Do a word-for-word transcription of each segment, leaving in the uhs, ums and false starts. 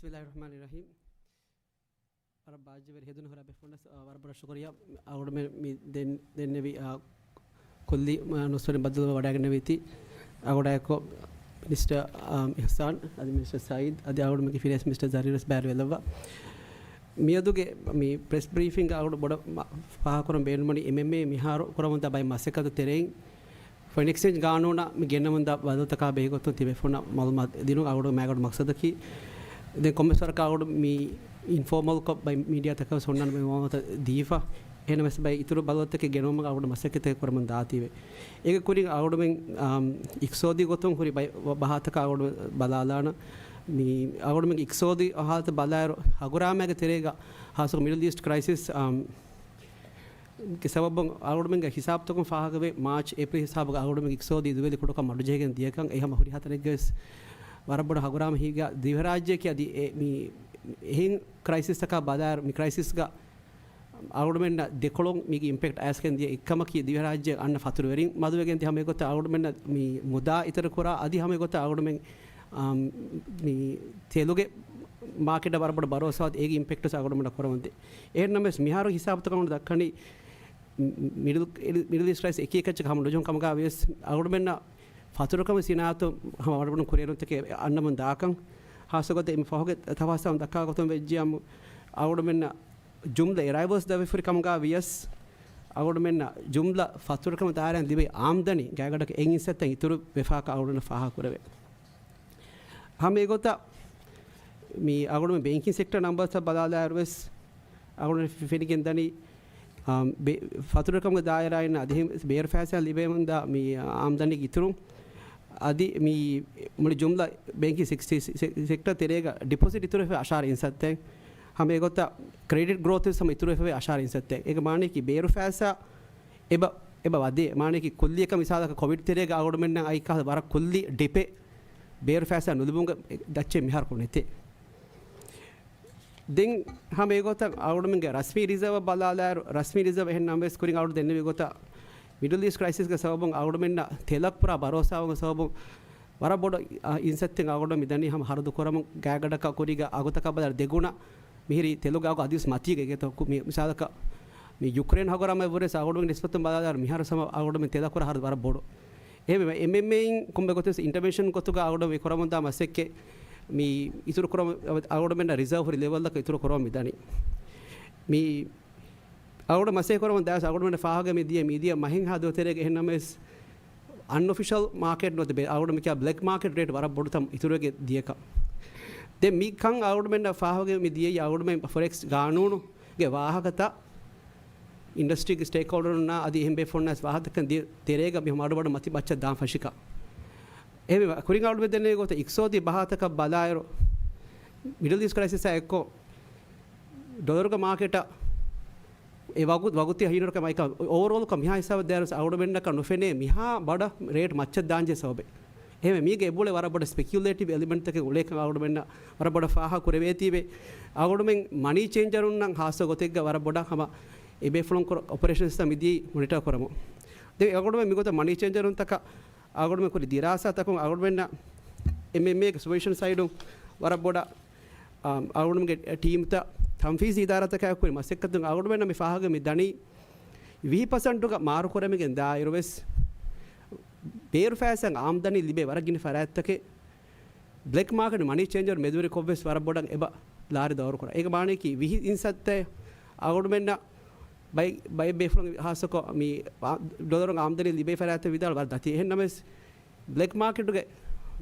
ބިސްމިއްލާހި ރަޙްމާނި ރަޙީމް. ވަރަށް ބާއްޖަވެރި ހެދުނު ހުރި ބޭފުޅުންނަށް، އާ، ވަރަށް ބޮޑަށް ޝުކުރިއްޔާ. އަޅުގަނޑުމެން މި ދެން، ދެންނެވި، އާ، ކުއްލި، އާ، ނުސްވަރިން ބައްދަލުވެ ވަޑައިގެންނެވީތީ. އަޅުގަނޑާއެކު މިނިސްޓަރ، އާ، އިޙްސާން، އަދި މިނިސްޓަރ ސައީދް، އަދި އަޅުގަނޑުމެންގެ ފިނޭންސް މިނިސްޓަރ ޒަރީރުވެސް ބައިވެރިވެލައްވާ. މިއަދުގެ މި ޕްރެސް ބްރީފިންގ އަޅުގަނޑު ބޮޑަށް މަ-، ފާހަގަކުރަން ބޭނުންވަނީ އެމްއެމްއޭ މިހާރު ކުރަމުންދާ ބައެއް މަސައްކަތު ތެރެއިން ފޮރިން އެކްސްޗޭންޖް ގާނޫނަށް މި ގެންނަމުންދާ ބަދަލުތަކާ ބެހޭގޮތުން ތިބޭފުޅުންނަށް މައުލޫމާތު ދިނުން އަޅުގަނޑު މައިގަނޑު މަޤްޞަދަކީ. ދެން ކޮންމެސް ވަރަކަށް އަޅުގަނޑު މި އިންފޯމަލްކޮށް ބައި މީޑިއާތަކަށް ވެސް އޮންނާނެ މައުލޫމާތު ދީފަ. އެހެންނަމަވެސް ބައެއް އިތުރު ބަދަލުތަކެއް ގެނައުމަށް އަޅުގަނޑު މަސައްކަތެއް ކުރަމުން ދާތީވެ. އޭގެ ކުރިން އަޅުގަނޑުމެން، އާ، އިޤްތިޞާދީ ގޮތުން ހުރި ބައި-، ބަ-، ބަހާތަކާ އަޅުގަނޑު ބަލާލާނަން. މި އަޅުގަނޑުމެންގެ އިޤްތިޞާދީ ހާލަތު ބަލާއިރު، ހަގުރާމައިގެ ތެރޭގަ ހާއްސަކޮށް މިޑްލް އީސްޓް ކްރައިސިސް، އާ، ގެ ސަބަބުން އަޅުގަނޑުމެންގެ ހިސާބުތަކުން ފާހަގަވޭ، މާޗް އޭޕްރީލް ހިސާބުގަ އަޅުގަނޑުމެންގެ އިޤްތިޞާދީ ދުވެލި ކުޑަކޮށް މަޑުޖެހިގެން ދިޔަކަން. އެ ހަމަ ހުރިހާ ތަނެއްގަވެސް ވަރަށް ބޮޑަށް ހަގުރާމަ ހިނގާ ދިވެހިރާއްޖެއަކީ އަދި އެ މި އެހެން ކްރައިސިސްތަކާ ބަލާއިރު، މި ކްރައިސިސްގަ އަޅުގަނޑުމެންނަށް ދެކޮޅުން މީގެ އިމްޕެކްޓް އައިސްގެން ދިޔަ އެއްކަމަކީ ދިވެހިރާއްޖެ އަންނަ ފަތުރުވެރިން މަދުވެގެން ދިޔަ ހަމަ އެގޮތަށް އަޅުގަނޑުމެންނަށް މި މުދާ އިތުރު ކުރާ އަދި ހަމަ އެގޮތަށް އަޅުގަނޑުމެން، އާ، މި ތެލުގެ މާކެޓަށް ވަރަށް ބޮޑަށް ބަރޯސާ އޮތް އޭގެ އިމްޕެކްޓް ވެސް އަޅުގަނޑުމެންނަށް ކުރަމުންދޭ. އެހެންނަމަވެސް މިހާރު ހިސާބުތަކުން ދައްކަނީ، މި-، މިޑްލް، މިޑްލް އީސްޓް ކްރައިސިސް އެކި އެކައްޗަކަށް ހަމަ ނުޖެހުނު ކަމުގަ ވިޔަސް އަޅުގަނޑުމެންނަށް ފަތުރުކަމުގެ ސިނާއަތު ހަމަ ވަރަށް ބޮޑު ކުރިއެރުންތަކެއް އަންނަމުން ދާކަން. ހާއްސަ ގޮތެއް އެ ފަހުގެ ތަފާސްތައް ދައްކާ ގޮތުން ވެއްޖިއްޔާމު އަޅުގަނޑުމެންނަށް ޖުމްލަ އެރައިވަލްސް ދެވިފުރި ކަމުގަ ވިޔަސް އަޅުގަނޑުމެންނަށް ޖުމްލަ ފަތުރުކަމުގެ ދާއިރާއިން ލިބޭ އާމްދަނީ ގާތްގަނޑަކަށް އެއް އިންސައްތައް އިތުރު ވެފާކަން އަޅުގަނޑުމެންނަށް ފާހަގަ ކުރެވޭ. ހަމަ އެގޮތަށް މި އަޅުގަނޑުމެން ބޭންކިން ސެކްޓަރ ނަމްބަރސް ބަލާލާއިރު ވެސް އަޅުގަނޑު ފެ-، ފެނިގެން ދަނީ، އާ، ބެ-، ފަތުރުކަމުގެ ދާއިރާއިން އަދި ހެން ބޭރު ފައިސާ ލިބެމުންދާ މި އާމްދަނީގެ އިތުރުން އަދި މި މުޅި ޖުމްލަ ބޭންކިން ސެކް-، ސެ-، ސެ-، ސެކްޓަރ ތެރޭގަ ޑިޕޮޒިޓް އިތުރުވެފަ އަށާރަ އިންސައްތައެއް. ހަމަ އެގޮތަށް ކްރެޑިޓް ގްރޯތް ވެސް ހަމަ އިތުރުވެފަ އަށާރަ އިންސައްތައެއް. އޭގެ މާނަޔަކީ ބޭރު ފައިސާ އެބަ، އެބަ ވަދޭ. މާނަޔަކީ ކުއްލިއަކަށް މިސާލަކަށް ކޮވިޑް ތެރޭގަ އަޅުގަނޑުމެންނަށް އައި ކަހަލަ ވަރަށް ކުއްލި ޑިޕެއް ބޭރު ފައިސާ ނުލިބުމުގެ ދައްޗެއް މިހާރު ނެތޭ. ދެން ހަމަ އެގޮތަށް އަޅުގަނޑުމެންގެ ރަސްމީ ރިޒާވަށް ބަލާލާއިރު، ރަސްމީ ރިޒާވް އެހެން ނަމަވެސް ކުރިން އަޅުގަނޑު ދެންނެވި ގޮތަށް މިޑްލް އީސްޓް ކްރައިސިސްގެ ސަބަބުން އަޅުގަނޑުމެންނަށް ތެލަށް ކުރާ ބަރޯސާވުމުގެ ސަބަބުން ވަރަށް ބޮޑު، އާ، އިންސައްތެއް އަޅުގަނޑު މި ދަނީ ހަމަ ހަރަދު ކުރަމުން ގާތްގަނޑަކަށް ކުރީގަ އަގުތަކަށް ބަލާއިރު ދެގުނަ މިހިރީ ތެލުގެ އަގު އަދިވެސް މަތީގަ އެގެތޯ ކު-، މި މިސާލަކަށް މި ޔުކްރޭން ހަގުރާމައަށްވުރެސް އަޅުގަނޑުމެން ނިސްބަތުން ބަލާލާއިރު މިހާރު ހަމަ އަޅުގަނޑުމެން ތެލަށް ކުރާ ހަރަދު ވަރަށް ބޮޑު. އެހެންވީމަ އެމްއެމްއޭއިން ކޮންމެ ގޮތެއް ވެސް އިންޓަވެންޝަން ގޮތުގަ އަޅުގަނޑު މި ކުރަމުންދާ މަސައްކަތް މި އިތުރު ކުރަމު-، އަޅުގަނޑުމެންނަށް ރިޒާވް ހުރި ލެވެލްއަކަށް އިތުރު ކުރަމުން މި ދަނީ. މި އަޅުގަނޑު މަސައްކަތް ކުރަމުން ދާސް އަޅުގަނޑުމެން ފާހަގަ މި ދިޔަ މިދިޔަ މަހެއްހާ ދުވަ ތެރޭގަ އެހެން ނަމަވެސް އަންއޮފިޝަލް މާކެޓް ނުވަތަ ބެ-، އަޅުގަނޑު މިކިޔާ ބްލެކް މާކެޓް ރޭޓް ވަރަށް ބޮޑު ތަން އިތުރުވެގެން ދިޔަކަން. ދެން މި ކަން އަޅުގަނޑުމެންނަށް ފާހަގަ މި ދިޔައީ އަޅުގަނޑުމެން ފޮރެކްސް ގާނޫނުގެ ވާހަކަތައް އިންޑަސްޓްރީގެ ސްޓޭކް ހޯލްޑަރުންނާ އަދި އެހެން ބޭފުޅުންނާ ވާހަކަ ދި-، ތެރޭގަ މި މަޑުމަޑު މަތި މައްޗަށް ދާން ފަށިކަން. އެހެންވީމަ ކުރިން އަޅުގަނޑު ދެންނެވި ގޮތަށް އިޤްތިޞާދީ ބަހާތަކަށް ބަލާއިރު މިޑްލް އީސްޓް ކްރައިސިސްއާ އެއްކޮށް ޑޮލަރުގެ މާކެޓަށް އެ ވަގު-، ވަގުތީ ހީނުރަކަށް މައިކަ އޯވަރޯލްކޮށް މިހާ ހިސާބަށް ދޭއިރު އަޅުގަނޑުމެންނަކަށް ނުފެނޭ މިހާ ބޮޑަށް ރޭޓް މައްޗަށް ދާންޖެހޭ ސަބަބެއް. އެހެންވެ، މީގެ އެބައުޅޭ ވަރަށް ބޮޑަށް ސްޕެކިއުލޭޓިވް އެލިމެންޓްތަކެއް އުޅޭކަން އަޅުގަނޑުމެންނަށް ވަރަށް ބޮޑަށް ފާހަގަ ކުރެވޭތީވެ. އަޅުގަނޑުމެން މަނީ ޗޭންޖަރުންނަށް ހާއްސަ ގޮތެއްގަ ވަރަށް ބޮޑަށް ހަމަ އެބޭފުޅުން ކުރ-، އޮޕަރޭޝަންސްތައް މިދިޔައީ މޮނިޓަރ ކުރަމުން. ދެން އަޅުގަނޑުމެން މިގޮތަށް މަނީ ޗޭންޖަރުންތަކަށް އަޅުގަނޑުމެން ކުރި ދިރާސާތަކުން އަޅުގަނޑުމެންނަށް އެމްއެމްއޭގެ ސުޕަވިޝަން ސައިޑުން ވަރަށް ބޮޑަށް، އާ، އަޅުގަނޑުމެންގެ ޓީމްތައް ތަންފީޒީ އިދާރާތަކާއެކު ކުރި މަސައްކަތުން އަޅުގަނޑުމެންނަށް މި ފާހަގަ މި ދަނީ ވިހި ޕަސެންޓުގަ މާރު ކުރަމިގެން ދާއިރު ވެސް ބޭރު ފައިސާ އާމްދަނީ ލިބޭ ވަރަށް ގިނަ ފަރާތްތަކެއް ބްލެކް މާކެޓް މަނީ ޗޭންޖަރު މެދުވެރިކޮށްވެސް ވަރަށް ބޮޑަށް އެބަ ލާރި ދައުރު ކުރާ. އޭގެ މާނައަކީ ވިހި އިންސައްތައެއް އަޅުގަނޑުމެންނަށް ބައި، ބައެއް ބޭފުޅުން ހާއްސަކޮށް މި ޑޮލަރު އާމްދަނީ ލިބޭ ފަރާތްތައް ވިދާޅު ވަރަށް ދަތި. އެހެން ނަމަވެސް ބްލެކް މާކެޓުގެ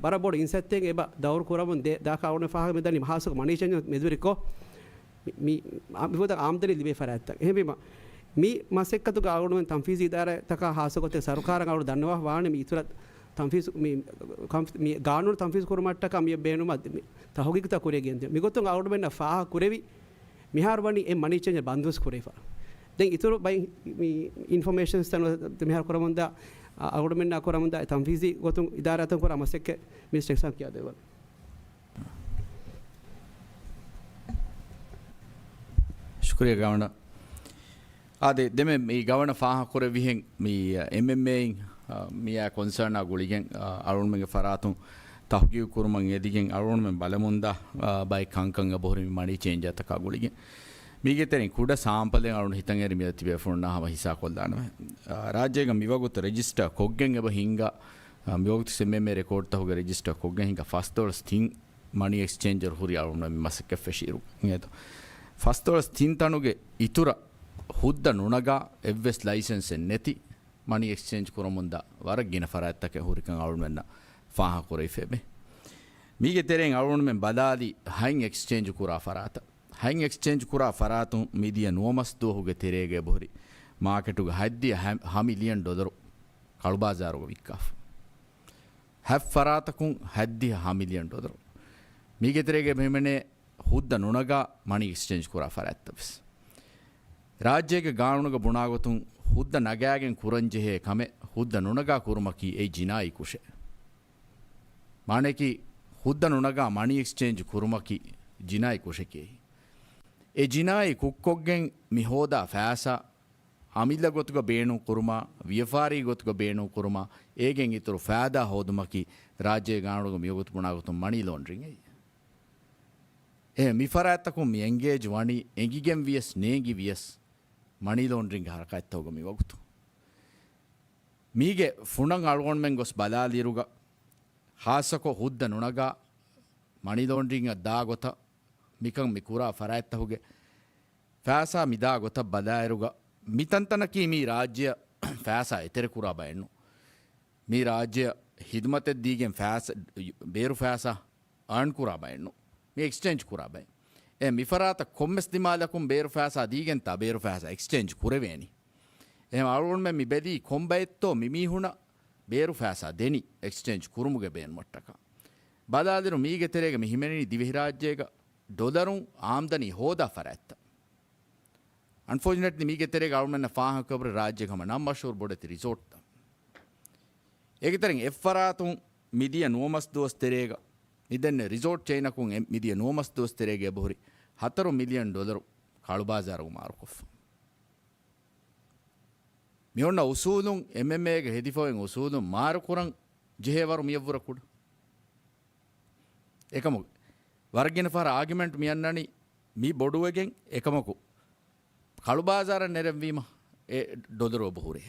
ވަރަށް ބޮޑު އިންސައްތައެއް އެބަ ދައުރު ކުރަމުން ދޭ، ދާކަށް އަޅުގަނޑު ފާހަގަ މި ދަނީ ހާއްސަކޮށް މަނީ ޗޭންޖަރު މެދުވެރިކޮށް މި، މި، މި ފަދަ އާމްދަނީ ލިބޭ ފަރާތްތައް. އެހެންވީމަ، މި މަސައްކަތުގަ އަޅުގަނޑުމެން ތަންފީޒީ އިދާރާތަކާ ހާއްސަ ގޮތެއް ސަރުކާރަށް އަޅުގަނޑު ދަންނަވާ ވާނެ މި އިތުރަށް ތަންފީޒު، މި ކަން-، މި ގާނޫނު ތަންފީޒު ކުރުމަށްޓަކާ މި ބޭނުމަށް މި ތަހުގީގުތައް ކުރިޔަށް ގެންދިޔަ. މިގޮތުން އަޅުގަނޑުމެންނަށް ފާހަގަ ކުރެވި، މިހާރު ވަނީ އެ މަނީ ޗޭންޖަރ ބަންދުވެސް ކުރެވިފަ. ދެން އިތުރު ބައި މި އިންފޮމޭޝަންސް ތަން މިހާރު ކުރަމުންދާ، އަ-، އަޅުގަނޑުމެންނާ ކުރަމުންދާ އެ ތަންފީޒީ ގޮތުން އިދާރާތަކުން ކުރާ މަސައްކަތް މިނިސްޓަރ އިޙްސާން ކިޔާދެއްވަން. ޝުކުރިއްޔާ ގަވަނަރ. އާދެ، ދެމެ މި ގަވަނަ ފާހަގަކުރެއްވިހެން މި އެމްއެމްއޭއިން، އަ، މިއާ ކޮންސާނާ ގުޅިގެން، އަ، އަޅުގަނޑުމެންގެ ފަރާތުން ތަހުގީގު ކުރުމަށް އެދިގެން އަޅުގަނޑުމެން ބަލަމުންދާ، އާ، ބައެއް ކަންކަން އެބަހުރި މި މަނީ ޗޭންޖާތަކާ ގުޅިގެން. މީގެ ތެރެއިން ކުޑަ ސާމްޕަލެއް އަޅުގަނޑު ހިތަށް އެރި މިއަދު ތިބޭފުޅުންނާ ހަމަ ހިސާ ކޮށްލާނަމޭ. އާ، ރާއްޖޭގަ މިވަގުތު ރެޖިސްޓާ ކޮށްގެން އެބަ ހިނގާ، އާ، މިވަގުތު އެމްއެމްއޭ ރެކޯޑްތަހުގެ ރެޖިސްޓާ ކޮށްގެން ހިނގާ ފަސްދޮޅަސް ތިން މަނީ އެކްސްޗޭންޖަރު ހުރި އަޅުގަނޑު މި މަސައްކަތް ފެށިއިރު އިނގޭތޯ. ފަސްދޮޅަސް ތިން ތަނުގެ އިތުރަށް ހުއްދަ ނުނަގާ އެއްވެސް ލައިސެންސެއް ނެތި މަނީ އެކްސްޗޭންޖް ކުރަމުންދާ ވަރަށް ގިނަ ފަރާތްތަކެއް ހުރިކަން އަޅުގަނޑުމެންނަށް ފާހަގަކުރެވިފައެވެ. މީގެ ތެރެއިން އަޅުގަނޑުމެން ބަލާލީ ހަތް އެކްސްޗޭންޖް ކުރާ ފަރާތަށް. ހަތް އެކްސްޗޭންޖް ކުރާ ފަރާތުން މިދިޔަ ނުވަ މަސް ދުވަހުގެ ތެރޭގަ އެބަހުރި މާކެޓުގަ ހަތްދިހަ ހަ، ހަ މިލިއަން ޑޮލަރު ކަޅުބާޒާރުގަ ވިއްކާފަ. ހަތް ފަރާތަކުން ހަތްދިހަ ހަ މިލިއަން ޑޮލަރު. މީގެ ތެރޭގަ އެބަހިމެނޭ ހުއްދަ ނުނަގާ މަނީ އެކްސްޗޭންޖް ކުރާ ފަރާތްތައް ވެސް. ރާއްޖޭގެ ގާނޫނުގަ ބުނާގޮތުން ހުއްދަ ނަގާގެން ކުރަންޖެހޭ ކަމެއް ހުއްދަ ނުނަގާ ކުރުމަކީ އެއީ ޖިނާއީ ކުށެއް. މާނައަކީ ހުއްދަ ނުނަގާ މަނީ އެކްސްޗޭންޖް ކުރުމަކީ ޖިނާއީ ކުށެކޭ. އެ ޖިނާއީ ކުށްކޮށްގެން މި ހޯދާ ފައިސާ އަމިއްލަ ގޮތުގަ ބޭނުން ކުރުމާ، ވިޔަފާރީ ގޮތުގަ ބޭނުން ކުރުމާ، އޭގެން އިތުރު ފައިދާ ހޯދުމަކީ ރާއްޖޭ ގާނޫނުގަ މިވަގުތު ބުނާގޮތުން މަނީ ލޯންޑްރިން އެއީ. އެހެން މި ފަރާތްތަކުން މި އެންގޭޖް ވަނީ އެނގިގެން ވިޔަސް ނޭނގި ވިޔަސް މަނީ ލޯންޑްރިންގ ހަރަކާތްތަކުގަ މިވަގުތު. މީގެ ފުނަން އަޅުގަނޑުމެން ގޮސް ބަލާލިއިރުގަ ހާއްސަކޮށް ހުއްދަ ނުނަގާ މަނީ ލޯންޑްރިންއަށް ދާ ގޮތަށް މިކަން މި ކުރާ ފަރާތްތަކުގެ ފައިސާ މިދާ ގޮތަށް ބަލާއިރުގަ މިތަންތަނަކީ މީ ރާއްޖެއަށް ފައިސާ އެތެރެކުރާ ބައެއްނު. މީ ރާއްޖެއަށް ހިދުމަތެއް ދީގެން ފައިސާ، ބޭރު ފައިސާ އާން ކުރާ ބައެއްނު. މި އެކްސްޗޭންޖް ކުރާ ބައެއް. އެ މި ފަރާތަށް ކޮންމެސް ދިމާލަކުން ބޭރު ފައިސާ ދީގެންތާ ބޭރު ފައިސާ އެކްސްޗޭންޖް ކުރެވޭނީ. އެހެން އަޅުގަނޑުމެން މި ބެލީ ކޮންބައެއްތޯ މި މީހުނަށް ބޭރު ފައިސާ ދެނީ އެކްސްޗޭންޖް ކުރުމުގެ ބޭނުމަށްޓަކާ. ބަލާލިރު މީގެ ތެރޭގަ މި ހިމެނެނީ ދިވެހިރާއްޖޭގަ ޑޮލަރުން އާމްދަނީ ހޯދާ ފަރާތްތައް. އަންފޯޖުނޭޓްލީ މީގެ ތެރޭގަ އަޅުގަނޑަށް ފާހަގަކުރެވުނު ރާއްޖޭގަ ހަމަ ނަން މަޝްހޫރު ބޮޑެތި ރިސޯޓްތައް. އޭގެ ތެރެއިން އެއްފަރާތުން މިދިޔަ ނުވަ މަސް ދުވަސް ތެރޭގަ މިދެންނެވި ރިސޯޓް ޗެއިނަކުން އެ މިދިޔަ ނުވަ މަސް ދުވަސް ތެރޭގަ އެބަހުރި ހަތަރު މިލިއަން ޑޮލަރު ކަޅުބާޒާރު މާރުކޮށްފަ. މި އޮންނަ އުސޫލުން، އެމްއެމްއޭގެ ހެދިފަވެން އުސޫލުން މާރުކުރަން ޖެހޭވަރު މިއަށްވުރެ ކުޑަ. އެކަމަކު، ވަރަށް ގިނަ ފަހަރަށް އާގިމެންޓް މި އަންނަނީ މި ބޮޑުވެގެން، އެކަމަކު، ކަޅުބާޒާރަށް ނެރެންވީމަ އެ ޑޮލަރު އެބަ ހުރޭ.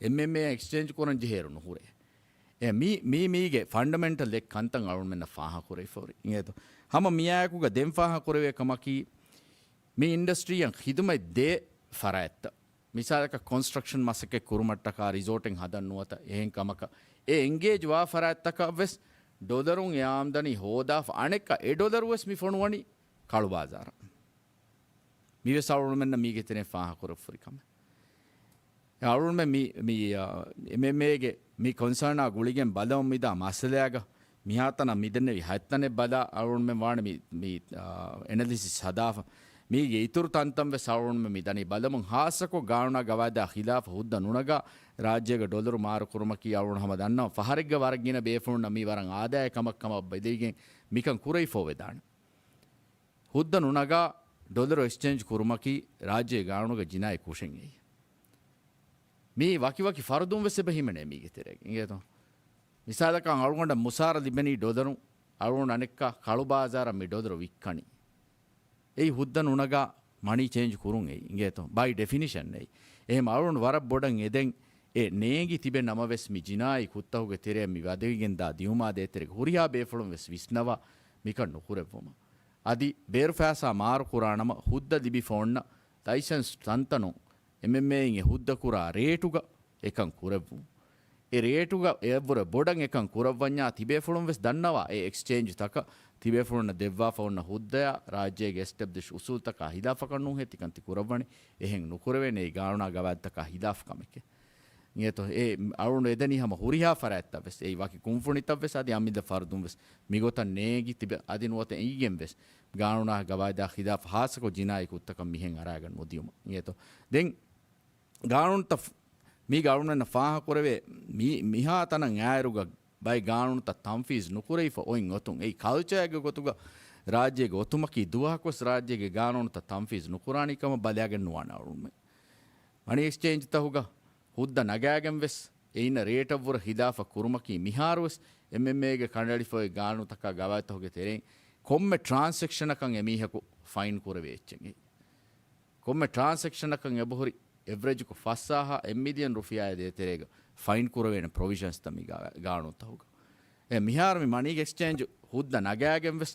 އެމްއެމްއޭ އެކްސްޗޭންޖް ކުރަން ޖެހޭއިރު ނުހުރޭ. އެ މީ، މީ، މީގެ ފަންޑަމެންޓަލް އެއް ކަންތައް އަޅުމެންނަށް ފާހަގަކުރެވިފަ ހުރި. އިނގޭތޯ؟ ހަމަ މިއާއެކުގަ ދެން ފާހަގަކުރެވޭ ކަމަކީ، މި އިންޑަސްޓްރީއަށް ޚިދުމަތް ދޭ ފަރާތްތައް. މިސާލަކަށް ކޮންސްޓްރަކްޝަން މަސައްކަތް ކުރުމަށްޓަކާ ރިސޯޓެއް ހަދަން ނުވަތަ އެހެން ކަމަކަށް އެ އެންގޭޖް ވާ ފަރާތްތަކަށް ވެސް ޑޮލަރުން އެ އާމްދަނީ ހޯދާފަ އަނެއްކާ އެ ޑޮލަރު ވެސް މި ފޮނުވަނީ ކަޅުބާޒާރަށް. މިވެސް އަޅުގަނޑުމެންނަށް މީގެ ތެރެއިން ފާހަގަކުރެވިފަ ހުރި ކަމެއް. އަޅުގަނޑުމެން މި، މި، އާ، އެމްއެމްއޭގެ މި ކޮންސާނާ ގުޅިގެން ބަލަމުން މިދާ މައްސަލައިގަ މިހާތަނަށް މިދެންނެވި ހަތްތަނެއް ބަލާ އަޅުގަނޑުމެން ވާނެ މި، މި، އާ، އެނަލިސިސް ހަދާފަ. މީގެ އިތުރު ތަންތަން ވެސް އަޅުގަނޑުމެން މި ދަނީ ބަލަމުން، ހާއްސަކޮށް ގާނޫނާ ގަވާއިދާ ޚިލާފަށް ހުއްދަ ނުނަގާ ރާއްޖޭގަ ޑޮލަރު މާރު ކުރުމަކީ އަޅުގަނޑު ހަމަ ދަންނަވަން ފަހަރެއްގަ ވަރަށް ގިނަ ބޭފުޅުންނަށް މީ ވަރަށް އާދައިގެ ކަމެއް ކަމަށް ބެލިގެން މިކަން ކުރެވިފަ ވެދާނެ. ހުއްދަ ނުނަގާ ޑޮލަރު އެކްސްޗޭންޖް ކުރުމަކީ ރާއްޖޭ ގާނޫނުގަ ޖިނާއީ ކުށެއް އެއީ. މީ ވަކިވަކި ފަރުދުން ވެސް އެބަ ހިމެނޭ މީގެ ތެރޭގަ. އިނގޭތޯ؟ މިސާލަކަށް އަޅުގަނޑަށް މުސާރަ ލިބެނީ ޑޮލަރުން، އަޅުގަނޑު އަނެއްކާ ކަޅު ބާޒާރަށް މި ޑޮލަރު ވިއްކަނީ. އެއީ ހުއްދަ ނުނަގާ މަނީ ޗޭންޖް ކުރުން އެއީ. އިނގޭތޯ؟ ބައި ޑެފިނިޝަން އެއީ. އެހެން އަޅުގަނޑު ވަރަށް ބޮޑަށް އެދެން އެ ނޭނގި ތިބެ ނަމަވެސް މި ޖިނާއީ ކުށްތަކުގެ ތެރެއަށް މި ވަދެވިގެންދާ ދިއުމާ ދޭތެރޭގަ ހުރިހާ ބޭފުޅުން ވެސް ވިސްނަވާ މިކަން ނުކުރެއްވުމަށް. އަދި ބޭރު ފައިސާ މާރު ކުރާނަމަ ހުއްދަ ލިބިފަ އޮންނަ ލައިސަންސް ތަންތަނުން އެމްއެމްއޭއިން އެ ހުއްދަ ކުރާ ރޭޓުގަ އެކަން ކުރެއްވުން. އެ ރޭޓުގަ އެއަށްވުރެ ބޮޑަށް އެކަން ކުރައްވަންޏާ ތިބޭފުޅުން ވެސް ދަންނަވާ އެ އެކްސްޗޭންޖް ތަކަށް ތިބޭފުޅުންނަށް ދެއްވާފަ އޮންނަ ހުއްދަޔާ ރާއްޖޭގެ އެސްޓެބްލިޝް އުސޫލްތަކާ ހިލާފަކަށް ނޫންހޭ ތިކަން ތި ކުރައްވަނީ. އެހެން ނުކުރެވޭނެ އެއީ ގާނޫނާ ގަވާއިދުތަކާ ހިލާފު ކަމެކޭ. އިނގޭތޯ؟ އެ އަޅުގަނޑު އެދެނީ ހަމަ ހުރިހާ ފަރާތްތައް ވެސް އެއީ ވަކި ކުންފުނިތައް ވެސް އަދި އަމިއްލަ ފަރުދުން ވެސް މިގޮތަށް ނޭނގި ތިބެ އަދި ނުވަތަ އެނގިގެން ވެސް ގާނޫނާ ގަވާއިދާ ޚިލާފަށް ހާއްސަކޮށް ޖިނާއީ ކުށްތަކަށް މިހެން އަރާގަން ނުދިޔުމަށް. އިނގޭތޯ؟ ދެން ގާނޫނުތައް ފް-، މީގަ އަޅުގަނޑަށް ފާހަގަކުރެވޭ މި-، މިހާ ތަނަށް އާއިރުގަ ބައެއް ގާނޫނުތައް ތަންފީޒް ނުކުރެވިފަ އޮތް އޮތުން އެއީ ކަލްޗާގެ ގޮތުގަ ރާއްޖޭގެ އޮތުމަކީ ދުވަހަކުވެސް ރާއްޖޭގެ ގާނޫނުތައް ތަންފީޒް ނުކުރާނީ ކަމަށް ބަލާގެން ނުވާނެ އަޅުގަނޑުމެން. މަނީ އެކްސްޗޭންޖްތަހުގަ ހުއްދަ ނަގާގެން ވެސް އެއިންނަށް ރޭޓަށްވުރެ ހިލާފަށް ކުރުމަކީ މިހާރުވެސް އެމްއެމްއޭގެ ކަނޑައެޅިފައި ގާނޫނުތަކާ ގަވާއިދުތަކުގެ ތެރެއިން ކޮންމެ ޓްރާންސެކްޝަނަކަށް އެމީހަކު ފައިން ކުރެވޭ އެއްޗެއް. ކޮންމެ ޓްރާންސެކްޝަނަކަށް އެބަހުރި އެވްރެޖުކޮށް ފަސްސާހާ އެއް މިލިއަން ރުފިޔާއާ ދޭތެރޭގަ ފައިން ކުރެވޭނެ ޕްރޮވިޝަންސްތައް މި ގާ-، ގާނޫނުތަކުގަ. އެ މިހާރު މި މަނީ އެކްސްޗޭންޖު ހުއްދަ ނަގާގެން ވެސް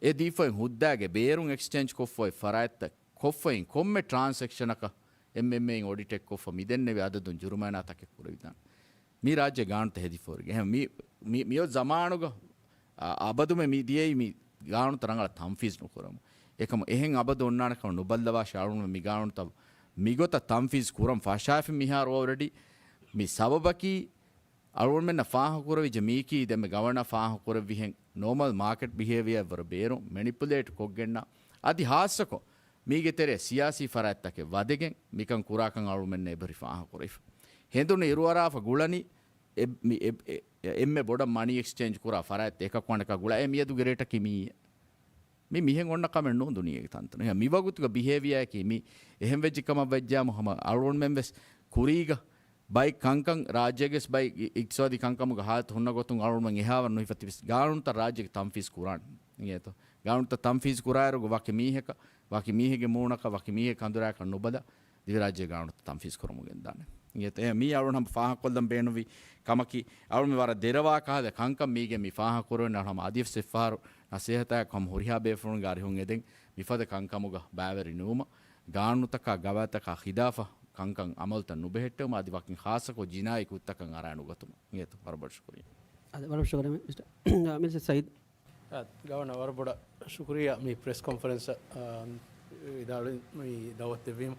އެ ދީފައި ހުއްދާގެ ބޭރުން އެކްސްޗޭންޖް ކޮށްފައި ފަރާތްތައް ކޮށްފައިން ކޮންމެ ޓްރާންސެކްޝަނަކަށް އެމްއެމްއޭއިން އޮޑިޓެއް ކޮށްފަ މިދެންނެވި އަދަދުން ޖުރުމާނާ ތަކެއް ކުރެވިދާނެ. މީ ރާއްޖޭ ގާނޫނުތައް ހެދިފަހުރިގެ. އެހެން މި، މި، މިއޮތް ޒަމާނުގަ، އަ، އަބަދުމެ މި ދިޔައީ މި ގާނޫނުތައް ރަނގަޅަށް ތަންފީޒް ނުކުރަމު. އެކަމު އެހެން އަބަދު އޮންނާނެ ކަމަށް ނުބައްލަވާށި އަޅުގަނޑުމެން މި ގާނޫނުތައް މިގޮތަށް ތަންފީޒް ކުރަން ފަށާފި މިހާރު އޯލްރެޑީ. މި ސަބަބަކީ އަޅުގަނޑުމެންނަށް ފާހަގަކުރެވިއްޖެ މީކީ ދެންމެ ގަވަނަ ފާހަގަކުރެއްވިހެން ނޯމަލް މާކެޓް ބިހޭވިއާއަށްވުރެ ބޭރުން މެނިޕުލޭޓް ކޮށްގެންނަ އަދި ހާއްސަކޮށް މީގެ ތެރޭ ސިޔާސީ ފަރާތްތަކެއް ވަދެގެން މިކަން ކުރާކަން އަޅުމެންނަށް އެބަހުރި ފާހަގަކުރެވިފަ. ހެނދުނު އިރުއަރާފަ ގުޅަނީ އެ-، މި އެ-، އެ-، އެ-، އެންމެ ބޮޑަށް މަނީ އެކްސްޗޭންޖް ކުރާ ފަރާތް އެކަކު އަނެކަކަށް ގުޅާ އެ މިއަދުގެ ރޭޓަކީ މިއީ. މި މިހެން އޮންނަ ކަމެއް ނޫން ދުނިޔޭގެ ތަންތަނު. މިވަގުތުގެ ބިހޭވިއާއަކީ މި އެހެން ވެއްޖެ ކަމަށް ވެއްޖާމު ހަމަ އަޅުގަނޑުމެން ވެސް ކުރީގަ ބައެއް ކަންކަން ރާއްޖޭގެސް ބައެއް އި-، އިގްތިސާދީ ކަންކަމުގަ ހާލަތު ހުންނަ ގޮތުން އަޅުގަނޑުމެން އެހާވަރު ނުހިފަ ތިބިސް ގާނޫނުތައް ރާއްޖޭގެ ތަންފީޒް ކުރާނެ. އިނގޭތޯ؟ ގާނޫނުތައް ތަންފީޒް ކުރާއިރުގަ ވަކި މީހަކަށް، ވަކި މީހެއްގެ މޫނަކަށް، ވަކި މީހެއްގެ ކަނދުރާއަކަށް ނުބަލާ، ދިވެހިރާއްޖޭގެ ގާނޫނުތައް ތަންފީޒް ކުރަމުން ގެންދާނެ. އިނގޭތޯ؟ އެ މީ އަޅުގަނޑު ހަމަ ފާހަގަކޮށްލަން ބޭނުންވި ކަމަކީ، އަޅުގަނޑު ވަރަށް ދެރަވާ ކަހަލަ ކަންކަން މީގެ މި ފާހަގަކުރެވެން އަޅުގަނޑު ހަމަ އަދިވެސް އެއްފަހަރު ނަސޭހަތާއެކު ހަމަ ހުރިހާ ބޭފުޅުންގެ އަރިހުން އެދެން މިފަދަ ކަންކަމުގަ ބައިވެރި ނުވުމަށް، ގާނޫނުތަކާ ގަވާއިދުތަކާ ޚިލާފަށް ކަންކަން އަމަލުތައް ނުބެހެއްޓެވުމަށް އަދި ވަކިން ޚާއްޞަކޮށް ޖިނާއީ ކުށްތަކަށް އަރާ ނުގަތުމަށް. އިނގޭތޯ؟ ވަރަށް ބޮޑަށް ޝުކުރިއްޔާ. އަދި ވަރަށް ޝުކުރިއްޔާ މިސްޓަ، މިސްޓަ ސައީދް. އާ، ގަވަނަ ވަރަށް ބޮޑަށް ޝުކުރިއްޔާ މި ޕްރެސް ކޮންފަރެންސަށް، އާ، ވިދާޅުވި މި ދައުވަތު ދެއްވީމަ.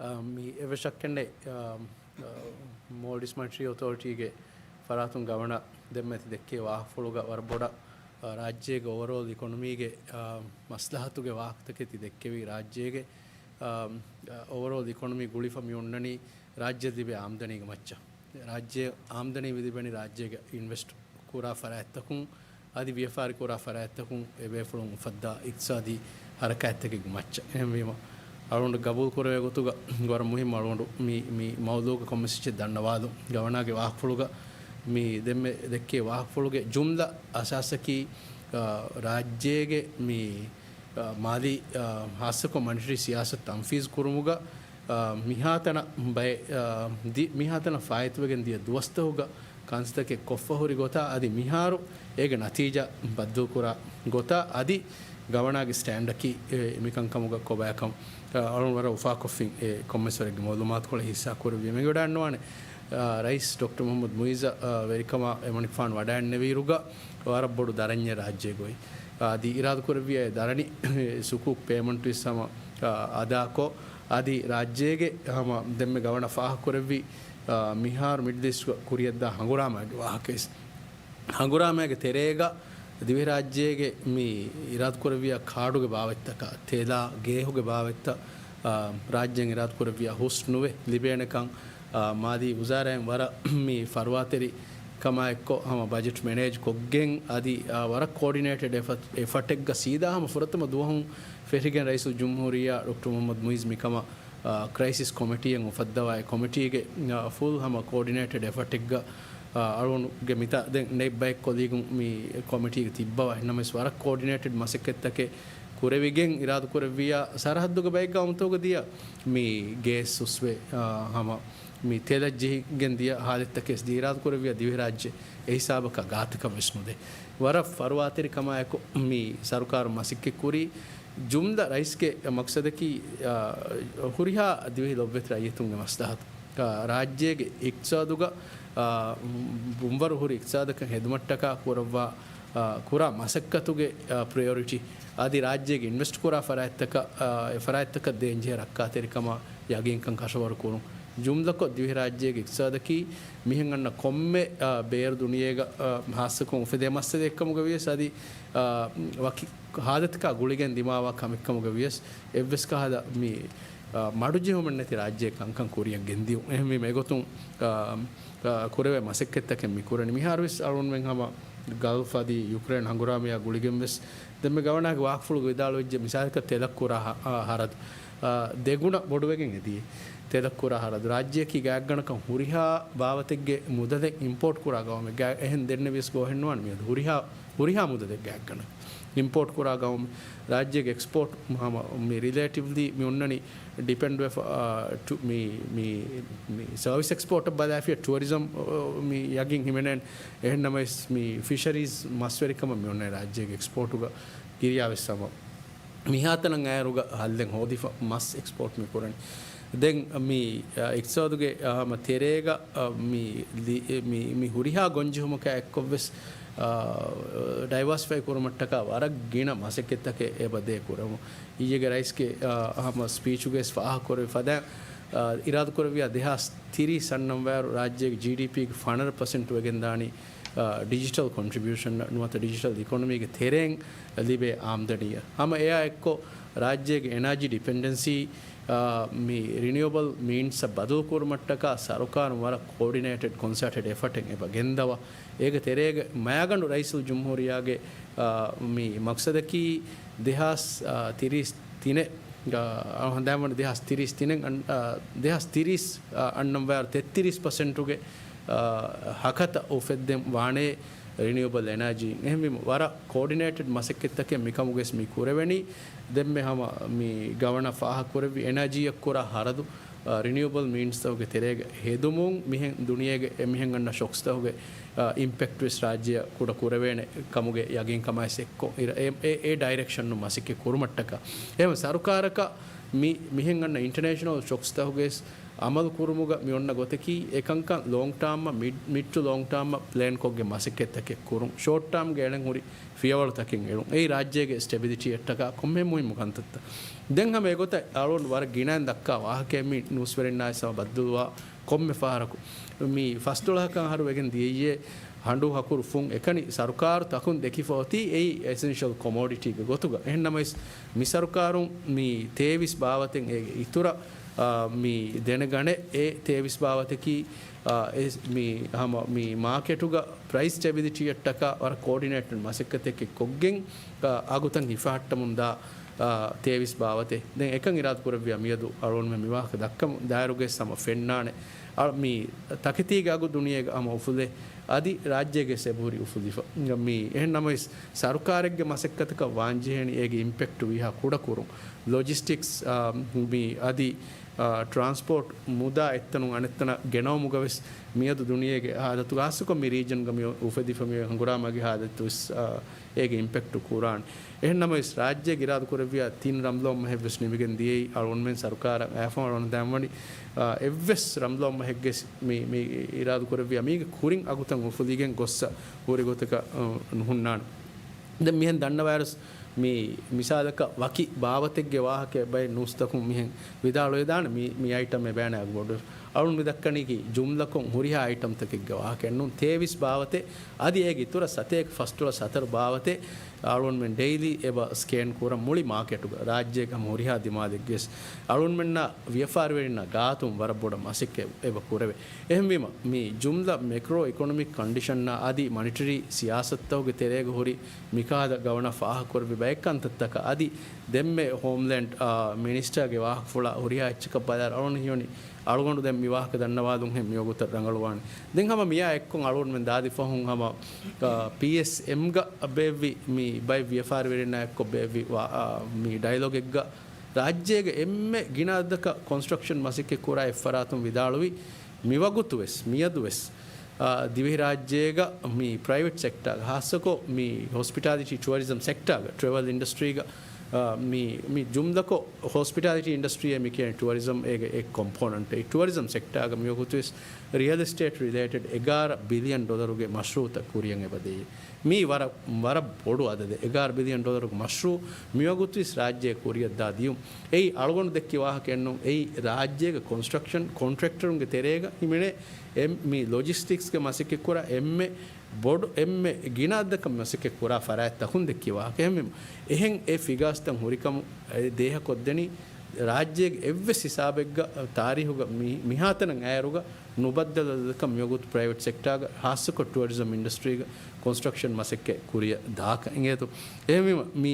އާ، މި އެއްވެސް ޝައްކެއް ނެތް، އާ، އާ، މޯލްޑިވްސް މަނިޓަރީ އޮތޯރިޓީގެ ފަރާތުން ގަވަނަ ދެންމެ ތި ދެއްކޭ ވާހަކަފުޅުގަ ވަރަށް ބޮޑަށް، އާ، ރާއްޖޭގެ އޯވަރޯލް އިކޮނޮމީގެ، އާ، މަސްލަހަތުގެ ވާހަކަތަކެއް ތި ދެއްކެވި ރާއްޖޭގެ، އާ، އާ، އޯވަރޯލް އިކޮނޮމީ ގުޅިފަ މި އޮންނަނީ ރާއްޖެ ލިބޭ އާމްދަނީގެ މައްޗަށް. ރާއްޖެ އާމްދަނީ ލިބެނީ ރާއްޖޭގެ އިންވެސްޓް ކުރާ ފަރާތްތަކުން އަދި ވިޔަފާރި ކުރާ ފަރާތްތަކުން އެބޭފުޅުން އުފައްދާ އިޤްތިޞާދީ ހަރަކާތްތަކެއްގެ މައްޗަށް. އެހެންވީމަ، އަޅުގަނޑު ގަބޫލު ކުރެވޭ ގޮތުގަ ވަރަށް މުހިއްމު އަޅުގަނޑު މި، މި މައުޟޫގެ ކޮންމެސް އެއްޗެއް ދަންނަވާލުން. ގަވަނާގެ ވާހަކަފުޅުގަ މި ދެންމެ ދެއްކޭ ވާހަކަފުޅުގެ ޖުމްލަ އަސާސަކީ، އާ، ރާއްޖޭގެ މި، އާ، މާލީ، އާ، ހާއްސަކޮށް މަނިޓަރީ ސިޔާސަތު ތަންފީޒު ކުރުމުގަ، އާ، މިހާތަނަށް ބައެއް، އާ، ދި-، މިހާތަނަށް ފާއިތުވެގެން ދިޔަ ދުވަސްތަކުގަ ކަންތައްތަކެއް ކޮށްފަ ހުރި ގޮތާ އަދި މިހާރު އޭގެ ނަތީޖާ ބައްދަލުކުރާ ގޮތާ އަދި ގަވަނާގެ ސްޓޭންޑަކީ، އެ، މިކަންކަމުގަ ކޮބާކަން، އަ، އަޅުން ވަރަށް އުފާކޮށްފިން އެ ކޮންމެސްވަރެއްގެ މައުލޫމާތުކޮޅެއް ހިއްސާކުރެއްވި މިގޮޑާންނުވާނެ. އަ، ރައީސް ޑޮކްޓަރ މުޙައްމަދު މުޢިއްޒަށް، އަ، ވެރިކަމާ އެމަނިކުފާނު ވަޑައިންނެވިއިރުގަ ވަރަށް ބޮޑު ދަރަންޏެއް ރާއްޖޭގައި. އަ، އަދި އިރާދަކުރެއްވިއްޔާ އެ ދަރަނި ސުކޫކް ޕޭމަންޓު ވެސް ހަމަ، އަ، އަދާކޮށް، އަދި ރާއްޖޭގެ ހަމަ ދެންމެ ގަވަނަ ފާހަގަކުރެއްވި، އާ، މިހާރު މިޑްލް އީސްޓްގަ ކުރިއަށްދާ ހަނގުރާމައިގެ ވާހަކަވެސް. ހަނގުރާމައިގެ ތެރޭގަ ދިވެހިރާއްޖޭގެ މި އިރާދަކުރެއްވިޔާ ކާޑުގެ ބާވަތްތަކާ، ތެލާ، ގޭހުގެ ބާވަތްތައް، އާ، ރާއްޖޭން އިރާދަކުރެއްވިޔާ ހުސް ނުވެ ލިބޭނެކަން، އާ، މާލީ ވުޒާރާއިން ވަރަށް މި ފަރުވާތެރި ކަމާއެއްކޮށް ހަމަ ބަޖެޓް މެނޭޖް ކޮށްގެން އަދި، އާ، ވަރަށް ކޯޑިނޭޓެޑް އެފަ-، އެފަޓެއްގަ ސީދާ ހަމަ ފުރަތަމަ ދުވަހުން ފެށިގެން ރައީސުލްޖުމްހޫރިއްޔާ ޑޮކްޓަރ މުޙައްމަދު މުޢިއްޒު މިކަމަށް، އާ، ކްރައިސިސް ކޮމިޓީއެއް އުފައްދަވާ، އެ ކޮމިޓީގެ، އާ، ފުލް ހަމަ ކޯޑިނޭޓެޑް އެފަޓެއްގަ، އާ، އަޅުގަނޑުގެ މިތާ ދެން ނެތް ބައެއް ކޮލީގުން މި ކޮމިޓީގަ ތިއްބަވާ، އެހެންނަމަވެސް ވަރަށް ކޯޑިނޭޓެޑް މަސައްކަތްތަކެއް ކުރެވިގެން އިރާދަކުރެއްވިއްޔާ، ސަރަހައްދުގެ ބައެއްގަ އަމުތަކުގަ ދިޔަ މި ގޭސް ހުސްވެ، އާ، ހަމަ މި ތެލަށް ޖެހިގެން ދިޔަ ހާލަތްތަކެސް ދިޔަ އިރާދަކުރެއްވިއްޔާ ދިވެހިރާއްޖެ އެ ހިސާބަކަށް ގާތަކަށް ވެސް ނުދޭ. ވަރަށް ފަރުވާތެރިކަމާއެކު މި ސަރުކާރު މަސައްކަތްކުރީ. ޖުމްލަ ރައީސްގެ މަޤްޞަދަކީ، އާ، ހުރިހާ ދިވެހި ލޮބުވެތި ރައްޔިތުންގެ މަސްލަހަތު، އާ، ރާއްޖޭގެ އިޤްތިޞާދުގަ، އާ، ބުންވަރު ހުރި އިޤްތިޞާދަކަށް ހެދުމަށްޓަކާ ކުރައްވާ، އާ، ކުރާ މަސައްކަތުގެ، އާ، ޕްރަޔޮރިޓީ އަދި ރާއްޖޭގެ އިންވެސްޓް ކުރާ ފަރާތްތަކަށް، އާ، އެ ފަރާތްތަކަށް ދޭންޖެހޭ ރައްކާތެރިކަމާ ޔަގީންކަން ކަށަވަރު ކުރުން. ޖުމްލަކޮށް ދިވެހިރާއްޖޭގެ އިޤްތިޞާދަކީ މިހެން އަންނަ ކޮންމެ، އާ، ބޭރު ދުނިޔޭގަ، އާ، ހާއްސަކޮށް އުފެދޭ މައްސަލައެއްކަމުގަ ވިޔަސް އަދި، އާ، ވަކި ހާލަތަކާ ގުޅިގެން ދިމާވާ ކަމެއްކަމުގަ ވިޔަސް އެއްވެސް ކަހަލަ މި، އާ، މަޑުޖެހުމެއް ނެތި ރާއްޖެއެއް ކަންކަން ކުރިއަށް ގެންދިޔުން. އެހެންވީމަ އެގޮތުން، އާ، އާ، ކުރެވޭ މަސައްކަތްތަކެއް މި ކުރަނީ. މިހާރުވެސް އަޅުގަނޑުމެން ހަމަ ގަލްފް އަދި ޔުކްރޭން ހަނގުރާމަޔާ ގުޅިގެން ވެސް ދެންމެ ގަވަނާގެ ވާހަކަފުޅުގަ ވިދާޅުވެއްޖެ މިސާލަކަށް ތެލަށް ކުރާ ހަ-، އާ، ހަރަދު، އާ، ދެގުނަ ބޮޑުވެގެން އެދިޔޭ. ތެދަށް ކުރާ ހަރަދު. ރާއްޖެއަކީ ގާތްގަނޑަކަށް ހުރިހާ ބާވަތެއްގެ މުދަލެއް އިމްޕޯޓް ކުރާ ގައުމެއް. ގާ-، އެހެން ދެންނެވިޔަސް ގޯހެއް ނުވާނެ މިއަދު. ހުރިހާ، ހުރިހާ މުދަލެއް ގާތްގަނޑަކަށް އިމްޕޯޓް ކުރާ ގައުމެއް. ރާއްޖޭގެ އެކްސްޕޯޓް ހަމަ މި ރިލޭޓިވްލީ މި އޮންނަނީ ޑިޕެންޑް ވެފަ، އާ، ޓު-، މި، މި، މި ސަރވިސް އެކްސްޕޯޓަށް ބަލާފިޔަ ޓުއަރިޒަމް، އާ، މި ޔަގީން ހިމެނޭނެ. އެހެން ނަމަވެސް މި ފިޝަރީޒް މަސްވެރިކަމަށް މި އޮންނަނީ ރާއްޖޭގެ އެކްސްޕޯޓުގަ ކިރިޔާ ވެސް ހަމަ މިހާތަނަށް އައިރުގަ ހައްލެއް ހޯދިފަ މަސް އެކްސްޕޯޓް މި ކުރަނީ. ދެން މި، އ، އިޤްތިޞާދުގެ، އ، ހަމަ ތެރޭގަ، އ، މި ލި-، މި، މި ހުރިހާ ގޮންޖެހުމަކާ އެއްކޮށްވެސް، އ، ޑައިވާސިފައި ކުރުމަށްޓަކާ ވަރަށް ގިނަ މަސައްކަތްތަކެއް އެބަ ދޭ ކުރަމުން. އިއްޔެގެ ރައީސްގެ، އ، ހަމަ ސްޕީޗުގައި ވެސް ފާހަގަކުރެއްވި ފަދައިން، އ، އިރާދަކުރެއްވިޔާ ދެހާސް ތިރީސް އަންނަން ވާއިރު ރާއްޖޭގެ ޖީޑީޕީގެ ފަނަރަ ޕަސެންޓް ވެގެންދާނީ، އ، ޑިޖިޓަލް ކޮންޓްރިބިއުޝަން ނުވަތަ ޑިޖިޓަލް އިކޮނޮމީގެ ތެރެއިން ލިބޭ އާމްދަނީއަށް. ހަމަ އެއާ އެއްކޮށް ރާއްޖޭގެ އެނާޖީ ޑިޕެންޑެންސީ، އ، މި ރިނިއުއަބަލް މީންސްއަށް ބަދަލުކުރުމަށްޓަކާ ސަރުކާރުން ވަރަށް ކޯޑިނޭޓެޑް ކޮންސާޓެޑް އެފަޓެއް އެބަ ގެންދަވާ. އޭގެ ތެރޭގަ މައިގަނޑު ރައީސުލްޖުމްހޫރިއްޔާގެ، އ، މި މަޤްޞަދަކީ ދެހާސް، އ، ތިރީސް ތިނެއް، އ، ހަނދާންވަނީ ދެހާސް ތިރީސް ތިނެއް އަން-، އ، ދެހާސް ތިރީސް، އ، އަންނަން ވާއިރު ތެއްތިރީސް ޕަސެންޓުގެ، އ، ހަކަތަ އުފެއްދެން ވާނޭ ރިނިއުއަބަލް އެނާޖީ. އެހެންވީމަ ވަރަށް ކޯޑިނޭޓެޑް މަސައްކަތްތަކެއް މިކަމުގައި މި ކުރެވެނީ. ދެންމެ ހަމަ މި ގަވަނަ ފާހަގަކުރެއްވި އެނާޖީއަށް ކުރާ ހަރަދު، އ، ރިނިއުއަބަލް މީންސްތަކުގެ ތެރޭގަ ހެދުމުން މިހެން ދުނިޔޭގެ އެމީހުން އަންނަ ޝޮކްސްތަކުގެ، އ، އިމްޕެކްޓް ވެސް ރާއްޖެއަށް ކުޑަ ކުރެވޭނެ ކަމުގެ ޔަގީންކަމާއި އެއްކޮށް އިރަ-، އެ، އެ، އެ ޑައިރެކްޝަންނު މަސައްކަތް ކުރުމަށްޓަކާ. އެހެން ސަރުކާރަކަށް މި، މިހެން އަންނަ އިންޓަރނޭޝަނަލް ޝޮކްސްތަކުގެ ވެސް އަމަލު ކުރުމުގަ މި އޮންނަ ގޮތަކީ، އެކަންކަން ލޯންގް ޓާމަށް، މިޑް، މިޑް ޓު ލޯންގް ޓާމަށް ޕްލޭންކޮށްގެން މަސައްކަތްތަކެއް ކުރުން. ޝޯޓް ޓާމްގެ އެޅެން ހުރި ފިޔަވަޅުތަކެއް އެޅުން. އެއީ ރާއްޖޭގެ ސްޓެބިލިޓީއަށްޓަކާ ކޮންމެ މުހިއްމު ކަންތައްތައް. ދެން ހަމަ އެގޮތަށް އަޅުގަނޑު ވަރަށް ގިނައިން ދައްކާ ވާހަކައެއް މި ނޫސްވެރިންނާ ސަމަ ބައްދަލުވާ ކޮންމެ ފަހަރަކު. މި ފަސްދޮޅަހަކަށް އަހަރު ވެގެން ދިޔައީ ހަނޑޫ ހަކުރު ފުން އެކަނި ސަރުކާރު ތަކުން ދެކިފަ އޮތީ އެއީ އެސެންޝަލް ކޮމޯޑިޓީގެ ގޮތުގަ. އެހެން ނަމަވެސް، މި ސަރުކާރުން މި ތޭވީސް ބާވަތެއް އޭގެ އިތުރަށް، އާ، މި ދެނެގަނެ އެ ތޭވީސް ބާވަތަކީ، އާ، އެ މި ހަމަ މި މާކެޓުގަ ޕްރައިސް ސްޓެބިލިޓީއަށްޓަކާ ވަރަށް ކޯޑިނޭޓެޑް މަސައްކަތެއް ކޮށްގެން، އާ، އަގުތައް ހިފަހައްޓަމުން ދާ، އާ، ތޭވީސް ބާވަތެއް. ދެން އެކަން އިރާދަކުރެއްވިޔާ މިއަދު އަޅުގަނޑުމެން މި ވާހަކަ ދައްކަމުން ދާއިރުގައި ހަމަ ފެންނާނެ. އަ، މި ތަކެތީގެ އަގު ދުނިޔޭގަ ހަމަ އުފުލޭ. އަދި ރާއްޖޭގެ ސެބުރި އުފުލިފަ. މި އެހެން ނަމަވެސް، ސަރުކާރެއްގެ މަސައްކަތަކަށް ވާންޖެހޭނީ އޭގެ އިމްޕެކްޓް ވީހާ ކުޑަކުރުން. ލޮޖިސްޓިކްސް، އާ، މި އަދި، އާ، ޓްރާންސްޕޯޓް މުދާ އެއްތަނުން އަނެއްތަނަށް ގެނައުމުގަވެސް މިއަދު ދުނިޔޭގެ ހާލަތުގަ ހާއްސަކޮށް މި ރީޖަންގަ މި އުފެދިފަ މި ހަނގުރާމަގެ ހާލަތުވެސް، އާ، އޭގެ އިމްޕެކްޓު ކުރާނެ. އެހެން ނަމަވެސް، ރާއްޖޭގެ އިރާދަކުރެއްވިޔާ ތިން ރަމްޟާން މަހެއްވެސް ނިމިގެން ދިޔައީ އަޅުގަނޑުމެން ސަރުކާރަށް އައިފަހު އަޅުގަނޑު ދަންވަނީ، އާ، އެއްވެސް ރަމްޟާން މަހެއްގެ މި، މި އިރާދަކުރެއްވިޔާ މީގެ ކުރިން އަގުތައް އުފުލިގެން ގޮއްސަ ހުރި ގޮތަކަށް، އަ، ނުހުންނާނެ. ދެން މިހެން ދަންނަވާއިރުސް މި މިސާލަކަށް ވަކި ބާވަތެއްގެ ވާހަކައެއް ބައެއް ނޫސްތަކުން މިހެން ވިދާޅުވެދާނެ މި، މި އައިޓަމް އެބައިނަ އަގުބޮޑު. އަޅުން މި ދައްކަނީކީ ޖުމްލަކޮށް ހުރިހާ އައިޓަމްތަކެއްގެ ވާހަކައެއް ނޫން. ތޭވީސް ބާވަތެއް އަދި އޭގެ އިތުރަށް ސަތޭކަ ފަސްދޮޅަސް ހަތަރު ބާވަތެއް އަޅުންމެން ޑެއިލީ އެބަ ސްކޭން ކުރަން މުޅި މާކެޓުގަ ރާއްޖޭގަ ހަމަ ހުރިހާ ދިމާލެއްގެސް އަޅުންމެންނާ ވިޔަފާރިވެރިންނާ ގާތުން ވަރަށް ބޮޑަށް މަސައްކަތް އެބަ ކުރެވޭ. އެހެންވީމަ، މި ޖުމްލަ މެކްރޯ އިކޮނޮމިކް ކޮންޑިޝަންއާ އަދި މަނިޓަރީ ސިޔާސަތުތަކުގެ ތެރޭގަ ހުރި މިކަހަލަ ގަވަނަ ފާހަގަކުރެއްވި ބައެއް ކަންތައްތަކަށް އަދި ދެންމެ ހޯމްލޭންޑް، އާ، މިނިސްޓާގެ ވާހަކަފުޅާ ހުރިހާ އެއްޗަކަށް ބަލާއިރު އަޅުގަނޑު ހީވަނީ އަޅުގަނޑު ދެން މި ވާހަކަ ދަންނަވާލުންހެން މިވަގުތަށް ރަނގަޅުވާނެ. ދެން ހަމަ މިއާ އެއްކޮށް އަޅުގަނޑުމެން ދާދި ފަހުން ހަމަ، އާ، ޕީއެސްއެމްގަ ބޭއްވި މި ބައެއް ވިޔަފާރިވެރިންނާ އެއްކޮށް ބޭއްވި ވާ-، އާ، މި ޑައިލޮގެއްގަ ރާއްޖޭގެ އެންމެ ގިނަ އަދަދަކަށް ކޮންސްޓްރަކްޝަން މަސައްކަތް ކުރާ އެއްފަރާތުން ވިދާޅުވި، މިވަގުތުވެސް، މިއަދުވެސް، އާ، ދިވެހިރާއްޖޭގަ މި ޕްރައިވެޓް ސެކްޓާގަ، ހާއްސަކޮށް މި ހޮސްޕިޓާލިޓީ ޓުއަރިޒަމް ސެކްޓާގަ، ޓްރެވަލް އިންޑަސްޓްރީގަ، އާ، މި، މި ޖުމްލަކޮށް ހޮސްޕިޓާލިޓީ އިންޑަސްޓްރީއޭ މި ކިޔަނީ ޓުއަރިޒަމް އޭގެ އެއް ކޮމްޕޯނަންޓެއް. ޓުއަރިޒަމް ސެކްޓާގަ މިވަގުތުވެސް ރިއަލް އެސްޓޭޓް ރިލޭޓެޑް އެގާރަ ބިލިއަން ޑޮލަރުގެ މަޝްރޫއުތައް ކުރިޔަށް އެބަ ދެއްވި. މީ ވަރަށް، ވަރަށް ބޮޑު އަދަދެއް. އެގާރަ ބިލިއަން ޑޮލަރުގެ މަޝްރޫއު މިވަގުތުވެސް ރާއްޖޭ ކުރިޔަށް ދާ ދިޔުން. އެއީ އަޅުގަނޑު ދެއްކި ވާހަކައެއްނޫން. އެއީ ރާއްޖޭގެ ކޮންސްޓްރަކްޝަން ކޮންޓްރެކްޓަރުންގެ ތެރޭގަ ހިމެނޭ އެ-، މި ލޮޖިސްޓިކްސްގެ މަސައްކަތް ކުރާ އެންމެ ބޮޑު، އެންމެ ގިނަ އަދަދަކަށް މަސައްކަތް ކުރާ ފަރާތްތަކުން ދެއްކި ވާހަކަ. އެހެންވީމަ، އެހެން އެ ފިގާސްތައް ހުރިކަމުން އެ ދޭހަކޮށްދެނީ ރާއްޖޭގެ އެއްވެސް ހިސާބެއްގަ ތާރީހުގަ މި-، މިހާތަނަށް އައިރުގަ ނުބައްދަލު އަދަދަކަށް މިވަގުތު ޕްރައިވެޓް ސެކްޓާގަ ހާއްސަކޮށް ޓުއަރިޒަމް އިންޑަސްޓްރީގަ ކޮންސްޓްރަކްޝަން މަސައްކަތް ކުރިޔަށް ދާކަށް. އިނގޭތޯ؟ އެހެންވީމަ، މި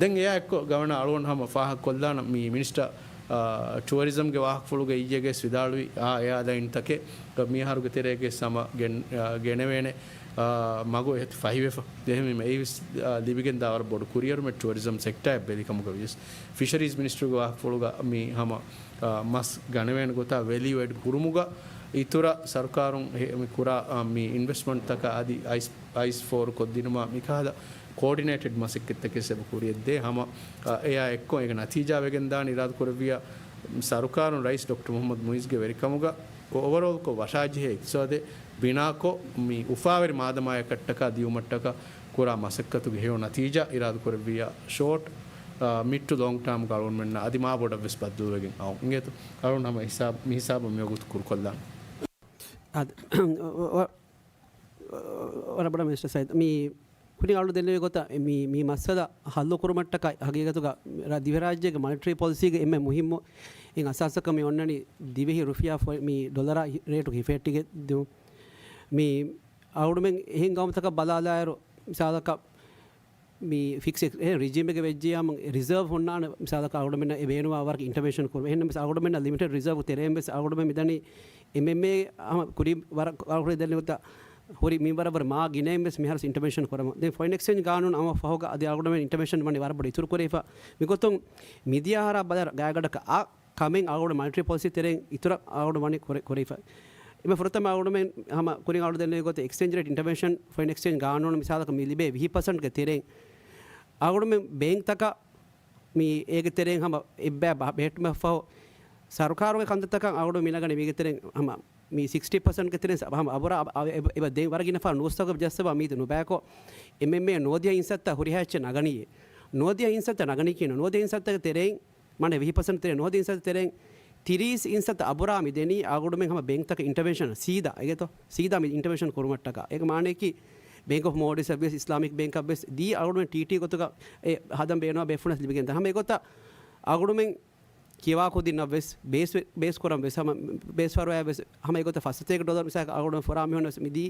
ދެން އެއާ އެއްކޮށް ގަވަނަ އަޅުގަނޑު ހަމަ ފާހަގަކޮށްލާނަން މި މިނިސްޓަރ އާ، ޓުއަރިޒަމްގެ ވާހަކަފުޅުގަ އިއްޔެގެސް ވިދާޅުވި އާ އެއާލައިންތަކެއް މިއަހަރުގެ ތެރޭގެސް ހަމަ ގެން-، އާ، ގެނެވޭނެ، އާ، މަގު އެހެތި ފަހިވެފަ. އެހެންވީމަ އެއީވެސް، އާ، ލިބިގެންދާ ވަރަށް ބޮޑު ކުރިއެރުމެއް ޓުއަރިޒަމް ސެކްޓާއަށް ވެލިކަމުގަ ވިޔަސް. ފިޝަރީޒް މިނިސްޓްރީގެ ވާހަކަފުޅުގަ މި ހަމަ، އާ، މަސް ގަނެވޭނެ ގޮތާ ވެލިއު އެޑް ކުރުމުގަ އިތުރަށް ސަރުކާރުން ހެ-، މި ކުރާ، އާ، މި އިންވެސްޓްމަންޓްތަކާ އަދި އައިސް އައިސް ފޯރު ކޮށްދިނުމާ މިކަހަލަ ކޯޑިނޭޓެޑް މަސައްކަތްތަކެއް އެބަ ކުރިއަށްދޭ. ހަމަ، އާ، އެއާ އެއްކޮށް އޭގެ ނަތީޖާ ވެގެންދާނެ އިރާދަކުރެއްވިއްޔާ، ސަރުކާރުން ރައީސް ޑޮކްޓަރ މުޙައްމަދު މުޢިއްޒުގެ ވެރިކަމުގަ އޯވަރޯލްކޮށް ވަށާޖެހޭ އިޤްތިޞާދެއް ބިނާކޮށް، މި އުފާވެރި މާދަމާޔަކަށްޓަކާ ދިއުމަށްޓަކާ ކުރާ މަސައްކަތުގެ ހެޔޮ ނަތީޖާ އިރާދަކުރެއްވިއްޔާ، ޝޯޓް، އާ، މިޑް ޓު ލޮންގް ޓާމްގަ އަޅުގަނޑުމެންނަށް އަދި މާ ބޮޑަށްވެސް ބައްދަލުވެގެން އައުން. އިނގޭތޯ؟ އަޅުގަނޑު ހަމަ ހިސާބު، މި ހިސާބަށް މިވަގުތު ކުރުކޮށްލާނަން. އާދެ، ވަ-، ވަ-، ވަރަށް ބޮޑަށް މިނިސްޓަރ ސައީދު، މި ކުރިން އަޅު ދެންނެވި ގޮތަށް މި، މި މައްސަލަ ހައްލު ކުރުމަށްޓަކައި ހަގީގަތުގަ ރ-، ދިވެހިރާއްޖޭގެ މަނިޓަރީ ޕޮލިސީގެ އެންމެ މުހިއްމު އިން އަސާސަކަށް މި އޮންނަނީ ދިވެހި ރުފިޔާ ފޮ-، މި ޑޮލަރާ ހި-، ރޭޓު ހިފެހެއްޓިގެން ދިއުން. މި އަޅުގަނޑުމެން އެހެން ގައުމުތަކަށް ބަލާލާއިރު، މިސާލަކަށް މި ފިކްސް އެކްސް-، އެ ރިޖީމެއްގެ ވެއްޖިއްޔާމު ރިޒާވް ހުންނާނެ، މިސާލަކަށް އަޅުގަނޑުމެންނަށް އެ ބޭނުންވާ ވަރަކަށް އިންޓަވެންޝަން ކުރުމަށް. އެހެންނަމަވެސް އަޅުގަނޑުމެންނަށް ލިމިޓެޑް ރިޒާވް ތެރޭން ވެސް އަޅުގަނޑުމެން މިދަނީ އެމްއެމްއޭ ހަމަ ކުރި ވަރަށް އަޅުގަނޑު ދެންނެވި ގޮތަށް ހުރި މިންވަރަށް ވުރެ މާ ގިނައިން ވެސް މިހާރު އިންޓަވެންޝަން ކުރަމުން. ދެން ފޮރިން އެކްސްޗޭންޖް ގާނޫނު އައުމަށް ފަހުގަ އަދި އަޅުގަނޑުމެން އިންޓަވެންޝަން ވަނީ ވަރަށް ބޮޑަށް އިތުރު ކުރެވިފަ. މިގޮތުން މިދިޔަ އަހަރާ ބަލާ ގާތްގަނޑަކަށް އާ ކަމެއް އަޅުގަނޑު މަނިޓަރީ ޕޮލިސީ ތެރެއިން އިތުރަށް އަޅުގަނޑު ވަނީ ކުރެ-، ކުރެވިފަ. އެންމެ ފުރަތަމަ އަޅުގަނޑުމެން ހަމަ ކުރިން އަޅު ދެންނެވި ގޮތަށް އެކްސްޗޭންޖް ރޭޓް އިންޓަވެންޝަން، ފޮރިން އެކްސްޗޭންޖް ގާނޫނު މިސާލަކަށް މި ލިބޭ ވިހި ޕަސެންޓްގެ ތެރެއިން އަޅުގަނޑުމެން ބޭންކްތަކަށް މި އޭގެ ތެރެއިން ހަމަ އެއްބައި ބަ-، ބެހެއްޓުމަށްފަހު، ސަރުކާރުގެ ކަންތައްތަކަށް އަޅުގަނޑު މި ނަގަނީ މީގެ ތެރެއިން ހަމަ މި ސިކްސްޓީ ޕަސެންޓްގެ ތެރެއިން ސަ-، ހަމަ އަބުރާ އަ-، އަ-، އެބަ، އެބަ ދެން ވަރަށް ގިނަ ފަހަރު ނޫސްތަކުގަ ޖައްސަވާ މީތި ނުބަޔަކު އެމްއެމްއޭ ނޯދިޔަ އިންސައްތަ ހުރިހާ އެއްޗެއް ނަގަނީ. ނޯދިޔަ އިންސައްތަ ނަގަނީ ކިހިނެއް؟ ނޯދިޔަ އިންސައްތަގެ ތެރެއިން މާނަ ވިހި ޕަސެންޓް ތެރެއިން، ނޯދިޔަ އިންސައްތަ ތެރެއިން ތިރީސް އިންސައްތަ އަބުރާ މި ދެނީ އަޅުގަނޑުމެން ހަމަ ބޭންކްތަކަށް އިންޓަވެންޝަން ސީދާ، އެގޭތޯ؟ ސީދާ މި އިންޓަވެންޝަން ކުރުމަށްޓަކާ. އޭގެ މާނަޔަކީ ބޭންކް އޮފް މޯލްޑިވްސް އަށްވިޔަސް، އިސްލާމިކް ބޭންކް އަށްވިޔަސް ދީ އަޅުގަނޑުމެން ޓީޓީ ގޮތުގަ އެ ހަދަން ބޭނުންވާ ބޭފުޅުން ލިބިގެންދާނެ. ހަމަ އެގޮތަށް އަޅުގަނޑުމެން ކިޔަވާ ކުދިންނަށްވެސް ބޭސް ވެ-، ބޭސް ކުރަން ވެސް ހަމަ ބޭސް ފަރުވާއަށްވެސް ހަމަ އެގޮތަށް ފައްސަތޭކަ ޑޮލަރު މިސާލަކަށް އަޅުގަނޑު ފުރާ މީހުންނަށް މިދީ.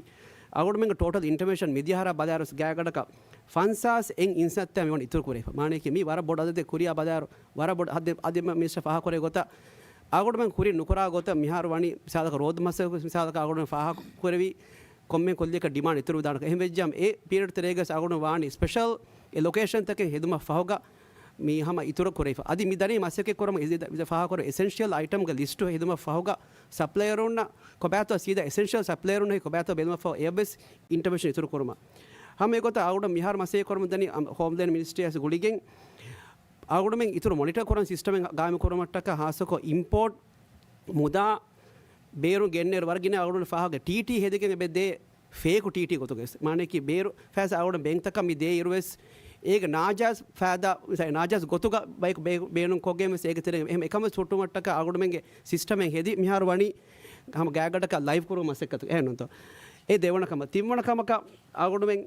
އަޅުގަނޑުމެންގެ ޓޯޓަލް އިންޓަވެންޝަން މިދިޔަ އަހަރާ ބަލާއިރު ގާތްގަނޑަކަށް ފަންސާސް އެއް އިންސައްތަ މިވަނީ އިތުރު ކުރެވިފަ. މާނަޔަކީ މީ ވަރަށް ބޮޑު އަދަދެއް ކުރިއަށް ބަލާއިރު، ވަރަށް ބޮޑު އަދެ-، އަދި މިނިސްޓަރ ފާހަގަކުރެއްވި ގޮތަށް އަޅުގަނޑުމެން ކުރިން ނުކުރާ ގޮތަށް މިހާރު ވަނީ މިސާލަކަށް ރޯދަ މައްސަލަ މިސާލަކަށް އަޅުގަނޑު ފާހަގަކުރެވި ކޮންމެ ކުއްލިއަކަށް ޑިމާންޑް އިތުރު ވެދާނެ. އެހެން ވެއްޖާމަ އެ ޕީރިއަޑް ތެރޭގަސް އަޅުގަނޑު ވާނީ ސްޕެޝަލް އެ ލޮކޭޝަންތަކެއް ހެދުމަށް ފަހުގަ މީ ހަމަ އިތުރު ކުރެވިފަ. އަދި މި ދަނީ މަސައްކަތް ކުރަމުން އިޒި-، އިޒަ ފާހަގަކުރެ އެސެންޝިއަލް އައިޓަމްގެ ލިސްޓު ހެދުމަށް ފަހުގަ ސަޕްލަޔަރުންނަށް ކޮބާތޯ ސީދާ އެސެންޝިއަލް ސަޕްލަޔަރުންނަށް ކޮބާތޯ ބެލުމަށް ފަހު އެއަށްވެސް އިންޓަވެންޝަން އިތުރު ކުރުމަށް. ހަމަ އެގޮތަށް އަޅުގަނޑު މިހާރު މަސައްކަތް ކުރަމުން ދަނީ އަ-، ހޯމްލޭންޑް މިނިސްޓްރީ އަށް ގުޅިގެން އަޅުގަނޑުމެން އިތުރު މޮނިޓަރ ކުރަން ސިސްޓަމެއް ގާއިމު ކުރުމަށްޓަކާ ހާއްސަކޮށް އިމްޕޯޓް މުދާ ބޭރުން ގެންނޭރު ވަރަށް ގިނަ އަޅުގަނޑު ފާހަގަ ޓީޓީ ހެދިގެން އެބަ ދޭ ފޭކު ޓީޓީ ގޮތުގައި. މާނައަކީ ބޭރު ފައިސާ އަޅުގަނޑު ބޭންކްތަކަށް މި ދޭ އިރުވެސް އޭގެ ނާޖާއިޒް ފައިދާ، ނާޖާއިޒް ގޮތުގަ ބަޔަކު ބޭ-، ބޭނުން ކޮށްގެން ވެސް އޭގެ ތެރެއިން އެހެން އެކަމަށް ހުއްޓުމަށްޓަކާ އަޅުގަނޑުމެންގެ ސިސްޓަމެއް ހެދި މިހާރު ވަނީ ހަމަ ގާތްގަނޑަކަށް ލައިވް ކުރުމަށް މަސައްކަތު އެހެންނުތޯ؟ އެ ދެވަނަ ކަމަށް. ތިންވަނަ ކަމަކަށް އަޅުގަނޑުމެން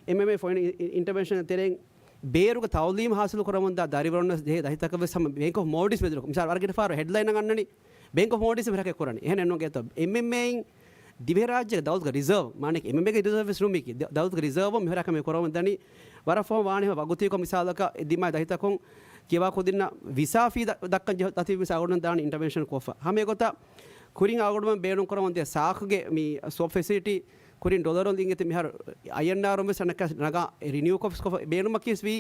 އެމްއެމްއޭ ފޮރިން އި-، އި-، އިންޓަވެންޝަން ތެރެއިން ބޭރުގެ ތައުލީމު ހާސިލު ކުރަމުންދާ ދަރިވަރުންނަށް ޖެހޭ ދަތިތަކަށް ވެސް ހަމަ ބޭންކް އޮފް މޯލްޑިވްސް ބެދުރު މިސާލު ވަރަށް ގިނަ ފަހަރު ހެޑްލައިން އަންނަނީ ބޭންކް އޮފް މޯލްޑިވްސް މިހަރަކަތް ކުރަނީ. އެހެނެއް ނޫން ގޭތޯ؟ އެމްއެމްއޭއިން ދިވެހިރާއްޖޭގެ ދައުލަތުގެ ރިޒާވް، މާނައަކީ އެމްއެމްއޭގެ ރިޒާވް ވެސް ނޫން މީކީ. ދަ-، ދައުލަތުގެ ރިޒާވް މިހަރަކަށް މި ކުރަމުން ދަނީ ވަރަށް ފަހުން ވާނެ ހަމަ ވަގުތީކޮށް މިސާލަކަށް އެ ދިމާ ދަތިތަކުން ކިޔަވާ ކުދިންނަށް ވިސާ ފީ ދަ-، ދައްކަން ޖެހޭ ދަތި ވިސާ އަޅުގަނޑު ދާނީ އިންޓަވެންޝަން ކޮށްފަ. ހަމަ އެގޮތަށް ކުރިން އަޅުގަނޑުމެން ބޭނުން ކުރަމުން ދިޔަ ސާޚުގެ މި ސްވޮޕް ފެސިލިޓީ ކުރިން ޑޮލަރުން އިނގޭތި މިހާރު އައިއެންއާރުން ވެސް އަނެއްކާ ނަގާ ރިނިއު ކޮށް ރިނިއު ކޮށްފަ ބޭނުމަކީ ވީ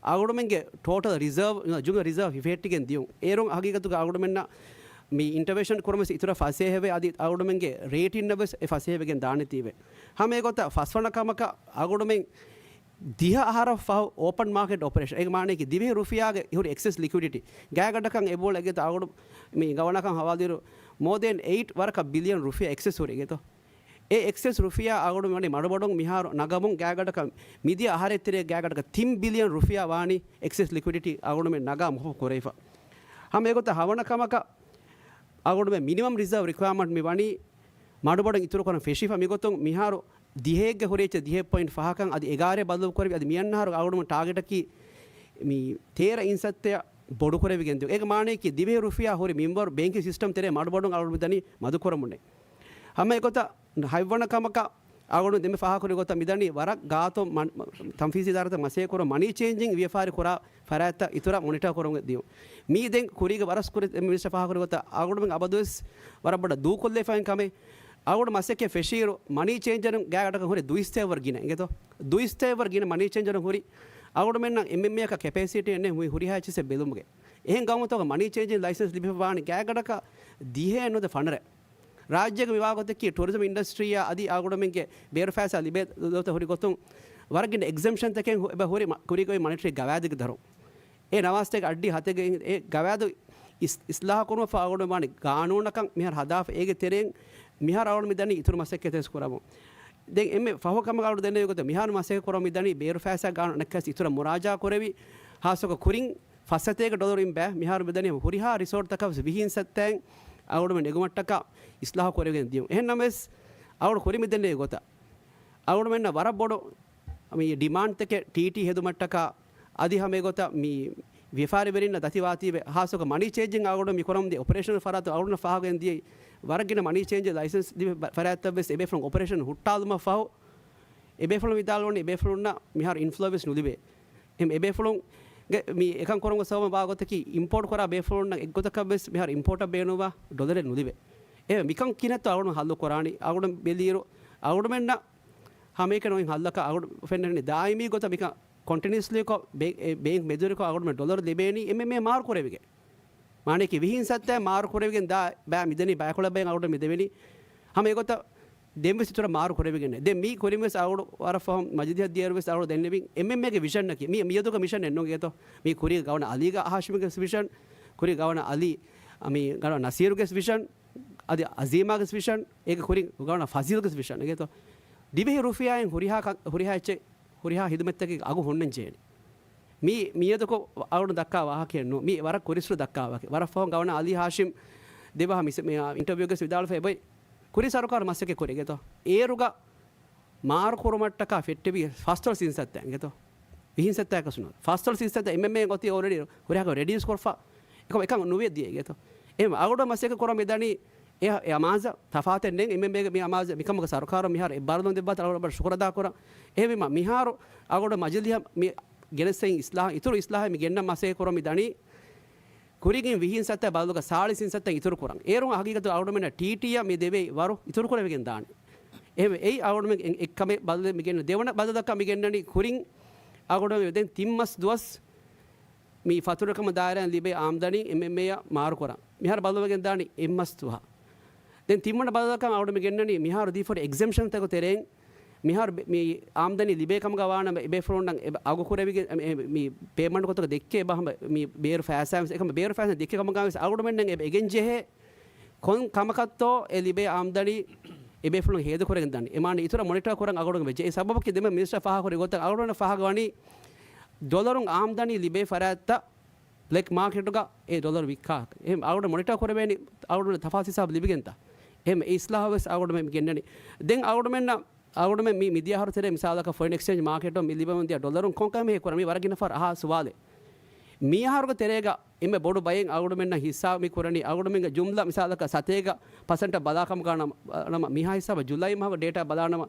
އަޅުގަނޑުމެންގެ ޓޯޓަލް ރިޒާވް، ޖުމްލަ ރިޒާވް ހިފެހެއްޓިގެން ދިޔުން. އޭރުން ހަގީގަތުގަ އަޅުގަނޑުމެންނަށް މި އިންޓަވެންޝަން ކުރުމަށް އިތުރަށް ފަސޭހަވެ އަދި އަޅުގަނޑުމެންގެ ރޭޓިންނަށް ވެސް އެ ފަސޭހަވެގެން ދާނެތީވެ. ހަމަ އެގޮތަށް ފަސްވަނަ ކަމަކަށް އަޅުގަނޑުމެން ދިހަ އަހަރަށް ފަހު އޯޕަން މާކެޓް އޮޕަރޭޝަން. އޭގެ މާނައަކީ ދިވެހި ރުފިޔާގެ ހުރި އެކްސެސް ލިކުއިޑިޓީ. ގާތްގަނޑަކަށް އެބައުޅޭ އެގޭތޯ އަޅުގަނޑު މި ގަވަނަކަށް ހަވާލުވިއިރު މޯ ދެން އެއިޓް ވަރަކަށް ބިލިއަން ރުފިޔާ އެކްސެސް ހުރި އެގޭތޯ. އެ އެކްސެސް ރުފިޔާ އަޅުގަނޑު ވަނީ މަޑުމަޑުން މިހާރު ނަގަމުން ގާތްގަނޑަކަށް މިދިޔަ އަހަރެއް ތެރޭ ގާތްގަނޑަކަށް ތިން ބިލިއަން ރުފިޔާ ވާނީ އެކްސެސް ލިކުއިޑިޓީ އަޅުގަނޑުމެން ނަގާ މުހައްފަ ކުރެވިފަ. ހަމަ އެގޮތަށް ހަވަނަ ކަމަކަށް އަޅުގަނޑުމެން މިނިމަމް ރިޒާވް ރިކުއަރމަންޓް މި ވަނީ މަޑުމަޑުން އިތުރުކުރަން ފެށިފަ. މިގޮތުން މިހާރު ދިހައެއްގެ ހުރި އެއްޗެއް ދިހައެއް ޕޮއިންޓް ފަހަކަށް އަދި އެގާރަ ބަދަލުކުރެވި އަދި މިއަންނަ އަހަރު އަޅުގަނޑު ޓާގެޓަކީ މި ތޭރަ އިންސައްތަޔަށް ބޮޑުކުރެވިގެން ދިޔުން. އޭގެ މާނައަކީ ދިވެހި ރުފިޔާ ހުރި މިންވަރު ބޭންކިން ސިސްޓަމް ތެރޭ މަޑުމަޑުން އަޅުގަނޑު ދަނީ މަދުކުރަމުންނޭ. ހަމަ އެގޮތަށް ހަތްވަނަ ކަމަކަށް އަޅުގަނޑު ދެންމެ ފާހަގަކުރި ގޮތަށް މިދަނީ ވަރަށް ގާތޮށް ތަންފީޒީ އިދާރާތައް މަސައްކަތް ކުރަން މަނީ ޗޭންޖިން ވިޔަފާރި ކުރާ ފަރާތްތައް އިތުރަށް މޮނިޓާ ކުރަމުން ދިޔުން. މީ ދެން ކުރީގެ ވަރަށް ކުރި މިނިސްޓަރ ފާހަގަކުރި ގޮތަށް އަޅުގަނޑުމެން އަބަދުވެސް ވަރަށް ބޮޑަށް ދޫކޮށްލައިފައިން ކަމެއް. އަޅުގަނޑު މަސައްކަތް ފެށިއިރު މަނީ ޗޭންޖަރުން ގާތްގަނޑަކަށް ހުރި ދުއިސައްތައެއް ވަރަށް ގިނަ އިނގޭތޯ. ދުއިސައްތައެއް ވަރަށް ގިނަ މަނީ ޗޭންޖަރުން ހުރި. އަޅުގަނޑުމެންނަށް އެމްއެމްއޭއަކަށް ކެޕޭސިޓީ އެއްނެއް ހުރި ހުރިހާ އެއްޗެއް ބެލުމުގެ. އެހެން ގައުމުތަކަށް މަނީ ޗޭންޖިން ލައިސަންސް ލިބިފަވާނީ ގާތްގަނޑަކަށް ދިހައެއް ނުވަތަ ފަނަރަ. ރާއްޖޭގެ މިވާގޮތަކީ ޓުރިޒަމް އިންޑަސްޓްރީއާ އަދި އަޅުގަނޑުމެންގެ ބޭރު ފައިސާ ލިބޭ ލޯތައް ހުރި ގޮތުން ވަރަށް ގިނަ އެގްޒަމްޝަންތަކެއް ހު-، އެބަ ހުރި މަ-، ކުރީގައި މަނިޓަރީ ގަވާއިދުގެ ދަށުން. އެ ނަވާސްތޭކަ އައްޑި ހަތެއްގެ އެ ގަވާއިދު އިސް-، އިސްލާހު ކުރުމަށްފަހު އަޅުގަނޑު ވާނީ ގާނޫނަކަށް މިހާރު ހަދާފަ އޭގެ ތެރެއިން މިހާރު އަޅުގަނޑު މި ދަނީ އިތުރު މަސައްކަތެއް ވެސް ކުރަމުން. ދެން އެންމެ ފަހު ކަމަށް އަޅުގަނޑު ދެންނެވި ގޮތަށް މިހާރު މަސައްކަތް ކުރަމުން މި ދަނީ ބޭރު ފައިސާ ގާނޫނަކަށް އިތުރަށް މުރާޖާ ކުރެވި ހާއްސަކޮށް ކުރިން ފައްސަތޭކަ ޑޮލަރު އިން ބައި މިހާރު މިދަނީ ހުރިހާ ރިސޯޓްތަކަށް ވިހިން ސައްތައިން އަޅުގަނޑުމެން ނެގުމަށްޓަކާ އިސްލާހު ކުރެވިގެން ދިޔުން. އެހެން ނަމަވެސް އަޅުގަނޑު ކުރި މިދެންނެވި ގޮތަށް އަޅުގަނޑުމެންނަށް ވަރަށް ބޮޑު މި ޑިމާންޑްތަކެއް ޓީޓީ ހެދުމަށްޓަކާ އަދި ހަމަ އެގޮތަށް މި ވިޔަފާރިވެރިންނަށް ދަތިވާތީވެ ހާއްސަކޮށް މަނީ ޗޭންޖިން އަޅުގަނޑު މި ކުރަމުންދިޔަ އޮޕަރޭޝަނަލް ފަރާތު އަޅުގަނޑު ފާހަގައިން ދިޔައީ ވަރަށް ގިނަ މަނީ ޗޭންޖިން ލައިސަންސް ލިބި ފަރާތްތައް ވެސް އެބޭފުޅުން އޮޕަރޭޝަން ހުއްޓާލުމަށް ފަހު އެބޭފުޅުން ވިދާޅުވަނީ އެބޭފުޅުންނަށް މިހާރު އިންފްލޯ ވެސް ނުލިބޭ. އެހެން އެބޭފުޅުންގެ މި އެކަން ކުރުމުގެ ސަބަބުން ވާ ގޮތަކީ އިމްޕޯޓް ކުރާ ބޭފުޅުންނަށް އެއްގޮތަކަށް ވެސް މިހާރު އިމްޕޯޓަށް ބޭނުންވާ ޑޮލަރެއް ނުލިބޭ. އެ މިކަން ކިހިނެއްތޯ އަޅުގަނޑު ހައްލު ކުރާނީ. އަޅުގަނޑު ބެލިއިރު އަޅުގަނޑުމެންނަށް ހަމައެކަނި އޮތް ހައްލަކަށް އަޅުގަނޑު ފެންނަނީ ދާއިމީ ގޮތަށް މިކަން ކޮންޓިނިއުއަސްލީކޮށް ބޭ-، އެ ބޭންކް މެދުވެރިކޮށް އަޅުގަނޑުމެން ޑޮލަރު ލިބޭނީ އެމްއެމްއޭ މާރު ކުރެވިގެން. މާނައަކީ ވިހިން ސައްތައެއް މާރު ކުރެވިގެން ދާ ބައި މިދަނީ ބައިކޮޅަށް ބައި އަޅުގަނޑު މި ދެވެނީ. ހަމަ އެގޮތަށް ދެންވެސް އިތުރަށް މާރު ކުރެވިގެން. ދެން މީ ކުރިންވެސް އަޅުގަނޑު ވަރަށް ފަހުން މަޖިލީހަށް ދިޔައިރުވެސް އަޅުގަނޑު ދެންނެވިން އެމްއެމްއޭގެ ވިޝަންއަކީ މީ މިއަދުގެ މިޝަން އެއްނޫން އިނގޭތޯ. މީ ކުރީ ގަވަނަ އަލީގެ ހާޝިމްގެ ވިޝަން، ކުރީ ގަވަނަ އަލީ، މީ ގަވަނަ ނަސީރުގެ ވިޝަން، އަދި އަޒީމާގެ ވިޝަން، އޭގެ ކުރިން ގަވަނަ ފަޒީލްގެ ވިޝަން އިނގޭތޯ. ދިވެހި ރުފިޔާއިން ހުރިހާ ކަ-، ހުރިހާ އެއްޗެއް، ހުރިހާ ހިދުމަތްތަކެއް އަގު ހުންނަން ޖެހޭނެ. މީ މިއަދުކޮށް އަޅުގަނޑު ދައްކާ ވާހަކައެއް ނޫން. މީ ވަރަށް ކުރިއްސުރެ ދައްކާ ވާހަކަ. ވަރަށް ފަހުން ގަވަނަ އަލީ ހާޝިމް ދެވަހަ މިސް-، މި، އާ، އިންޓަވިއުގެ ވިދާޅުވެފަ އެބައޮތް. ކުރި ސަރުކާރު މަސައްކަތް ކުރި އިނގޭތޯ. އޭރުގަ މާރު ކުރުމަށްޓަކާ ފެއްޓެވި ފަސްދޮޅަސް އިންސައްތަ އިނގޭތޯ. ވިހިން ސައްތައަކަށް ނޫން. ފަސްދޮޅަސް އިންސައްތަ އެމްއެމްއޭ ގޮތީ އޯލްރެޑީ ހުރިހާ ރެޑިއުސް ކޮށްފަ. އެކަމަކު އެކަން ނުވެ ދިޔަ އިނގޭތޯ. އެ އަޅުގަނޑު މަސައްކަތް ކުރަމުން މި ދަނީ އެ، އެ އަމާޒަށް ތަފާތެއް ނެތް. އެމްއެމްއޭގެ މި އަމާޒަށް މިކަމުގެ ސަރުކާރުން މިހާރު އެއްބާރުލުން ދެއްވާތީ އަޅުގަނޑު ވަރަށް ޝުކުރު އަދާ ކުރަން. އެހެންވީމަ މިހާރު އަޅުގަނޑު މަޖިލީހަށް މި ގެނެސްދިން އިސްލާހު، އިތުރު އިސްލާހެއް މި ގެންނަން މަސައްކަތް ކުރަމުން މި ދަނީ ކުރީގެ ވިހިން ސައްތަ ބަދަލުގަ ސާޅީސް އިންސައްތަ އިތުރު ކުރަން. އޭރުން ހަގީގަތު އަޅުގަނޑުމެންނަށް ޓީޓީއަށް މި ދެވޭ ވަރު އިތުރު ކުރެވިގެން ދާނެ. އެހެންވެ، އެއީ އަޅުގަނޑުމެން އެ-، އެއްކަމެއް ބަދަލެއް މި ގެންނަ. ދެވަނަ ބަދަލަކަށް މި ގެންނަނީ ކުރިން އަޅުގަނޑުމެން ދެން ތިން މަސް ދުވަސް މި ފަތުރުވެރިކަމުގެ ދާއިރާއިން ލިބޭ އާމްދަނީ އެމްއެމްއޭއަށް މާރުކުރަން. މިހާރު ބަދަލުވެގެން ދާނީ އެއް މަސް ދުވަހަށް. ދެން ތިންވަނަ ބަދަލަކަށް އަޅުގަނޑު މި ގެންނަނީ މިހާރު ދީފަ ހުރި އެގްޒެމްޝަންތަކުގެ ތެރެއިން މިހާރު ބެ-، މި އާމްދަނީ ލިބޭ ކަމުގަ ވާނަމަ އެބޭފުޅުންނަށް އެބަ އަގު ކުރެވިގެން އެ-، މި ޕޭމަންޓް ގޮތުގަ ދެއްކޭ އެބަ ހަމަ މި ބޭރު ފައިސާ ވެސް އެކަމަ ބޭރު ފައިސާ ދެއްކޭ ކަމުގަ ވެސް އަޅުގަނޑުމެންނަށް އެބަ އެގެން ޖެހޭ ކޮން ކަމަކަށްތޯ އެ ލިބޭ އާމްދަނީ އެބޭފުޅުން ހޭދަ ކުރެގެން ދާނީ. އެ މާނަ އިތުރަށް މޮނިޓާ ކުރަން އަޅުގަނޑު ވެއްޖެ. އެ ސަބަބަކީ ދެންމެ މިނިސްޓަރ ފާހަގަކުރި ގޮތަށް އަޅުގަނޑު ފާހަގަވަނީ ޑޮލަރުން އާމްދަނީ ލިބޭ ފަރާތްތައް ބްލެކް މާކެޓުގަ އެ ޑޮލަރު ވިއްކާ. އެހެން އަޅުގަނޑު މޮނިޓާ ކުރެވޭނީ އަޅުގަނޑު ތަފާސް ހިސާބު ލިބިގެންތަ؟ އެހެން އެ އިސްލާހު ވެސް އަޅުގަނޑު މި ގެންނަނީ. ދެން އަޅުގަނޑުމެން އަޅުގަނޑުމެން މި މިދިޔަ އަހަރު ތެރޭ މިސާލަކަށް ފޮރިން އެކްސްޗޭންޖް މާކެޓުން މި ލިބެމުން ދިޔަ ޑޮލަރުން ކޮންކަމެއް ކުރަން މި ވަރަށް ގިނަ ފަހަރު އަހާ ސުވާލެއް. މި އަހަރުގެ ތެރޭގަ އެންމެ ބޮޑު ބައެއް އަޅުގަނޑުމެންނަށް ހިއްސާ މި ކުރަނީ އަޅުގަނޑުމެންގެ ޖުމްލަ މިސާލަކަށް ސަތޭކަ ޕަސެންޓަށް ބަލާ ކަމުގަ ނަމަ، ނަމަ މިހާ ހިސާބަށް ޖުލައި މަހުގެ ޑޭޓާ ބަލާނަމަ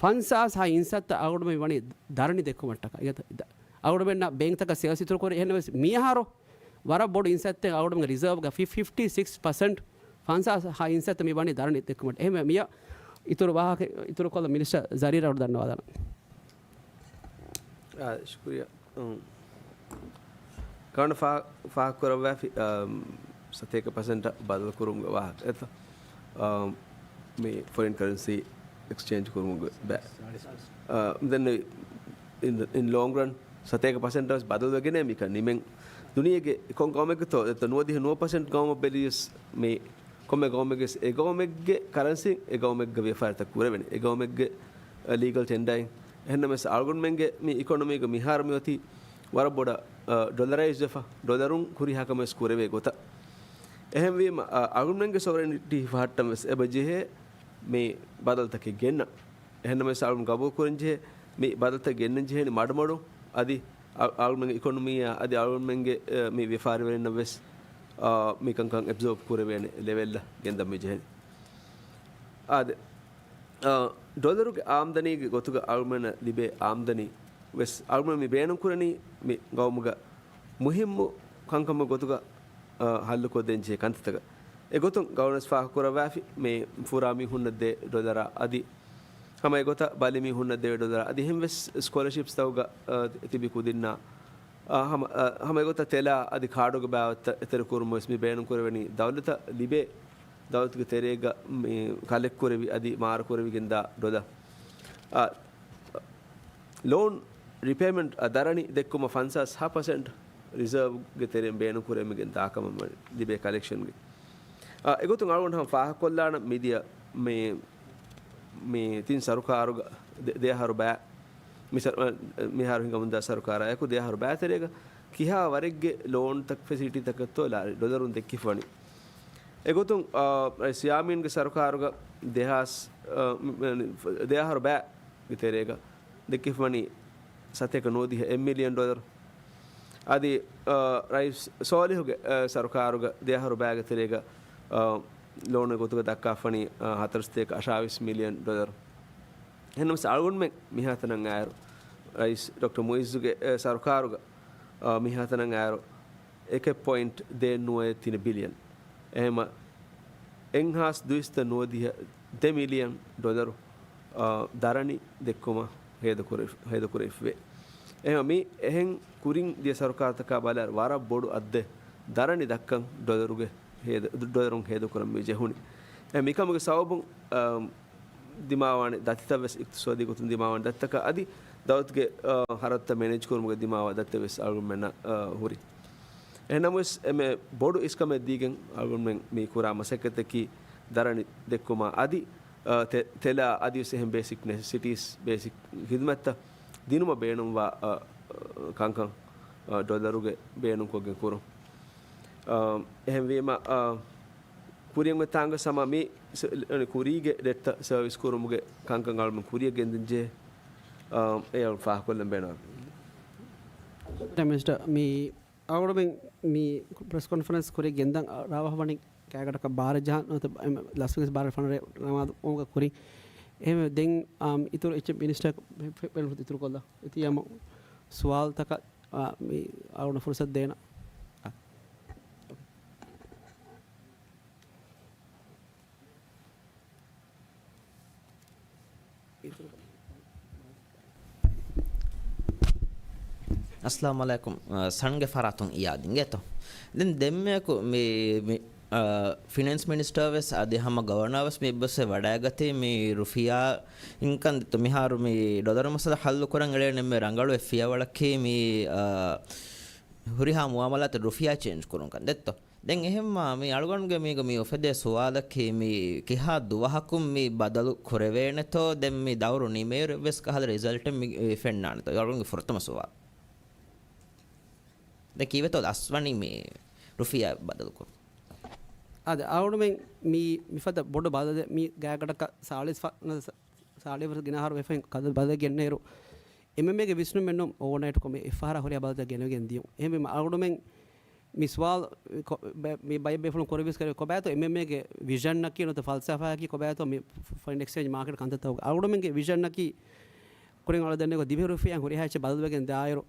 ފަންސާސް ހަ އިންސައްތަ އަޅުގަނޑުމެން ވަނީ ދަރަނި ދެއްކުމަށްޓަކާ. އެގޮތަށް ދަ-، އަޅުގަނޑުމެންނަށް ބޭންކްތަކަށް ސޭލްސް އިތުރު ކުރި. އެހެންނަމަވެސް މިއަހަރު ވަރަށް ބޮޑު އިންސައްތައެއް އަޅުގަނޑުމެންގެ ރިޒާވްގަ ފި-، ފިފްޓީ ސިކްސް ޕަސެންޓް ފަންސާސް ހަ އިންސައްތަ މި ވަނީ ދަރަނި ދެއްކުމަށް. އެހެންވެ މިއަށް އިތުރު ވާހަކަ އިތުރުކޮށްލަން މިނިސްޓަރ ޒަރީރަށް އަޅު ދަންނަވާލާނަން. އާ، ޝުކުރިއްޔާ. އުން. ކަން ފާ-، ފާހަގަކުރައްވާފި، އަ، ސަތޭކަ ޕަސެންޓަށް ބަދަލު ކުރުމުގެ ވާހަކަ އެތަ؟ އަ، މި ފޮރިން ކަރެންސީ އެކްސްޗޭންޖް ކުރުމުގެ ބައި. އަ، ދެން އިން، އިން ލޯންގް ރަން ސަތޭކަ ޕަސެންޓަށް ވެސް ބަދަލުވެގެނޭ މިކަން ނިމެން. ދުނިޔޭގެ ކޮން ގައުމެއްގެތޯ އެތަ ނުވަދިހަ ނުވަ ޕަސެންޓް ގައުމަށް ބެލިޔަސް މި ކޮންމެ ގައުމެއްގެސް އެ ގައުމެއްގެ ކަރަންސީ އެ ގައުމެއްގެ ވިޔަފާރިތައް ކުރެވޭނެ. އެ ގައުމެއްގެ، އަ، ލީގަލް ޓެންޑާއިން. އެހެންނަމަވެސް އަޅުގަނޑުމެންގެ މި އިކޮނޮމީގަ މިހާރު މިއޮތީ ވަރަށް ބޮޑަށް، އަ، ޑޮލަރައިޒް ވެފަ، ޑޮލަރުން ހުރިހާ ކަމެއް ވެސް ކުރެވޭ ގޮތަށް. އެހެންވީމަ، އަ، އަޅުގަނޑުމެންގެ ސޮވަރެނިޓީ ހިފަހައްޓަން ވެސް އެބަ ޖެހޭ މި ބަދަލުތަކެއް ގެންނަން. އެހެންނަމަވެސް އަޅުގަނޑު ގަބޫލު ކުރަން ޖެހޭ މި ބަދަލުތައް ގެންނަން ޖެހޭނީ މަޑުމަޑުން އަދި އަ-، އަޅުގަނޑުމެންގެ އިކޮނޮމީއާ އަދި އަޅުގަނޑުމެންގެ، އެ، މި ވިޔަފާރިވެރިންނަށް ވެސް، އާ، މިކަންކަން އެބްޒޯބް ކުރެވޭނެ ލެވެލްއަށް ގެންދަން މި ޖެހެނީ. އާދެ، އާ، ޑޮލަރުގެ އާމްދަނީގެ ގޮތުގަ އަޅުމެންނަށް ލިބޭ އާމްދަނީ ވެސް އަޅުމެން މި ބޭނުންކުރަނީ މި ގައުމުގަ މުހިއްމު ކަންކަމުގެ ގޮތުގަ، އަ، ހައްލުކޮށްދޭން ޖެހޭ ކަންތައްތަކަށް. އެގޮތުން ގަވަރނަންސް ފާހަގަކުރައްވާފި މި ފުރާ މީހުންނަށް ދޭ ޑޮލަރާ އަދި ހަމަ އެގޮތަށް ބަލި މީހުންނަށް ދޭ ޑޮލަރާ އަދި އެހެން ވެސް ސްކޮލަރޝިޕްސްތަކުގަ، އަ، ތިބި ކުދިންނާ، އަ، ހަމަ، އަ، ހަމަ އެގޮތަށް ތެލާ އަދި ކާޑުގެ ބާވަތްތައް އެތެރެކުރުމަށް ވެސް މި ބޭނުންކުރެވެނީ ދައުލަތަށް ލިބޭ ދައުލަތުގެ ތެރޭގަ މި ކަލެކްޓް ކުރެވި އަދި މާރުކުރެވިގެންދާ ޑޮލަރު. އަ، ލޯން ރިޕޭމަންޓް އަށް ދަރަނި ދެއްކުމަށް ފަންސާސް ހަ ޕަސެންޓް ރިޒާވްގެ ތެރެއިން ބޭނުންކުރެވިގެން ދާކަމަށް ލިބޭ ކަލެކްޝަންގެ. އަ، އެގޮތުން އަޅުގަނޑު ހަމަ ފާހަގަކޮށްލާނަން މިދިޔަ މި، މި ތިން ސަރުކާރުގަ ދެ-، ދެއަހަރު ބައި، މި ސަރު-، މިހާރު ހިނގަމުންދާ ސަރުކާރާއެކު ދެއަހަރު ބައިތެރޭގަ ކިހާ ވަރެއްގެ ލޯންތައް ފެސިލިޓީތަކެއްތޯ ލާ-، ޑޮލަރުން ދެއްކިފަވަނީ. އެގޮތުން، އަ، ރައީސް ޔާމީންގެ ސަރުކާރުގަ ދެހާސް، އަ، މި-، މި-، ދެއަހަރު ބައިގެ ތެރޭގަ ދެއްކިފަވަނީ ސަތޭކަ ނުވަދިހަ އެއް މިލިއަން ޑޮލަރު. އަދި، އަ، ރައީސް ސޯލިހުގެ، އަ، ސަރުކާރުގަ ދެއަހަރު ބައިގެ ތެރޭގަ، އަ، ލޯނުގެ ގޮތުގަ ދައްކާފަވަނީ، އަ، ހަތަރުސަތޭކަ އަށާވީސް މިލިއަން ޑޮލަރު. އެހެންނަމަވެސް އަޅުގަނޑުމެން މިހާތަނަށް އައިރު، ރައީސް ޑޮކްޓަރ މުއިއްޒުގެ، އެ، ސަރުކާރުގަ، އަ، މިހާތަނަށް އައިރު އެކެއް ޕޮއިންޓް ދޭއް ނުވައެއް ތިނެއް ބިލިއަން. އެހެމަ އެއްހާސް ދުއިސައްތަ ނުވަދިހަ ދެ މިލިއަން ޑޮލަރު، އަ، ދަރަނި ދެއްކުމަށް ހޭދަކުރެ-، ހޭދަކުރެވިފެވޭ. އެހެމަ މި އެހެން ކުރިން ދިޔަ ސަރުކާރުތަކާ ބަލާއިރު ވަރަށް ބޮޑު އައްދެއް ދަރަނި ދައްކަން ޑޮލަރުގެ ހޭދަ-، ޑޮލަރުން ހޭދަކުރަން މި ޖެހުނީ. އެ މިކަމުގެ ސަބަބުން، އަ، ދިމާވާނެ ދަތިތައް ވެސް އިޤްތިޞާދީ ގޮތުން ދިމާވާނެ ދަތިތަކަށް އަދި ދައުލަތުގެ، އަ، ހަރަދުތައް މެނޭޖް ކުރުމުގެ ދިމާވާ ދަތިތައް ވެސް އަޅުގަނޑުމެންނަށް، އަ، ހުރި. އެހެންނަމަވެސް، އެމެ ބޮޑު އިސްކަމެއް ދީގެން އަޅުގަނޑުމެން މި ކުރާ މަސައްކަތަކީ ދަރަނި ދެއްކުމާ އަދި، އަ، ތެ-، ތެލާ އަދިވެސް އެހެން ބޭސިކް ނެސެސިޓީސް، ބޭސިކް ހިދުމަތްތައް ދިނުމަށް ބޭނުންވާ، އަ، އަ، ކަންކަން، އަ، ޑޮލަރުގެ ބޭނުންކޮށްގެން ކުރުން. އަ، އެހެންވީމަ، އަ، ކުރިއަށް އޮތް ތާނގަ ސަމާ މި ސ-، ކުރީގެ ޑެޓްތައް ސަރވިސް ކުރުމުގެ ކަންކަން އަޅުމެން ކުރިއަށް ގެންދަން ޖެހޭ، އަ، އެ އަޅު ފާހަގަކޮށްލަން ބޭނުން. މިނިސްޓަރ، މި އަޅުގަނޑުމެން މި ޕްރެސް ކޮންފަރެންސް ކުރި ގެންދަން ރާވާފަވަނީ ގާތްގަނޑަކަށް ބާރަ ޖަހަން ނުވަތަ ލަސްވެގެސް ބާރަ ފަނަރަ ނަމާދު އޮނގަ ކުރިން. އެހެންވެ ދެން، އާ، އިތުރު އެއްޗެއް މިނިސްޓަރ އިތުރު ކޮށްލާ. އެތި ހަމަ ސުވާލުތަކަށް، އާ، މި އަޅުގަނޑަށް ފުރުސަތު ދޭނަ. އައްސަލާމު ޢަލައިކުމް. އަ، ސަންގެ ފަރާތުން އިޔާދިންގޭތޯ. ދެން ދެންމެއަކު މި، މި، އަ، ފިނޭންސް މިނިސްޓަރ ވެސް އަދި ހަމަ ގަވަރނަރ ވެސް މި އެއްބަސްވެ ވަޑައިގަތީ މި ރުފިޔާ އިންކަން ދެއްތޯ. މިހާރު މި ޑޮލަރު މައްސަލަ ހައްލު ކުރަން އެޅޭނެ އެންމެ ރަނގަޅު އެއް ފިޔަވަޅަކީ މި، އަ، ހުރިހާ މުއާމަލާތު ރުފިޔާ ޗޭންޖް ކުރުންކަން ދެއްތޯ. ދެން އެހެންމާ މި އަޅުގަނޑުގެ މީގަ މި އުފެދޭ ސުވާލަކީ މި ކިހާ ދުވަހަކުން މި ބަދަލު ކުރެވޭނެތޯ؟ ދެން މި ދައުރު ނިމޭއިރު އެއްވެސް ކަހަލަ ރިޒަލްޓެއް މި ފެންނާނެތޯ؟ އަޅުގަނޑުގެ ފުރަތަމަ ސުވާލު. ދެން ކީއްވެތޯ ލަސްވަނީ މި ރުފިޔާ ބަދަލުކުރުން؟ އާދެ، އަޅުގަނޑުމެން މި މިފަދަ ބޮޑު ބަދަލެއް މި ގާތްގަނޑަކަށް ސާޅީސް ފަ-، ސާޅީސް ގިނަ އަހަރު ވެފައި ކަދަ ބަދަލެއް ގެންނައިރު، އެމްއެމްއޭގެ ވިސްނުމެއްނު އޯވަރނައިޓްކޮށް މި އެއްފަހަރާ ހުރިހާ ބަދަލުތައް ގެނެވިގެން ދިޔުން. އެހެންވީމަ އަޅުގަނޑުމެން މި ސުވާލު ކޮ-، ބެ-، މި ބައެއް ބޭފުޅުން ކުރި ވިސްކަރެ ކޮބާތޯ އެމްއެމްއޭގެ ވިޝަންއަކީ ނުވަތަ ފަލްސަފާއަކީ ކޮބާތޯ މި ފޮ-، ފޮރިން އެކްސްޗޭންޖް މާކެޓް ކަންތައްތަކުގެ. އަޅުގަނޑުމެންގެ ވިޝަންއަކީ ކުރިން އަޅު ދެންނެވި ދިވެހި ރުފިޔާ ހުރިހާ އެއްޗެއް ބަދަލުވެގެން ދާއިރު،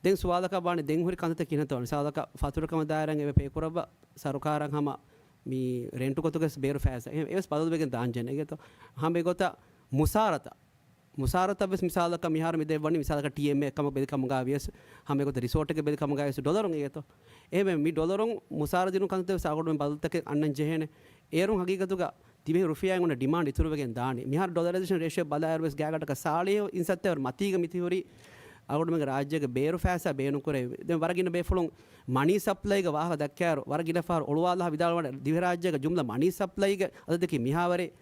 ދެން ސުވާލަކަށް ވާނެ ދެން ހުރި ކަންތައްތައް ކިހިނެއްތޯ؟ މިސާލަކަށް ފަތުރުކަމަށް ދާއިރަށް އެބަ ޕޭ ކުރައްވާ ސަރުކާރަށް ހަމަ މި ރެންޓު ގޮތުގަސް ބޭރު ފައިސާ އެ-، އެވެސް ބަދަލުވެގެން ދާންޖެހޭނެ އެގެތޯ. ހަމަ އެގޮތަށް މުސާރަތައް، މުސާރަތައް ވެސް މިސާލަކަށް މިހާރު މި ދެއްވަނީ މިސާލަކަށް ޓީއެމްއޭ ކަމަށް ބެލި ކަމުގަ ވިޔަސް ހަމަ އެގޮތަށް ރިސޯޓެއްގެ ބެލި ކަމުގަ ވިޔަސް ޑޮލަރުން އެގެތޯ. އެހެންވެ މި ޑޮލަރުން މުސާރަ ދިނުން ކަންތައް ވެސް އަޅުގަނޑުމެން ބަދަލުތަކެއް އަންނަން ޖެހޭނެ. އޭރުން ހަގީގަތުގަ ދިވެހި ރުފިޔާއިން އޮންނަ ޑިމާންޑް އިތުރުވެގެން ދާނީ. މިހާރު ޑޮލަރައިޒޭޝަން ރޭޝިއޯ ބަލާއިރު ވެސް ގާތްގަނޑަކަށް ސާޅީސް އިން ސައްތަ ވަރަށް މަތީގަ މިތިހުރީ އަޅުގަނޑުމެންގެ ރާއްޖޭގެ ބޭރު ފައިސާ ބޭނުންކުރެވި. ދެން ވަރަށް ގިނަ ބޭފުޅުން މަނީ ސަޕްލައިގެ ވާހަކަ ދައްކާއިރު، ވަރަށް ގިނަ ފަހަރު އޮޅުވާލާ ވިދާޅުވާނެ ދިވެހިރާއްޖޭގެ ޖުމްލަ މަނީ ސަޕްލައިގެ އަދަދަކީ މިހާވަރެއް.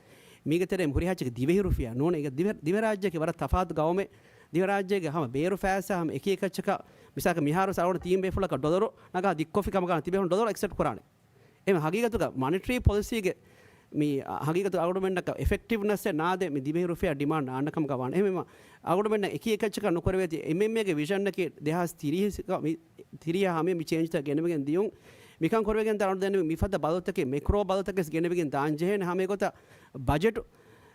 މީގެ ތެރެއިން ހުރިހާ އެއްޗެއް ދިވެހި ރުފިޔާ ނޫން. އޭގެ ދިވެ-، ދިވެހިރާއްޖެއަކީ ވަރަށް ތަފާތު ގައުމެއް. ދިވެހިރާއްޖޭގެ ހަމަ ބޭރު ފައިސާ ހަމަ އެކި އެކައްޗަކަށް މިސާލަކަށް މިހާރު ސަރުވަނަ ތީން ބޭފުޅަކަށް ޑޮލަރު ނަގާ ދިއްކޮށްފި ކަމަކާ ތިބޭފުޅުން ޑޮލަރު އެކްސެޕްޓް ކުރާނެ. އެހެން ހަގީގަތުގަ މަނިޓަރީ ޕޮލިސީގެ މި ހަގީގަތު އަޅުގަނޑުމެންނަކަށް އެފެކްޓިވްނަސްއެއް ނާދޭ މި ދިވެހި ރުފިޔާ ޑިމާންޑް އަންނަ ކަމަކަށް ވާނެ. އެހެންވީމަ އަޅުގަނޑުމެންނަށް އެކި އެކައްޗަކަށް ނުކުރެވޭތީ އެމްއެމްއޭގެ ވިޝަންއަކީ ދެހާސް ތިރީސް މި ތިރީހާ ހަމަޔަށް މި ޗޭންޖްތައް ގެނެވިގެން ދިޔުން. މިކަން ކުރެވިގެން ދާން އަޅުގަނޑު ދެން މިފަދަ ބަދަލުތަކެއް މެކްރޯ ބަދަލުތަކެއް ގެނެވިގެން ދާން ޖެހޭނެ. ހަމަ އެގޮތަށް ބަޖެޓު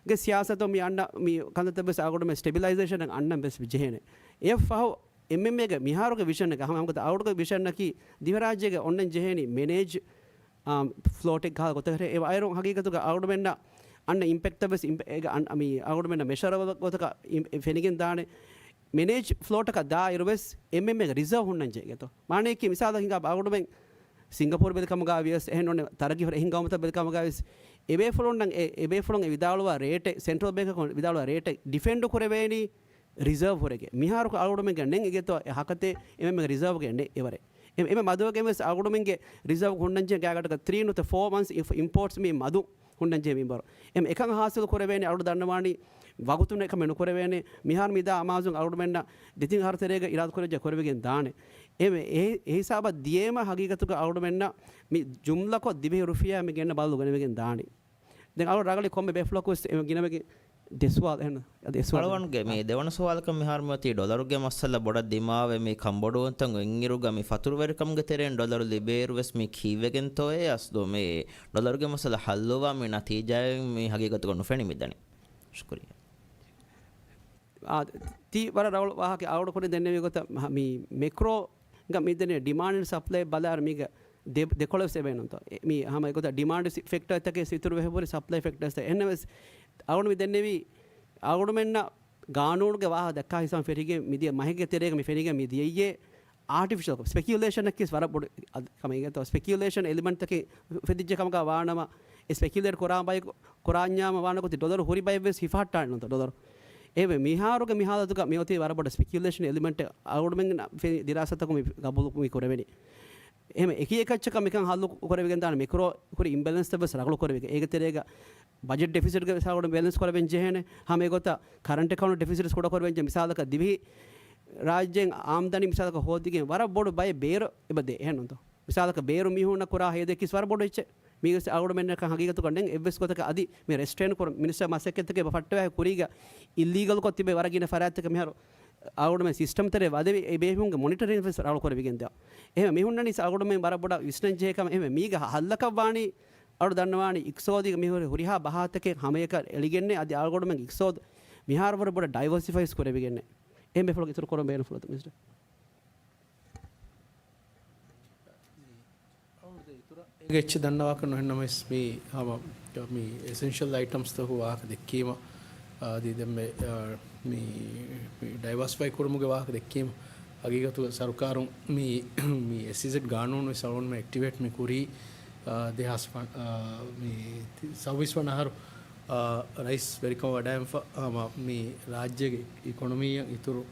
ގެ ސިޔާސަތުން މި އަންނަ މި ކަންތައްތައް ވެސް އަޅުގަނޑުމެން ސްޓެބިލައިޒޭޝަނަށް އަންނަން ވެސް ޖެހޭނެ. އެއަށް ފަހު އެމްއެމްއޭގެ މިހާރުގެ ވިޝަން އަކީ، ހަމަ ހަމަގަތަ އަޅުގަނޑުގެ ވިޝަން އަކީ ދިވެހިރާއްޖޭގެ އޮންނަން ޖެހޭނީ މެނޭޖް، އާ، ފްލޯޓެއް ކަހަލަ ގޮތަކަށް. އެ ވައިރުން ހަގީގަތުގަ އަޅުގަނޑުމެންނަށް އަންނަ އިމްޕެކްޓަށް ވެސް އިމްޕެ-، އޭގެ އަން-، މި އަޅުގަނޑުމެންނަށް މެޝަރ ގޮތަކަށް އިމް-، އެ ފެނިގެން ދާނެ. މެނޭޖް ފްލޯޓަކަށް ދާއިރު ވެސް އެމްއެމްއޭގެ ރިޒާވް ހުންނަން ޖެހޭތޯ. މާނައަކީ މިސާލަކަށް ހިނގާ އަޅުގަނޑުމެން ސިންގަޕޫރު ބެލި ކަމުގަ ވިޔަސް އެހެން ނޫން ތަރައްގީ ހުރި އެހެން ގައުމުތައް ބެލި ކަމުގަ ވިޔަސް އެބޭފުޅުންނަށް އެ، އެބޭފުޅުން އެ ވިދާޅުވާ ރޭޓެއް، ސެންޓްރަލް ބޭންކަކުން ވިދާޅުވާ ރޭޓެއް ޑިފެންޑު ކުރެވޭނީ ރިޒާވް ހުރެގެން. މިހާރު އަޅުގަނޑުމެންގެ ނެތް އެގެތޯ އެ ހަކަތޭ އެމެމެގެ ރިޒާވްގެ ނެތް އެވަރެއް. އެ، އެމެ މަދުވެގެން ވެސް އަޅުގަނޑުމެންގެ ރިޒާވް ހުންނަންޖެހޭ ގާތްގަނޑަކަށް ތިރީން ނުވަތަ ފޯ މަންތްސް އިމްޕޯޓްސް މި މަދު ހުންނަންޖެހޭ މިންވަރު. އެމް އެކަން ހާސިލް ކުރެވޭނެ އަޅު ދަންނަވާނީ ވަގުތުން އެކަމެއް ނުކުރެވޭނެ. މިހާރު މިދާ އަމާޒުން އަޅުގަނޑުމެންނަށް ދެތިން އަހަރު ތެރޭގަ އިރާދަ ކުރެއްޖެ ކުރެވިގެން ދާނެ. އެމެ އެ، އެ ހިސާބަށް ދިޔޭމަ ހަގީގަތުގަ އަޅުގަނޑުމެންނަށް މި ޖުމްލަކޮށް ދިވެހި ރުފިޔާ މި ގެންނަ ބަދަލު ގެނެވިގެން ދާނެ. ދެން އަޅު ރަނގަޅި ކޮންމެ ބޭފުޅަކު ވެސް އެ ގިނަވެގެން ދެ ސުވާލު އެހެން، އަދި އެ ސުވާލު އަޅުގަނޑުގެ މި ދެވަނަ ސުވާލަކަށް މިހާރު މިއޮތީ ޑޮލަރުގެ މައްސަލަ ބޮޑަށް ދިމާވެ މި ކަންބޮޑުވުންތައް އޮތްއިރުގަ މި ފަތުރުވެރިކަމުގެ ތެރެއިން ޑޮލަރު ލިބޭއިރު ވެސް މި ކީއްވެގެންތޯއޭ އަސްލު މި ޑޮލަރުގެ މައްސަލަ ހައްލުވާ މި ނަތީޖާއެއް މި ހަގީގަތުގަ ނުފެނި މިދަނީ. ޝުކުރިއްޔާ. އާ، ތީ ވަރަށް ރަނގަޅު ވާހަކަ އަޅުގަނޑު ކުރިން ދެންނެވި ގޮތަށް މި މެކްރޯ ގަ މި ދެންނެވި ޑިމާންޑް އެންޑް ސަޕްލައި ބަލާއިރު މީގަ ދެ-، ދެކޮޅަށް ވެސް އެބައިނުންތޯ. އެ، މި ހަމަ އެގޮތަށް ޑިމާންޑް ސި-، ފެކްޓަރތަކެއް ވެސް އިތުރު ވެހި ހުރި ސަޕްލައި ފެކްޓަރސް ތައް. އެހެންނަމަވެސް އަޅުގަނޑު މި ދެންނެވީ އަޅުގަނޑުމެންނަށް ގާނޫނުގެ ވާހަކަ ދައްކާ ހިސާބުން ފެށިގެން މިދިޔަ މަހެއްގެ ތެރޭގަ މި ފެނިގެން މި ދިޔައީ އާޓިފިޝަލް ސްޕެކިއުލޭޝަން އަކީ ވަރަށް ބޮޑު އަދ-، ކަމެއް އިނގޭތޯ. ސްޕެކިއުލޭޝަން އެލިމެންޓްތަކެއް ފެދިއްޖެ ކަމުގަ ވާނަމަ، އެ ސްޕެކިއުލޭޓް ކުރާ ބައި ކުރާންޏާމަ ވާނަ ގޮތި ޑޮލަރު ހުރި ބައެއް ވެސް ހިފަހައްޓާނެ ނުތަ ޑޮލަރު. އެވެ މިހާރުގެ މި ހާލަތުގަ މި އޮތީ ވަރަށް ބޮޑަށް ސްޕެކިއުލޭޝަން އެލިމެންޓް އަޅުގަނޑުމެން ދިރާސާތަކުން މި ގަބޫލު މި ކުރެވެނީ. އެހެން އެކި އެކައްޗަކަށް މިކަން ހައްލު ކުރެވިގެން ދާނެ މެކްރޯ ހުރި އިމްބެލެންސްތައް ވެސް ރަނގަޅު ކުރެވިގެން. އޭގެ ތެރޭގަ ބަޖެޓް ޑެފިސިޓްގެ ވެސް އަޅުގަނޑު ބެލެންސް ކުރެވެން ޖެހޭނެ. ހަމަ އެގޮތަށް ކަރަންޓް އެކައުންޓް ޑެފިސިޓް ކުޑަ ކުރެވެން ޖެހޭ. މިސާލަކަށް ދިވެހި ރާއްޖޭން އާމްދަނީ މިސާލަކަށް ހޯދިގެން ވަރަށް ބޮޑު ބައެއް ބޭރު އެބަ ދޭ އެހެންނުތޯ. މިސާލަކަށް ބޭރު މީހުންނަށް ކުރާ ހޭދައަކީ ވަރަށް ބޮޑު އެއްޗެއް. މީގެ އަޅުގަނޑުމެންނަކަށް ހަގީގަތުގަ ނެތް އެއްވެސް ގޮތަކަށް އަދި މި ރެސްޓްރެއިން ކުރަން މިނިސްޓަރ މަސައްކަތްތަކެއް އެބަ ފައްޓަވާ ކުރީގަ އިއްލީގަލްކޮށް ތިބެ ވަރަށް ގިނަ ފަރާތްތަކަށް މިހާރު އަޅުގަނޑުމެން ސިސްޓަމް ތެރޭ ވަދެވި އެ ބޭފުންގެ މޮނިޓަރިން ވެސް ރަނގަޅު ކުރެވިގެން ދިޔަ. އެހެން މީހުންނަނީ އަޅުގަނޑުމެން ވަރަށް ބޮޑަށް ވިސްނަން ޖެހޭ ކަމެއް. އެހެން މީގެ ހައްލަކަށް ވާނީ އަޅު ދަންނަވާނީ އިޤްތިޞާދީގެ މިހުރި ހުރިހާ ބަހާތަކެއް ހަމައެކަށް އެޅިގެންނެ އަދި އަޅުގަނޑުމެން އިޤްތިޞާދު މިހާރު ވަރަށް ބޮޑަށް ޑައިވަރސިފައިސް ކުރެވިގެންނެ. އެހެން ބޭފުޅަކު އިތުރު ކުރަން ބޭނުންފުޅުތަ މިނިސްޓަރ؟ އޭގެ އެއްޗެއް ދަންނަވާކަށް ނުހެންނަމަވެސް މި ހަމަ މި އެސެންޝަލް އައިޓަމްސްތަކުގެ ވާހަކަ ދެއްކީމަ، އަދި ދެންމެ، އާ، މި، މި ޑައިވާސިފައި ކުރުމުގެ ވާހަކަ ދެއްކީމަ، ހަގީގަތުގަ ސަރުކާރުން މި، މި އެސްއީޒެޑް ގާނޫނު ވެސް އަޅުގަނޑުމެން އެކްޓިވޭޓް މި ކުރީ، އާ، ދެހާސް ފަ-، އާ، މި ތި-، ސައުވީސް ވަނަ އަހަރު، އާ، ރައީސް ވެރިކަމަށް ވަޑައިގެންފަ ހަމަ މި ރާއްޖޭގެ އިކޮނޮމީއަށް އިތުރު،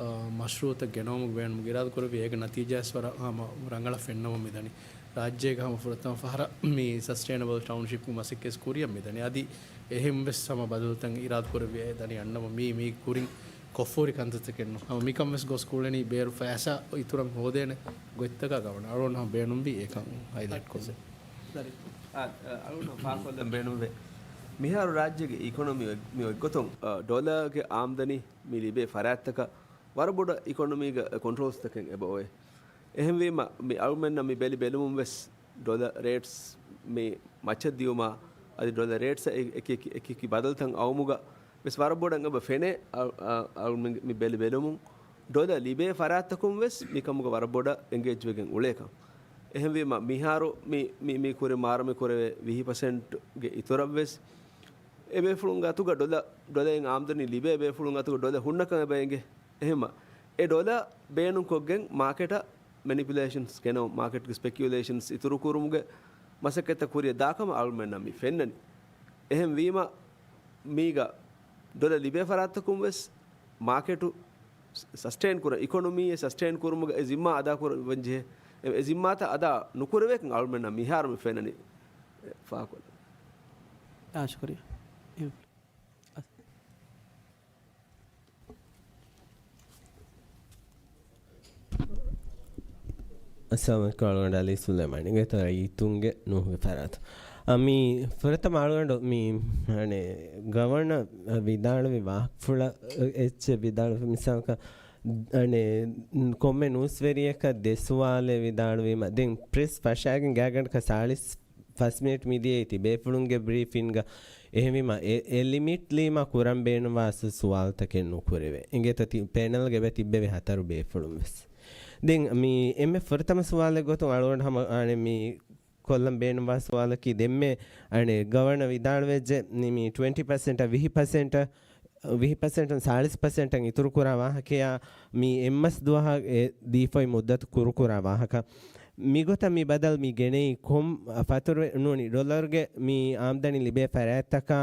އާ، މަޝްރޫއުތައް ގެނައުމުގެ ބޭނުމުގެ އިރާދަ ކުރެއްވި އޭގެ ނަތީޖާވެސް ވަރަށް ހަމަ ރަނގަޅަށް ފެންނަމަ މިދަނީ. ރާއްޖޭގެ ހަމަ ފުރަތަމަ ފަހަރަށް މި ސަސްޓެއިނަބަލް ޓައުންޝިޕް މަސައްކަތް ކުރިއަށް މިދަނީ. އަދި އެހެން ވެސް ހަމަ ބަދަލުތައް އިރާދަ ކުރެއްވި އެ ދަނީ އަންނަމަ މީ، މީ ކުރިން ކޮށްފަހުރި ކަންތައްތަކެއް ނޫން. ހަމަ މިކަން ވެސް ގޮސް ކުޅެނީ ބޭރު ފައިސާ އިތުރަށް ހޯދޭނެ ގޮތްތަކާ ގަވަނަ. އަޅުގަނޑު ހަމަ ބޭނުންވީ އެކަން ހައިލައިޓް ކޮށްލަން. އަ، އަ، އަޅުގަނޑު ފާހަގަކޮށްލަން ބޭނުންވޭ. މިހާރު ރާއްޖޭގެ އިކޮނޮމީ އޮތް-، މި އޮތްގޮތުން، އަ، ޑޮލާގެ އާމްދަނީ މި ލިބޭ ފަރާތްތަކަށް ވަރަށް ބޮޑަށް އިކޮނޮމީގަ ކޮންޓްރޯލްސްތަކެއް އެބަ އޮވޭ. އެހެންވީމަ، މި އަޅުމެންނަށް މި ބެލި ބެލުމުން ވެސް ޑޮލަރ ރޭޓްސް މި މައްޗަށް ދިޔުމާ، އަދި ޑޮލަރ ރޭޓްސް އެ-، އެކި-، އެކި-، އެކި ބަދަލުތައް އައުމުގަ ވެސް ވަރަށް ބޮޑަށް އެބަ ފެނޭ. އަ-، އަ-، އަޅުމެން މި ބެލި ބެލުމުން ޑޮލަރ ލިބޭ ފަރާތްތަކުން ވެސް މިކަމުގަ ވަރަށް ބޮޑަށް އެންގޭޖް ވެގެން އުޅޭކަން. އެހެންވީމަ، މިހާރު މި، މި، މި ކުރި މާރަމެ ކުރެވޭ ވިހި ޕަސެންޓްގެ އިތުރަށް ވެސް އެބޭފުޅުންގެ އަތުގަ ޑޮލަ، ޑޮލައިން އާމްދަނީ ލިބޭ ބޭފުޅުން އަތުގަ ޑޮލަ ހުންނަކަން އެބަ އެނގޭ. އެހެންމަ، އެ ޑޮލަ ބޭނުންކޮށްގެން މާކެޓަށް މެނިޕިއުލޭޝަންސް ގެނައު، މާކެޓްގެ ސްޕެކިއުލޭޝަންސް އިތުރުކުރުމުގެ މަސައްކަތްތައް ކުރިއަށް ދާކަމަށް އަޅުމެންނަށް މި ފެންނަނީ. އެހެން ވީމަ، މީގަ ޑޮލަ ލިބޭ ފަރާތްތަކުން ވެސް މާކެޓު ސަ-، ސަސްޓެއިން ކުރަން، އިކޮނޮމީއެއް ސަސްޓެއިން ކުރުމުގެ އެ ޒިންމާ އަދާ ކުރަން ޖެހޭ. އެ، އެ ޒިންމާތައް އަދާ ނުކުރެވޭކަން އަޅުމެންނަށް މިހާރު މި ފެންނަނީ. ފާކޮށް. އާ، ޝުކުރިއްޔާ. އައްސަލާމު ޢަލައިކުމް. އަޅުގަނޑު ޢަލީ ސުލައިމާނީ. އިނގޭތޯ ރައްޔިތުންގެ ނޫހުގެ ފަރާތު. އަ، މި ފުރަތަމަ އަޅުގަނޑު މި، އަނެ، ގަވަނަ ވިދާޅުވި ވާހަކަފުޅަށް އެއްޗެއް ވިދާޅުވި މިސާލަކަށް، އަނެ، ކޮންމެ ނޫސްވެރިޔަކަށް ދެ ސުވާލެއް ވިދާޅުވީމަ، ދެން ޕްރެސް ފަށާގެން ގާތްގަނޑަކަށް ސާޅީސް ފަސް މިނިޓް މިދިޔައީ ތި ބޭފުޅުންގެ ބްރީފިންގ. އެހެންވީމަ އެ، އެ ލިމިޓް ލީމަ ކުރަން ބޭނުންވާ ސުވާލުތަކެއް ނުކުރެވޭ. އިނގޭތޯ ތި ޕެނަލްގެ ތިއްބެވި ހަތަރު ބޭފުޅުން ވެސް. ދެން މި އެންމެ ފުރަތަމަ ސުވާލެއް ގޮތުން އަޅުގަނޑު ހަމަ އަނެ މި ކޮށްލަން ބޭނުންވާ ސުވާލަކީ ދެންމެ އަނެ ގަވަނަ ވިދާޅުވެއްޖެ މި ޓްވެންޓީ ޕަސެންޓަށް ވިހި ޕަސެންޓަށް ވިހި ޕަސެންޓުން ސާޅީސް ޕަސެންޓަށް އިތުރުކުރާ ވާހަކަޔާ މި އެއްމަސް ދުވަހަށް އެ ދީފައި މުއްދަތު ކުރުކުރާ ވާހަކަ. މިގޮތަށް މި ބަދަލު މި ގެނެއީ ކޮން ފަތުރު ނޫނީ ޑޮލަރުގެ މި އާމްދަނީ ލިބޭ ފަރާތްތަކާ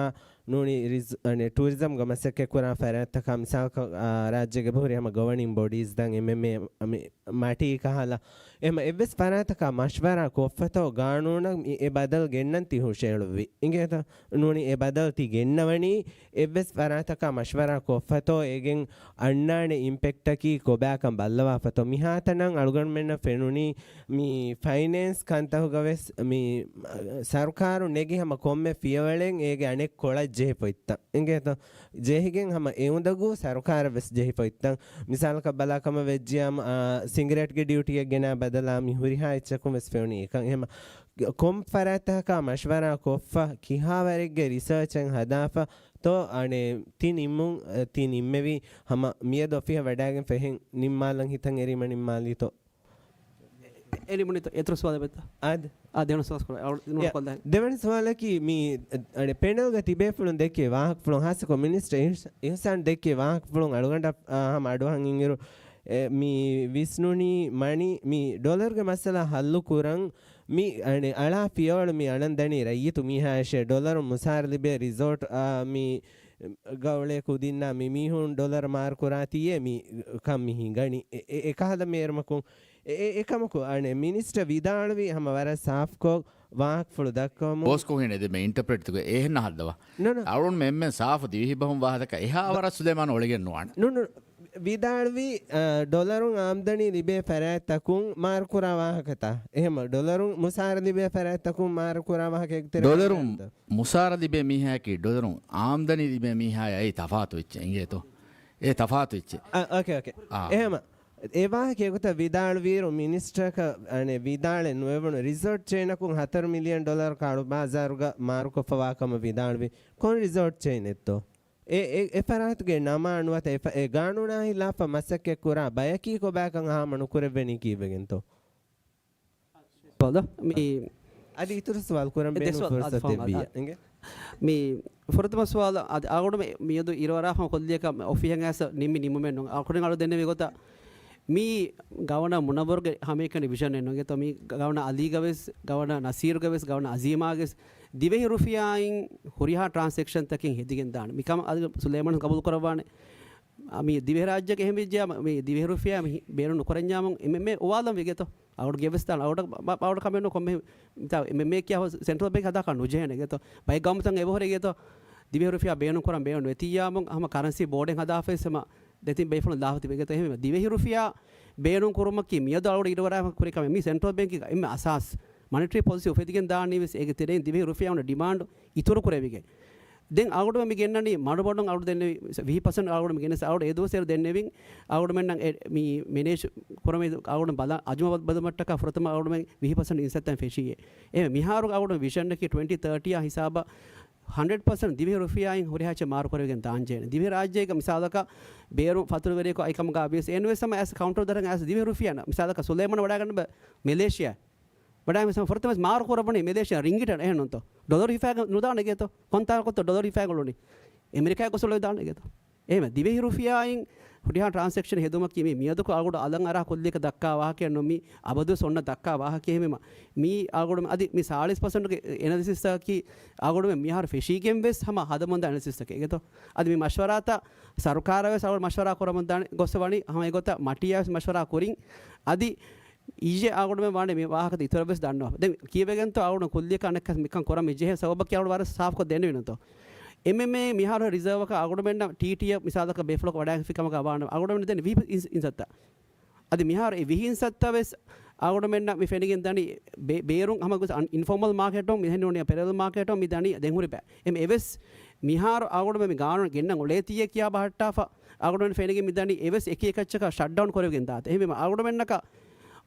ނޫނީ ރިޒް-، އަނެ، ޓޫރިޒަމްގެ މަސައްކަތް ކުރާ ފަރާތްތަކާ މިސާލަކަށް، އާ، ރާއްޖޭގެ ހުރި ހަމަ ގަވަނިން ބޮޑީސް ދަން އެމްއެމްއޭ މި މަޓީ ކަހަލަ އެހެމަ އެއްވެސް ފަރާތަކާ މަޝްވަރާ ކޮށްފަތޯ ގާނޫނަށް މި އެ ބަދަލު ގެންނަން ތި ހުށައެޅުއްވި. އިނގޭތަ؟ ނޫނީ އެ ބަދަލު ތި ގެންނަވަނީ އެއްވެސް ފަރާތަކާ މަޝްވަރާ ކޮށްފަތޯ އޭގެން އަންނާނެ އިމްޕެކްޓަކީ ކޮބާކަން ބައްލަވާފަތޯ. މިހާތަނަށް އަޅުގަނޑުމެންނަށް ފެނުނީ މި ފައިނޭންސް ކަންތަހުގަ ވެސް މި ސަރުކާރު ނެގި ހަމަ ކޮންމެ ފިޔަވަޅެއް އޭގެ އަނެއް ކޮޅަށް ޖެހިފަ އޮތްތަން. އިނގޭތޯ؟ ޖެހިގެން ހަމަ އެ އުނދަގޫ ސަރުކާރަށް ވެސް ޖެހިފަ އޮތްތަން. މިސާލަކަށް ބަލާ ކަމަށް ވެއްޖިޔާމު، އާ، ސިނގިރޭޓްގެ ޑިއުޓީއެއް ގެނާ ބަދަލާ މި ހުރިހާ އެއްޗަކުން ވެސް ފެނުނީ އެކަން. އެހެމަ ކޮން ފަރާތްތަކާ މަޝްވަރާ ކޮށްފަ، ކިހާވަރެއްގެ ރިސާޗެއް ހަދާފަ، ތޯ އަނެ ތި ނިންމުން، އަ، ތި ނިންމެވީ ހަމަ މިއަދު އޮފީހަށް ވަޑާގެން ފެހެން ނިންމާލަން ހިތަށް އެރީމަ ނިންމާލީތޯ؟ އެ ނިމުނީތޯ؟ އެތުރު ސުވާލެއް ވެތަ؟ އާދެ. އާ، ދެވަނަ ސުވާލު ކޮށްލާ. އަޅު-، ދެވަނަ ސުވާލަކީ މި، އަ، އަނެ ޕެނަލްގަ ތިބޭފުޅުން ދެއްކޭ ވާހަކަފުޅުން ހާއްސަކޮށް މިނިސްޓަރ އިހްސ-، އިހްސާން ދެއްކޭ ވާހަކަފުޅުން އަޅުގަނޑަށް، އާ، ހަމަ އަޑުއަހަން އިންއިރު، އެ، މި ވިސްނުނީ މަނި މި ޑޮލަރުގެ މައްސަލަ ހައްލު ކުރަން މި އަނެ އަޅާ ފިޔަވަޅު މި އަންނަން ދަނީ ރައްޔިތު މީހާއަށޭ ޑޮލަރު މުސާރަ ލިބޭ ރިސޯޓް، އާ، މި ގައުޅޭ ކުދިންނާ މި މީހުން ޑޮލަރު މާރު ކުރާތީއޭ މި ކަން މި ހިނގަނީ. އެ، އެ، އެކަހަލަ މޭރުމަކުން އެ، އެ، އެކަމަކު، އަނެ، މިނިސްޓަރ ވިދާޅުވީ ހަމަ ވަރަށް ސާފްކޮށް ވާހަކަފުޅު ދައްކަވަމުން. ބޯސް ކޮހިނެ ދެ މެ އިންޓަޕްރެޓް ތުގެ އޭހެން ހައްދަވާ. ނޫން. އަޅުން މެ އެންމެ ސާފު ދިވެހި ބަހުން ވާހަކަ އެހާ ވަރަށް ސުލޭމާން އޮޅިގެން ނުވާނެ. ނޫން، ނޫން. ވިދާޅުވީ، އަ، ޑޮލަރުން އާމްދަނީ ލިބޭ ފަރާތްތަކުން މާރުކުރާ ވާހަކަތައް. އެހެމަ ޑޮލަރުން މުސާރަ ލިބޭ ފަރާތްތަކުން މާރުކުރާ ވާހަކަ އެކުތެރެ ޑޮލަރުން ވާހަކަތައް. މުސާރަ ލިބޭ މީހާއަކީ ޑޮލަރުން އާމްދަނީ ލިބޭ މީހާއާ އެއީ ތަފާތު އެއްޗެއް. އިނގޭތޯ؟ އެ ތަފާތު އެއްޗެއް. އަ، އޯކޭ، އޯކޭ. އާ. އެހެމަ އެ ވާހަކަ އެގޮތަށް ވިދާޅުވިއިރު މިނިސްޓަރަކަށް، އަނެ، ވިދާޅެއް ނުވެވުނު ރިސޯޓް ޗެއިނަކުން ހަތަރު މިލިއަން ޑޮލަރު ކާޅު ބާޒާރުގަ މާރުކޮށްފަވާ ކަމަށް ވިދާޅުވި. ކޮން ރިސޯޓް ޗެއިނެއްތޯ؟ އެ، އެ، އެ ފަރާތުގެ ނަމާ ނުވަތަ އެ ފަ-، އެ ގާނޫނާ ހިލާފަށް މަސައްކަތް ކުރާ ބަޔަކީ ކޮބާކަން ހާމަ ނުކުރެއްވެނީ ކީއްވެގެންތޯ؟ ސުވާލު މި އަދި އިތުރު ސުވާލު ކުރަން އެ ދެ ބޭނުން ސުވާލު ފުރުސަތެއް އަދި ވިޔަ. އިނގޭ. މި ފުރަތަމަ ސުވާލު އަދި އަޅުގަނޑު މި-، މިއަދު އިރުއަރާފަ ކޮށްލިޔަކަ އޮފީހަށް އައިސް ނިންމި ނިންމުމެއް ނޫން. އަޅުގަނޑު ދެންނެވި ގޮތަށް މި ގަވަނަ މުނައްވަރުގެ ހަމައެކަނި ވިޝަނެއް ނޫން. އެގޮތަށް މި ގަވަނަ އަލީގަ ވެސް، ގަވަނަ ނަސީރުގަ ވެސް، ގަވަނަ އަޒީމާގެ ވެސް ދިވެހި ރުފިޔާއިން ހުރިހާ ޓްރާންސެކްޝަންތަކެއް ހެދިގެން ދާނެ. މިކަމަށް އަދި ސުލޭމާން ގަބޫލު ކުރައްވާނެ. އަ، މި ދިވެހިރާއްޖޭގެ އެހެން ވެއްޖެޔާ، މި ދިވެހި ރުފިޔާ މި ބޭނުން ނުކުރަންޏާމު އެމްއެމްއޭ އުވާލަން ވެގެތޯ. އަޅުގަނޑު ގެވެސް ދާން އަޅުގަނޑަށް ބަ-، ބަ-، އަޅުގަނޑަށް ކަމެއް ނޫން ކޮންމެ މިތާ އެމްއެމްއޭ ކިޔާ ހު-، ސެންޓްރަލް ބޭންކް ހަދާކަށް ނުޖެހޭނެ ގެތޯ. ބައެއް ގައުމުތައް އެބަހުރި ގެތޯ. ދިވެހި ރުފިޔާ ބޭނުން ކުރަން ބޭނުން ނެތިއްޔާމު ހަމަ ކަރަންސީ ބޯޑެއް ހަދާފަވެސް ހަމަ ދެތިން ބޭފުޅުން ލާފަ ތިބެ ގެތޯ. އެހެން ދިވެހި ރުފިޔާ ބޭނުން ކުރުމަކީ މިއަދު އަޅުގަނޑު އިރުއަރާ ކުރި ކަމެއް. މި ސެންޓްރަލް ބޭންކްގެ އެންމެ އަސާސް މަނިޓަރީ ޕޮލިސީ އުފެދިގެން ދާނީ ވެސް އޭގެ ތެރެއިން ދިވެހި ރުފިޔާ އޮންނަ ޑިމާންޑު އިތުރު ކުރެވިގެން. ދެން އަޅުގަނޑުމެން ގެންނަނީ މަޑުމަޑުން އަޅުގަނޑު ދެންނެވި ވިހި ޕަސެންޓް އަޅުގަނޑުމެން ގެނެސް އަޅުގަނޑު އެދުވަސް އޭރު ދެންނެވިން އަޅުގަނޑުމެންނަށް އެ މި މެނޭޖް ކުރަމެ އަޅުގަނޑު ބަލަ އަޒުމަ ބަދުމަށްޓަކާ ފުރަތަމަ އަޅުގަނޑުމެން ވިހި ޕަސެންޓް އިންސައްތަން ފެށީއޭ. އެ މިހާރު އަޅުގަނޑު ވިޝަންނަކީ ޓްވެންޓީ ތާޓީއާ ހިސާބަށް ހަންޑްރެޑް ޕަސެންޓް ދިވެހި ރުފިޔާއިން ހުރިހާ އެއްޗެއް މާރު ކުރެވިގެން ދާން ޖެހޭނެ. ދިވެހި ރާއްޖޭގަ މިސާލަކަށް ބޭރު ފަތުރުވެރިޔަކު އައި ކަމުގަ ވިޔަސް އެން ވެސް ހަމަ އައިސް ކައުންޓަރ ދަރަން އައިސް ދިވެހި ރުފިޔާ މިސާލަކަށް ސުލޭމާން ވަޑައިގަންނަ ބަ-، މެލޭޝިޔާ ވަޑައި މިސާ ފުރަތަމަ މާރު ކުރައްވަނީ މެލޭޝިޔާ ރިންގިޓަށް އެހެންނުންތޯ؟ ޑޮލަރު ހިފާގެ ނުދާނެ ގޭތޯ؟ ކޮންތާކުތޯ ޑޮލަރު ހިފާގެ އުޅުނީ؟ އެމެރިކާގެ ގޮސް އުޅެދާނެ ގޭތޯ؟ އެހެން ދިވެހި ރުފިޔާއިން ހުރިހާ ޓްރާންސެކްޝަން ހެދުމަކީ މި މިއަދު އަޅުގަނޑު އަލަށް އަރާ ކުއްލިއަކަށް ދައްކާ ވާހަކައެއް ނޫން. މި އަބަދުވެސް އޮންނަ ދައްކާ ވާހަކައެއް. އެހެންވީމަ މި އަޅުގަނޑު އަދި މި ސާޅީސް ޕަސެންޓްގެ އެނަލިސިސްއަކީ އަޅުގަނޑު މިހާރު ފެށީގެން ވެސް ހަމަ ހަދަމުންދާ އެނަލިސިސްއެއް ގެތޯ. އަދި މި މަޝްވަރާތައް ސަރުކާރަށް ވެސް އަޅުގަނޑު މަޝްވަރާ ކުރަމުން ދާނެ ގޮއްސަ ވަނީ ހަމަ އެގޮތަށް މަޓީއާ ވެސް މަޝްވަރާ ކުރިން. އަދި އިއްޔެ އަޅުގަނޑުމެން ވާނެ މި ވާހަކަ އިތުރަށް ވެސް ދަންނަވާ. ދެން ކީއްވެގެންތޯ އަޅުގަނޑު ކުއްލިއަކަށް އަނެއްކާ މިކަން ކުރަން މި ޖެހޭ ސަބަބަކީ އަޅުގަނޑު ވަރަށް ސާފުކޮށް ދެންނެވިނުތޯ. އެމްއެމްއޭ މިހާރު ރިޒާވަކަށް އަޅުގަނޑުމެންނަށް ޓީޓީއަށް މިސާލަކަށް ބޭފުޅަކު ވަޑައިގެންފި ކަމަކަށް ވާނަމަ އަޅުގަނޑުމެން ދެން ވިހި ޕަސެންޓް އިން-، އިންސައްތަ. އަދި މިހާރު އެ ވިހި އިންސައްތަ ވެސް އަޅުގަނޑުމެންނަށް މި ފެނިގެން ދަނީ ބޭ-، ބޭރުން ހަމަ ގޮސް އަން-، އިންފޯމަލް މާކެޓުން މި ދެން ނޫނީ ޕެރަލަލް މާކެޓުން މި ދަނީ ދެން ހުރި ބައި. އެމް އެވެސް މިހާރު އަޅުގަނޑުމެން މި ގާނޫނު ގެންނަން އުޅޭތީއޭ ކިޔާ ބަހައްޓާފަ އަޅުގަނޑުމެން ފެނިގެން މި ދަނީ އެވެސް އެކި އެކައްޗަކަށް ޝަޓްޑައުން ކުރެވިގެން ދާތީ. އެހެންވީމަ އަޅުގަނޑުމެންނަކަށް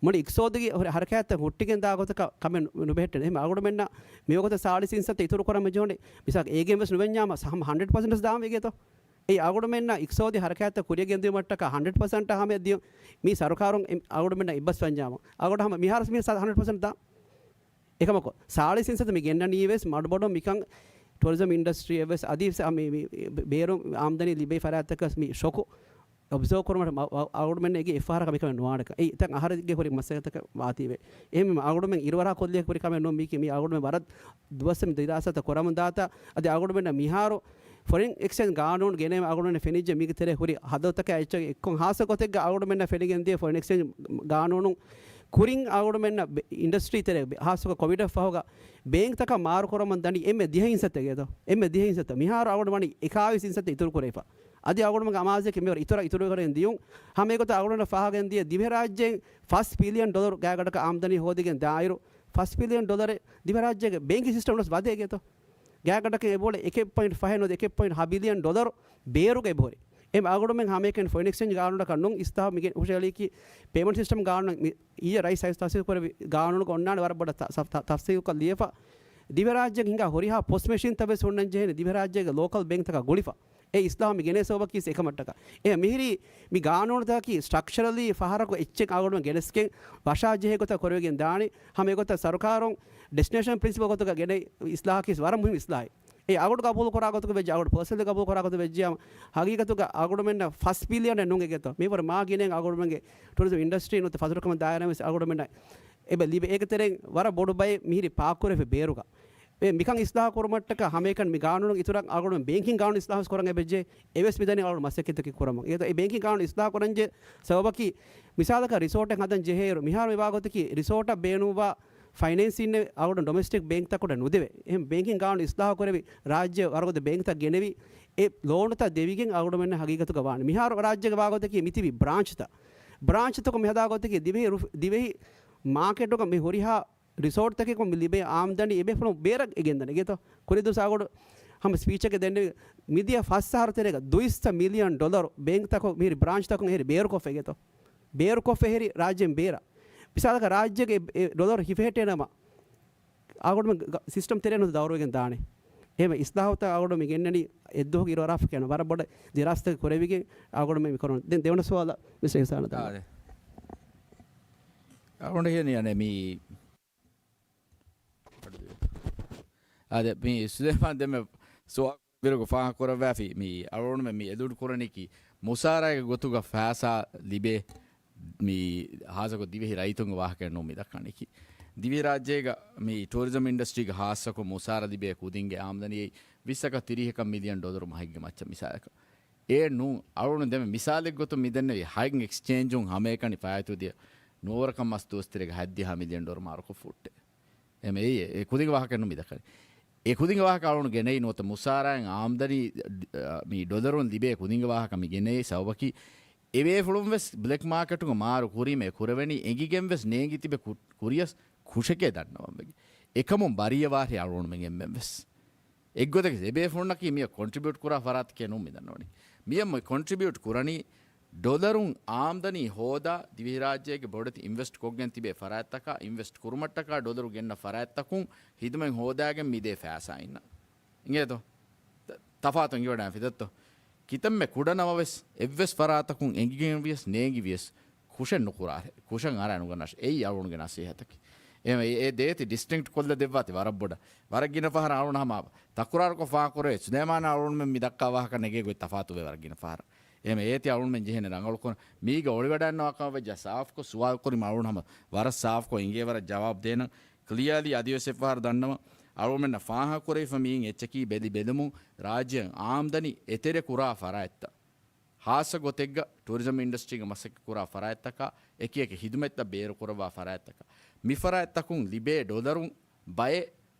މުޅި އިޤްތިޞާދުގެ ހުރި ހަރަކާތްތައް ހުއްޓިގެން ދާ ގޮތަކަށް ކަމެއް ނު-، ނުބެހެއްޓެނެ. އެހެން އަޅުގަނޑުމެންނަށް މިވަގުތު ސާޅީސް އިންސައްތަ އިތުރު ކުރަން މި ޖެހުނީ. މިސާލަކަށް އޭގެން ވެސް ނުވެންޏާމަ ހަމަ ހަންޑްރެޑް ޕަސެންޓް ވެސް ދާން ވެގޭތޯ. އެއީ އަޅުގަނޑުމެންނަށް އިޤްތިޞާދީ ހަރަކާތްތައް ކުރިޔަށް ގެންދިއުމަށްޓަކާ ހަންޑްރެޑް ޕަސެންޓް ހަމަޔަށް ދިޔުން. މީ ސަރުކާރުން އެ-، އަޅުގަނޑުމެންނަށް އެއްބަސް ވަންޏާމަ. އަޅުގަނޑު ހަމަ މިހާރު މި ހަންޑްރެޑް ޕަސެންޓް ދާން. އެކަމަކު، ސާޅީސް އިންސައްތަ މި ގެންނަނީ ވެސް މަޑުމަޑުން މިކަން ޓޫރިޒަމް އިންޑަސްޓްރީއަށް ވެސް އަދި ވެސް މި، މި، މި ބޭރު އާމްދަނީ ލިބޭ ފަރާތްތަކަށް މި ޝޮކު އޮބްޒާވް ކުރުމަށް މަ-، އަ-، އަޅުގަނޑުމެންނަށް އެގޭ އެއްފަހަރަކަށް މިކަމެއް ނުވާނެކަން. އެއީ ތަން އަހަރެއްގެ ހުރި މައްސަލަތަކަށް ވާތީވެ. އެހެން އަޅުގަނޑުމެން އިރުއަރާ ކޮށްލިޔަ ހުރި ކަމެއް ނޫން މީކީ. މީ އަޅުގަނޑުމެން ވަރަށް ދުވަސް މި ދިރާސާތައް ކުރަމުން ދާތާ. އަދި އަޅުގަނޑުމެންނަށް މިހާރު ފޮރިން އެކްސްޗޭންޖް ގާނޫނު ގެނެވޭ އަޅުގަނޑުމެން ފެނިއްޖެ މީގެ ތެރޭ ހުރި ހަދަދުތަކާ އެއްޗެއް އެއްކޮށް ހާއްސަ ގޮތެއްގަ އަޅުގަނޑުމެންނަށް ފެނިގެން ދިޔަ ފޮރިން އެކްސްޗޭންޖް ގާނޫނު ކުރިން އަޅުގަނޑުމެންނަށް ބެ-، އިންޑަސްޓްރީ ތެރޭ ބެ-، ހާއްސަކޮށް ކޮވިޑަށް ފަހުގަ ބޭންކްތަކަށް މާރު ކުރަމުން ދަނީ އެންމެ ދިހަ އިންސައްތަ ގޭތޯ. އެންމެ ދިހަ އިންސައްތަ. މިހާރު އަޅުގަނޑު ވަނީ އެކާވީސް އިންސައްތަ އިތުރު ކުރެވިފަ. އަދި އަޅުގަނޑުމެންގެ އަމާޒެކޭ މިވަރަށް އިތުރަށް އިތުރު ކުރެވިގެން ދިޔުން. ހަމަ އެގޮތަށް އަޅުގަނޑަށް ފާހަގަން ދިޔަ ދިވެހިރާއްޖޭން ފަސް ބިލިއަން ޑޮލަރު ގާތްގަނޑަކަށް އާމްދަނީ ހޯދިގެން ދާއިރު، ފަސް ބިލިއަން ޑޮލަރެއް ދިވެހިރާއްޖޭގެ ބޭންކިން ސިސްޓަމް ވެސް ވަދެ ގޭތޯ. ގާތްގަނޑަކަށް އެބައުޅޭ އެކެއް ޕޮއިންޓް ފަހެއް ނުވަތަ އެކެއް ޕޮއިންޓް ހަ ބިލިއަން ޑޮލަރު ބޭރުގަ އެބަހުރި. އެ އަޅުގަނޑުމެން ހަމައެކަނި ފޮރިން އެކްސްޗޭންޖް ގާނޫނުއަކަށް ނޫން އިސްލާހު މިގެން ހުށައެޅީކީ ޕޭމަންޓް ސިސްޓަމް ގާނޫނު މި އިއްޔެ ރައީސް ސައިދު ތަފްސީލް ކުރެއްވި ގާނޫނުގަ އޮންނާނެ ވަރަށް ބޮޑަށް ތަ-، ތަ-، ތަ-، ތަފްސީލްކޮށް ލިޔެފަ. ދިވެހިރާއްޖޭގެ ހިނގާ ހުރިހާ ޕޮސް މެޝިންތައް ވެސް ހުންނަން ޖެހޭނެ ދިވެހިރާއްޖޭގެ ލޯކަލް ބޭންކްތަކާ ގުޅިފަ. އެ އިސްލާހު މި ގެނޭ ސަބަބަކީ އެކަމަށްޓަކާ. އެ މިހިރީ މި ގާނޫނުތަކަކީ ސްޓްރަކްޗަރަލީ ފަހަރަކު އެއްޗެއް އަޅުގަނޑުމެން ގެނެސްގެން ވަށާ ޖެހޭ ގޮތަށް ކުރެވިގެން ދާނީ. ހަމަ އެގޮތަށް ސަރުކާރުން ޑެސްޓިނޭޝަން ޕްރިންސިޕަލް ގޮތުގަ ގެނެ އިސްލާހަކީ ވަރަށް މުހިންމު އިސްލާހެއް. އެ އަޅުގަނޑު ގަބޫލު ކުރާ ގޮތުގަ ވެއްޖެ، އަޅުގަނޑު ޕާސަނަލް ގަބޫލު ކުރާ ގޮތުގަ ވެއްޖެ، ހަގީގަތުގަ އަޅުގަނޑުމެންނަށް ފަސް ބިލިއަނެއް ނޫން އެގެތޯ. މިވަރު މާ ގިނައިން އަޅުގަނޑުމެންގެ ޓޫރިޒަމް އިންޑަސްޓްރީ ނުވަތަ ފަތުރުކަމަށް ދާއިރާ ވެސް އަޅުގަނޑުމެންނަށް އެބަ ލިބޭ. އޭގެ ތެރެއިން ވަރަށް ބޮޑު ބައެއް މިހިރީ ޕާކްކުރެފި ބޭރުގަ. އެ މިކަން އިސްލާހު ކުރުމަށްޓަކާ ހަމައެކަނި މި ގާނޫނު އިތުރަށް އަޅުގަނޑު ބޭންކިން ގާނޫނު އިސްލާހު ކުރަން އެބަޖެހޭ. އެވެސް މިދަނީ އަޅުގަނޑު މަސައްކަތްތަކެއް ކުރަމުން. އެ ބޭންކިން ގާނޫނު އިސްލާހު ކުރަންޖެހޭ ސަބަބަކީ މިސާލަކަށް ރިސޯޓެއް ހަދަން ޖެހޭއިރު މިހާރު މިވާ ގޮތަކީ ރިސޯޓަށް ބޭނުންވާ ފައިނޭންސިން އަޅުގަނޑު ޑޮމެސްޓިކް ބޭންކްތަކުން ނުދެވޭ. އެހެން ބޭންކިން ގާނޫނު އިސްލާހު ކުރެވި ރާއްޖެ ވަރުގަދަ ބޭންކްތައް ގެނެވި އެ ލޯނުތައް ދެވިގެން އަޅުގަނޑުމެންނަށް ހަގީގަތުގަ ވާނެ. މިހާރު ރާއްޖޭގަ ވާ ގޮތަކީ މިތިބި ބްރާންޗްތައް. ބްރާންޗްތަކުން މިހަދާ ގޮތަކީ ދިވެހި ރުފް-، ދިވެހި މާކެޓުގަ މި ހުރިހާ ރިސޯޓްތަކެއް މި ލިބޭ އާމްދަނީ އެބޭފުޅުން ބޭރަށް އެ ގެންދަނީ ގެތޯ. ކުރިދުސް އަޅުގަނޑު ހަމަ ސްޕީޗެއްގަ ދެންނެވި މިދިޔަ ފަސް އަހަރު ތެރޭގަ ދުއިސައްތަ މިލިއަން ޑޮލަރު ބޭންކްތަކުން މިހިރި ބްރާންޗްތަކުން އެހެރި ބޭރުކޮށްފަ ގެތޯ. ބޭރުކޮށްފަ އެހެރި ރާއްޖޭން ބޭރަށް. މިސާލަކަށް ރާއްޖޭގެ އެ، އެ ޑޮލަރު ހިފެހެއްޓޭނަމަ އަޅުގަނޑުމެން ގ-، ސިސްޓަމް ތެރޭ ނުވަތަ ދައުރުވެގެން ދާނެ. އެހެން އިސްލާހުތައް އަޅުގަނޑު މި ގެންނަނީ އެއްދުވަހުގެ އިރުއަރާފަކޭ ވަރަށް ބޮޑަށް ދިރާސާތަކެއް ކުރެވިގެން އަޅުގަނޑު މި ކުރަން. ދެން ދެވަނަ ސުވާލަށް މިސް އިހްސާނަށް ދާނެ. އާ، ދެ. އަޅުގަނޑު ހިޔަނީ އަނެއް މި އާދެ، މި ސުލޭމާން ދެންމެ ސުވާލު ބިރުގަ ފާހަގަ ކުރައްވާފި، މި އަޅުގަނޑުމެން މި އެދުން ކުރަނީކީ މުސާރައިގެ ގޮތުގަ ފައިސާ ލިބޭ، މި ހާއްސަކޮށް ދިވެހި ރައްޔިތުންގެ ވާހަކައެއް ނޫން މި ދައްކަނީކީ. ދިވެހިރާއްޖޭގަ މި ޓޫރިޒަމް އިންޑަސްޓްރީގެ ހާއްސަކޮށް މުސާރަ ލިބޭ ކުދިންގެ އާމްދަނީ ވިއްސަކަށް ތިރީހަކަށް މިލިއަން ޑޮލަރު މަހެއްގެ މައްޗަށް މިސާލަކަށް. އެ ނޫން، އަޅުގަނޑު ދެންމެ މިސާލެއްގެ ގޮތުން މި ދެންނެވި ހަތް އެކްސްޗޭންޖުން ހަމައެކަނި ފައިތުދިޔަ ނުވަވަރަކަށް މަސް ދުވަސް ތެރޭގަ ހަތްދިހަ މިލިއަން ޑޮލަރު މާރުކޮށް ފުއްޓެ. އެމެ އެ، އެ ކުދިންގެ ވާހަކަ ނު މި ދައްކަނީ. އެ ކުދިންގެ ވާހަކަ އަޅުގަނޑު ގެނައީ ނުވަތަ މުސާރައިން އާމްދަނީ، އަ، މި ޑޮލަރުން ލިބޭ ކުދިންގެ ވާހަކަ މި ގެނައީ ސަބަބަކީ އެބޭފުޅުން ވެސް ބްލެކް މާކެޓުގަ މާރު ކުރީމޭ ކުރެވެނީ އެނގިގެން ވެސް ނޭނގި ތިބެ ކު-، ކުރިޔަސް ކުށެކޭ ދަންނަވަން ވެގެން. އެކަމުން ބަރީއަވާށޭ އަޅުގަނޑުމެން އެންމެން ވެސް. އެއްގޮތަކީ އެބޭފުޅުންނަކީ މިއަށް ކޮންޓްރިބިއުޓް ކުރާ ފަރާތެކޭ ނޫން މި ދަންނަވަނީ. މިއަށް މި ކޮންޓްރިބިއުޓް ކުރަނީ ޑޮލަރުން އާމްދަނީ ހޯދާ، ދިވެހިރާއްޖޭގެ ބޮޑެތި އިންވެސްޓް ކޮށްގެން ތިބޭ ފަރާތްތަކާ، އިންވެސްޓް ކުރުމަށްޓަކާ ޑޮލަރު ގެންނަ ފަރާތްތަކުން ހިދުމަތް ހޯދާގެން މިދޭ ފައިސާއިންނަށް. އިނގޭތޯ؟ ތަ-، ތަފާތު އިނގިވަޑައި ފިދައްތޯ؟ ކިތަންމެ ކުޑަ ނަމަވެސް، އެއްވެސް ފަރާތަކުން އެނގިގެން ވިޔަސް ނޭނގި ވިޔަސް، ކުށެއް ނުކުރާށޭ، ކުށަށް އަރާ ނުގަންނާށޭ. އެއީ އަޅުގަނޑުގެ ނަސޭހަތަކީ. އެ، އެ، އެ ދޭތި ޑިސްޓިންކްޓް ކޮށްލަ ދެއްވާތި ވަރަށް ބޮޑަށް. ވަރަށް ގިނަ ފަހަރަށް އަޅުގަނޑު ހަމަ ތަކުރާރުކޮށް ފާހަގަކުރޭ، ސުލޭމާނާ އަޅުގަނޑުމެން މި ދައްކާ ވާހަކަ ނެގޭ ގޮތް ތަފާތުވޭ ވަރަށް ގިނަ ފަހަރަށް. އެހެން އޭތި އަޅުގަނޑުމެން ޖެހޭނެ ރަނގަޅުކޮށް، މީގަ އޮޅިވަޑައިންނަވާ ކަމަށް ވެއްޖާ ސާފުކޮށް ސުވާލު ކުރީމަ އަޅުގަނޑު ހަމަ ވަރަށް ސާފުކޮށް އިނގޭ ވަރަށް ޖަވާބު ދޭނަން. ކްލިއާލީ އަދިވެސް އެއްފަހަރު ދަންނަވަން، އަޅުގަނޑުމެންނަށް ފާހަގަކުރެވިފަ މިއިން އެއްޗަކީ ބެލި ބެލުމުން ރާއްޖެއަށް އާމްދަނީ އެތެރެ ކުރާ ފަރާތްތައް. ހާއްސަ ގޮތެއްގަ ޓޫރިޒަމް އިންޑަސްޓްރީގެ މަސައްކަތް ކުރާ ފަރާތްތަކާ އެކި އެކި ހިދުމަތްތައް ބޭރުކުރައްވާ ފަރާތްތަކާ މި ފަރާތްތަކުން ލިބޭ ޑޮލަރުން ބައެއް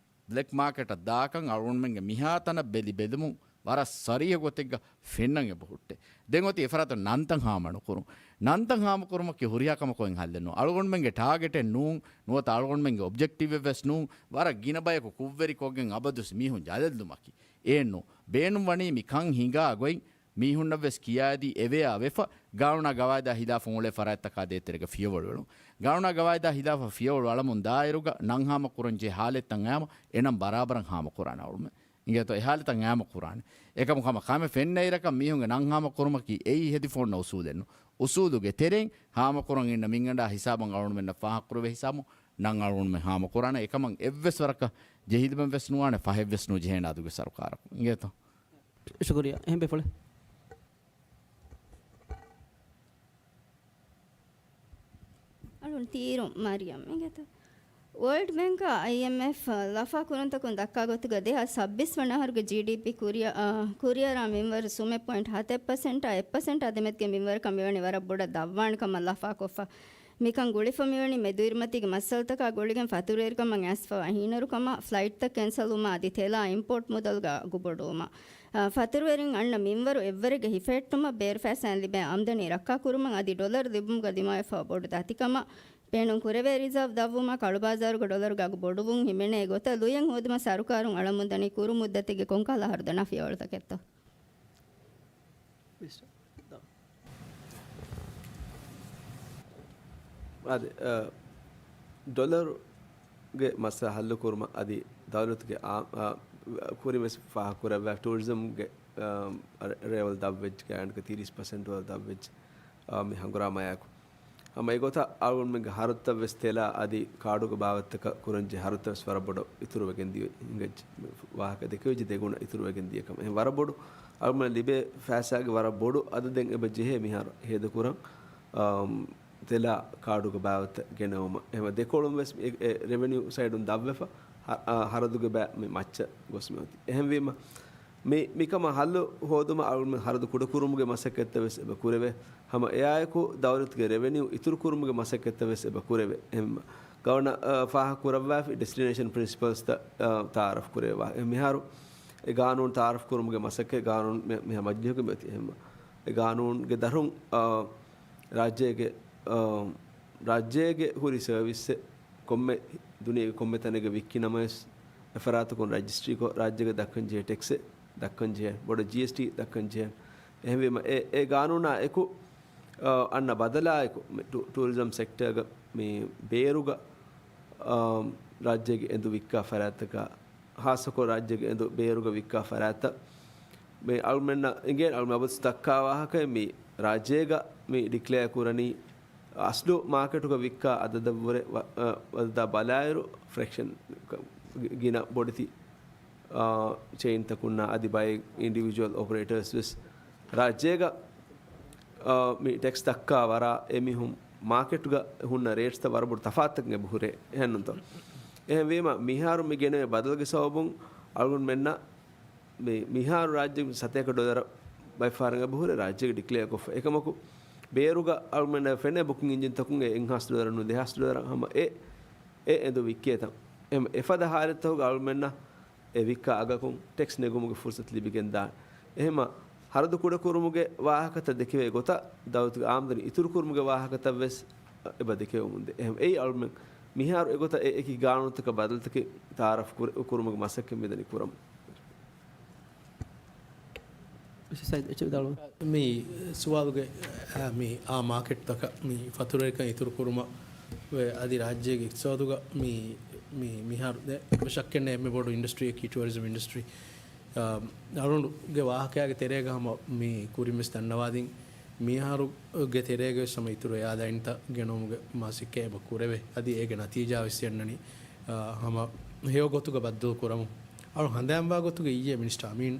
ބްލެކް މާކެޓަށް ދާކަން އަޅުގަނޑުމެންގެ މިހާތަނަށް ބެލި ބެލުމުން ވަރަށް ސަރީހަ ގޮތެއްގަ ފެންނަން އެބަ ހުއްޓޭ. ދެން އޮތީ އެފަރާތުން ނަންތައް ހާމަ ނުކުރުން. ނަންތައް ހާމަކުރުމަކީ ހުރިހާ ކަމަކު އޮތް ހައްލެއް ނޫން. އަޅުގަނޑުމެންގެ ޓާގެޓެއް ނޫން، ނުވަތަ އަޅުގަނޑުމެންގެ އޮބްޖެކްޓިވެއް ވެސް ނޫން. ވަރަށް ގިނަ ބަޔަކު ކުށްވެރިކޮށްގެން އަބަދުވެސް މީހުން ޖަލަށްލުމަކީ. އެއެއްނު. ބޭނުން ވަނީ މި ކަން ހިނގާ ގޮތް މީހުންނަށް ވެސް ކިޔާދީ އެވެޔާ ވެފަ، ގާނޫނާ ގަވާއިދާ ހިލާފަށް އުޅޭ ފަރާތްތަކާ ދޭތެރޭގަ ފިޔަވަޅު އެޅުން. ގާނޫނާ ގަވާއިދާ ހިލާފަށް ފިޔަވަޅު އަޅަމުން ދާއިރުގަ ނަން ހާމަ ކުރަން ޖެހޭ ހާލަތްތައް އައިމަ އެނަން ބަރާބަރަށް ހާމަ ކުރާނެ އަޅުމެ. އިނގޭތޯ އެ ހާލަތަށް އައިމަ ކުރާނެ. އެކަމު ހަމަ ކަމެއް ފެންނަ އިރަކަށް މީހުންގެ ނަން ހާމަ ކުރުމަކީ އެއީ ހެދިފަ އޮންނަ އުސޫލެއްނު. އުސޫލުގެ ތެރެއިން ހާމަ ކުރަން އިންނަ މިންގަނޑާ ހިސާބަށް އަޅުމެންނަށް ފާހަގަކުރެވޭ ހިސާބުން ނަން އަޅުމެން ހާމަ ކުރާނެ. އެކަމަށް އެއްވެސް ވަރަކަށް ޖެހިލުމެއް ވެސް ނުވާނެ، ފަހެއް ވެސް ނުޖެހޭނެ އަދުގެ ސަރުކާރަކު. އިނގޭތޯ؟ ޝުކުރިއްޔާ. އެހެން ބޭފުޅެއް. އަޅުން ތީރު މަރިޔަމް އިނގޭތޯ. ވޯލްޑް ބޭންކާ އައިއެމްއެފް ލަފާ ކުރުންތަކުން ދައްކާ ގޮތުގަ ދެހާސް ސައްބީސް ވަނަ އަހަރުގެ ޖީޑީޕީ ކުރިއަ-، އާ، ކުރިއަރާ މިންވަރު ސުމެއް ޕޮއިންޓް ހަތެއް ޕަސެންޓާ އެއް ޕަސެންޓާ ދެމެދުގެ މިންވަރަކަށް މިވަނީ ވަރަށް ބޮޑަށް ދަށްވާނެ ކަމަށް ލަފާކޮށްފަ. މިކަން ގުޅިފަ މިވަނީ މެދުއިރުމަތީގެ މައްސަލަތަކާ ގުޅިގެން ފަތުރުވެރިކަމަށް އައިސްފަވާ ހީނަރުކަމާ، ފްލައިޓްތައް ކެންސަލްވުމާ އަދި ތެލާ އިމްޕޯޓް މުދަލުގަ އަގު ބޮޑުވުމާ. އާ، ފަތުރުވެރިން އަންނަ މިންވަރު އެއްވަރެއްގެ ހިފަހެއްޓުމަށް ބޭރު ފައިސާއިން ލިބޭ އާމްދަނީ ރައްކާ ކުރުމަށް އަދި ޑޮލަރު ލިބުމުގަ ދިމާވެފަ ބޮޑު ދަތިކަމަށް ބޭނުން ކުރެވޭ ރިޒާވް ދަށްވުމާ ކަޅުބާޒާރުގަ ޑޮލަރުގެ އަގު ބޮޑުވުން ހިމެނޭ ގޮތަށް ލުޔެއް ހޯދުމަށް ސަރުކާރުން އަޅަމުންދަނީ ކުރު މުއްދަތެއްގެ ކޮންކަހަލަ އަހަރު ދަނާ ފިޔަވަޅުތަކެއްތޯ؟ އާދެ، އަ، ޑޮލަރުގެ މައްސަލަ ހައްލު ކުރުމަށް އަދި ދައުލަތުގެ އާ، އާ، ކުރިން ވެސް ފާހަގަ ކުރައްވާ ޓޫރިޒަމްގެ، އާ، ރޭވަލް ދަށްވެއްޖެ، ގާތްގަނޑަކަށް ތިރީސް ޕަސެންޓް ވަރަށް ދަށްވެއްޖެ، އާ، މި ހަނގުރާމަޔާއެކު. ހަމަ އެގޮތަށް އަޅުގަނޑުމެންގެ ހަރަދުތައް ވެސް ތެލާ އަދި ކާޑުގެ ބާވަތްތަކަށް ކުރަންޖެހޭ ހަރަދުތައް ވެސް ވަރަށް ބޮޑަށް އިތުރުވެގެން ދިޔަ ހިނގައްޖެ. ވާހަކަ ދެކެވިއްޖެ ދެގުނަ އިތުރުވެގެން ދިޔަ ކަމަށް. އެހެން ވަރަށް ބޮޑު އަޅުގަނޑަށް ލިބޭ ފައިސާގެ ވަރަށް ބޮޑު އަދަދެއް އެބަ ޖެހޭ މިހާރު ހޭދަކުރަން، އާ، ތެލާ ކާޑުގެ ބާވަތްތައް ގެނައުމަށް. އެހެން ދެކޮޅުން ވެސް އެ، އެ ރެވެނިއު ސައިޑުން ދަށްވެފަ، ހަ-، އާ، ހަރަދުގެ ބައި މި މައްޗަށް ގޮސް މި އޮތީ. އެހެންވީމަ، މި، މިކަމަށް ހައްލު ހޯދުމަށް އަޅުގަނޑު ހަރަދު ކުޑަކުރުމުގެ މަސައްކަތްތައް ވެސް އެބަ ކުރެވޭ. ހަމަ އެއާއެކު ދައުލަތުގެ ރެވެނިއު އިތުރުކުރުމުގެ މަސައްކަތްތައް ވެސް އެބަ ކުރެވޭ. އެހެން ގަވަނަ، އަ، ފާހަގަ ކުރައްވާފި ޑެސްޓިނޭޝަން ޕްރިންސިޕަލްސްތައް، އަ، ތައާރަފް ކުރެވޭ. އެ މިހާރު އެ ގާނޫނު ތައާރަފް ކުރުމުގެ މަސައްކަތް ގާނޫނު މި، މިހާ މަޖިލީހުގެ މި އޮތީ. އެހެން އެ ގާނޫނުގެ ދަށުން، އަ، ރާއްޖޭގެ، އަ، ރާއްޖޭގެ ހުރި ސަރވިސްއެއް ކޮންމެ ދުނިޔޭގެ ކޮންމެ ތަނެއްގަ ވިއްކި ނަމަވެސް، އެ ފަރާތަކުން ރަޖިސްޓްރީކޮށް، ރާއްޖޭގަ ދައްކަން ޖެހޭ ޓެކްސެއް ދައްކަން ޖެހޭ، ބޮޑަށް ޖީއެސްޓީ ދައްކަން ޖެހޭ. އެހެންވީމަ، އެ، އެ ގާނޫނާ އެކު، އަ، އަންނަ ބަދަލާއެކު، މި ޓޫ-، ޓޫރިޒަމް ސެކްޓަރގަ މި ބޭރުގަ، އަ، ރާއްޖޭގެ އެނދު ވިއްކާ ފަރާތްތަކާ، ހާއްސަކޮށް ރާއްޖޭގެ އެނދު ބޭރުގަ ވިއްކާ ފަރާތްތައް، މި އަޅުމެންނަށް އިނގޭނެ، އަޅުމެން އަބަދު ދައްކާ ވާހަކައެއް މި ރާއްޖޭގަ މި ޑިކްލެއާ ކުރަނީ، އަސްލު މާކެޓުގަ ވިއްކާ އަދަދަށްވުރެ ވަ-، އަ، އަދަދާ ބަލާއިރު ފްރެކްޝަން ގި-، ގިނަ ބޮޑެތި، އާ، ޗެއިންތަކުންނާ އަދި ބައެއް އިންޑިވިޖުއަލް އޮޕަރޭޓަރސް ވެސް ރާއްޖޭގަ، އާ، މި ޓެކްސް ދައްކާ ވަރާ އެމީހުން މާކެޓުގަ ހުންނަ ރޭޓްސްތައް ވަރަށް ބޮޑު ތަފާތުތަކެއް އެބަ ހުރޭ. އެހެންނޫންތޯ؟ އެހެންވީމަ، މިހާރު މި ގެނެވޭ ބަދަލުގެ ސަބަބުން އަޅުގަނޑުމެންނަށް މި، މިހާރު ރާއްޖޭގެ ސަތޭކަ ޑޮލަރ ބައެއް ފަހަރަށް އެބަ ހުރޭ ރާއްޖޭގެ ޑިކްލެއާ ކޮށްފަ. އެކަމަކު، ބޭރުގަ އަޅުމެންނަށް ފެނޭ ބުކިން އިންޖިންތަކުން އެ އެއްހާސް ޑޮލަރ ނޫން ދެހާސް ޑޮލަރ ހަމަ އެ، އެ އެނދު ވިއްކޭތަން. އެހެން އެފަދަ ހާލަތްތަކުގަ އަޅުމެންނަށް އެ ވިއްކާ އަގަކުން ޓެކްސް ނެގުމުގެ ފުރުސަތު ލިބިގެންދާނެ. އެހެންމަ ހަރަދު ކުޑަކުރުމުގެ ވާހަކަތައް ދެކެވޭ ގޮތަށް، ދައުލަތުގެ އާމްދަނީ އިތުރުކުރުމުގެ ވާހަކަތައް ވެސް އެބަ ދެކެވެމުންދޭ. އެހެން އެއީ އަޅުމެން މިހާރު އެގޮތަށް އެ އެކި ގާނޫނުތަކަށް ބަދަލުތަކެއް ތައާރަފް ކުރެ-، ކުރުމުގެ މަސައްކަތް މިދަނީ ކުރަމުން. ސައިދް އެޗް ވިދާޅުވީ. މި ސުވާލުގެ، އާ، މި އާ މާކެޓްތަކަށް މި ފަތުރުވެރިކަން އިތުރު ކުރުމަށް ވެ އަދި ރާއްޖޭގެ އިޤްތިޞާދުގަ މި، މި، މިހާރު ދެ ޝައްކެއްނެތް އެންމެ ބޮޑު އިންޑަސްޓްރީއަކީ ޓުއަރިޒަމް އިންޑަސްޓްރީ. އާ، އަޅުގަނޑުގެ ވާހަކައިގެ ތެރޭގަ ހަމަ މި ކުރިން ވެސް ދަންނަވާދިން މިހާރުގެ ތެރޭގަ ވެސް ހަމަ އިތުރު އެއާލައިންތައް ގެނައުމުގެ މަސައްކަތް އެބަ ކުރެވޭ. އަދި އޭގެ ނަތީޖާ ވެސް އަންނަނީ، އާ، ހަމަ ހެޔޮ ގޮތުގަ ބައްދަލު ކުރަމުން. އަޅު ހަނދާންވާ ގޮތުގަ އިއްޔެ މިނިސްޓަރ އަމީން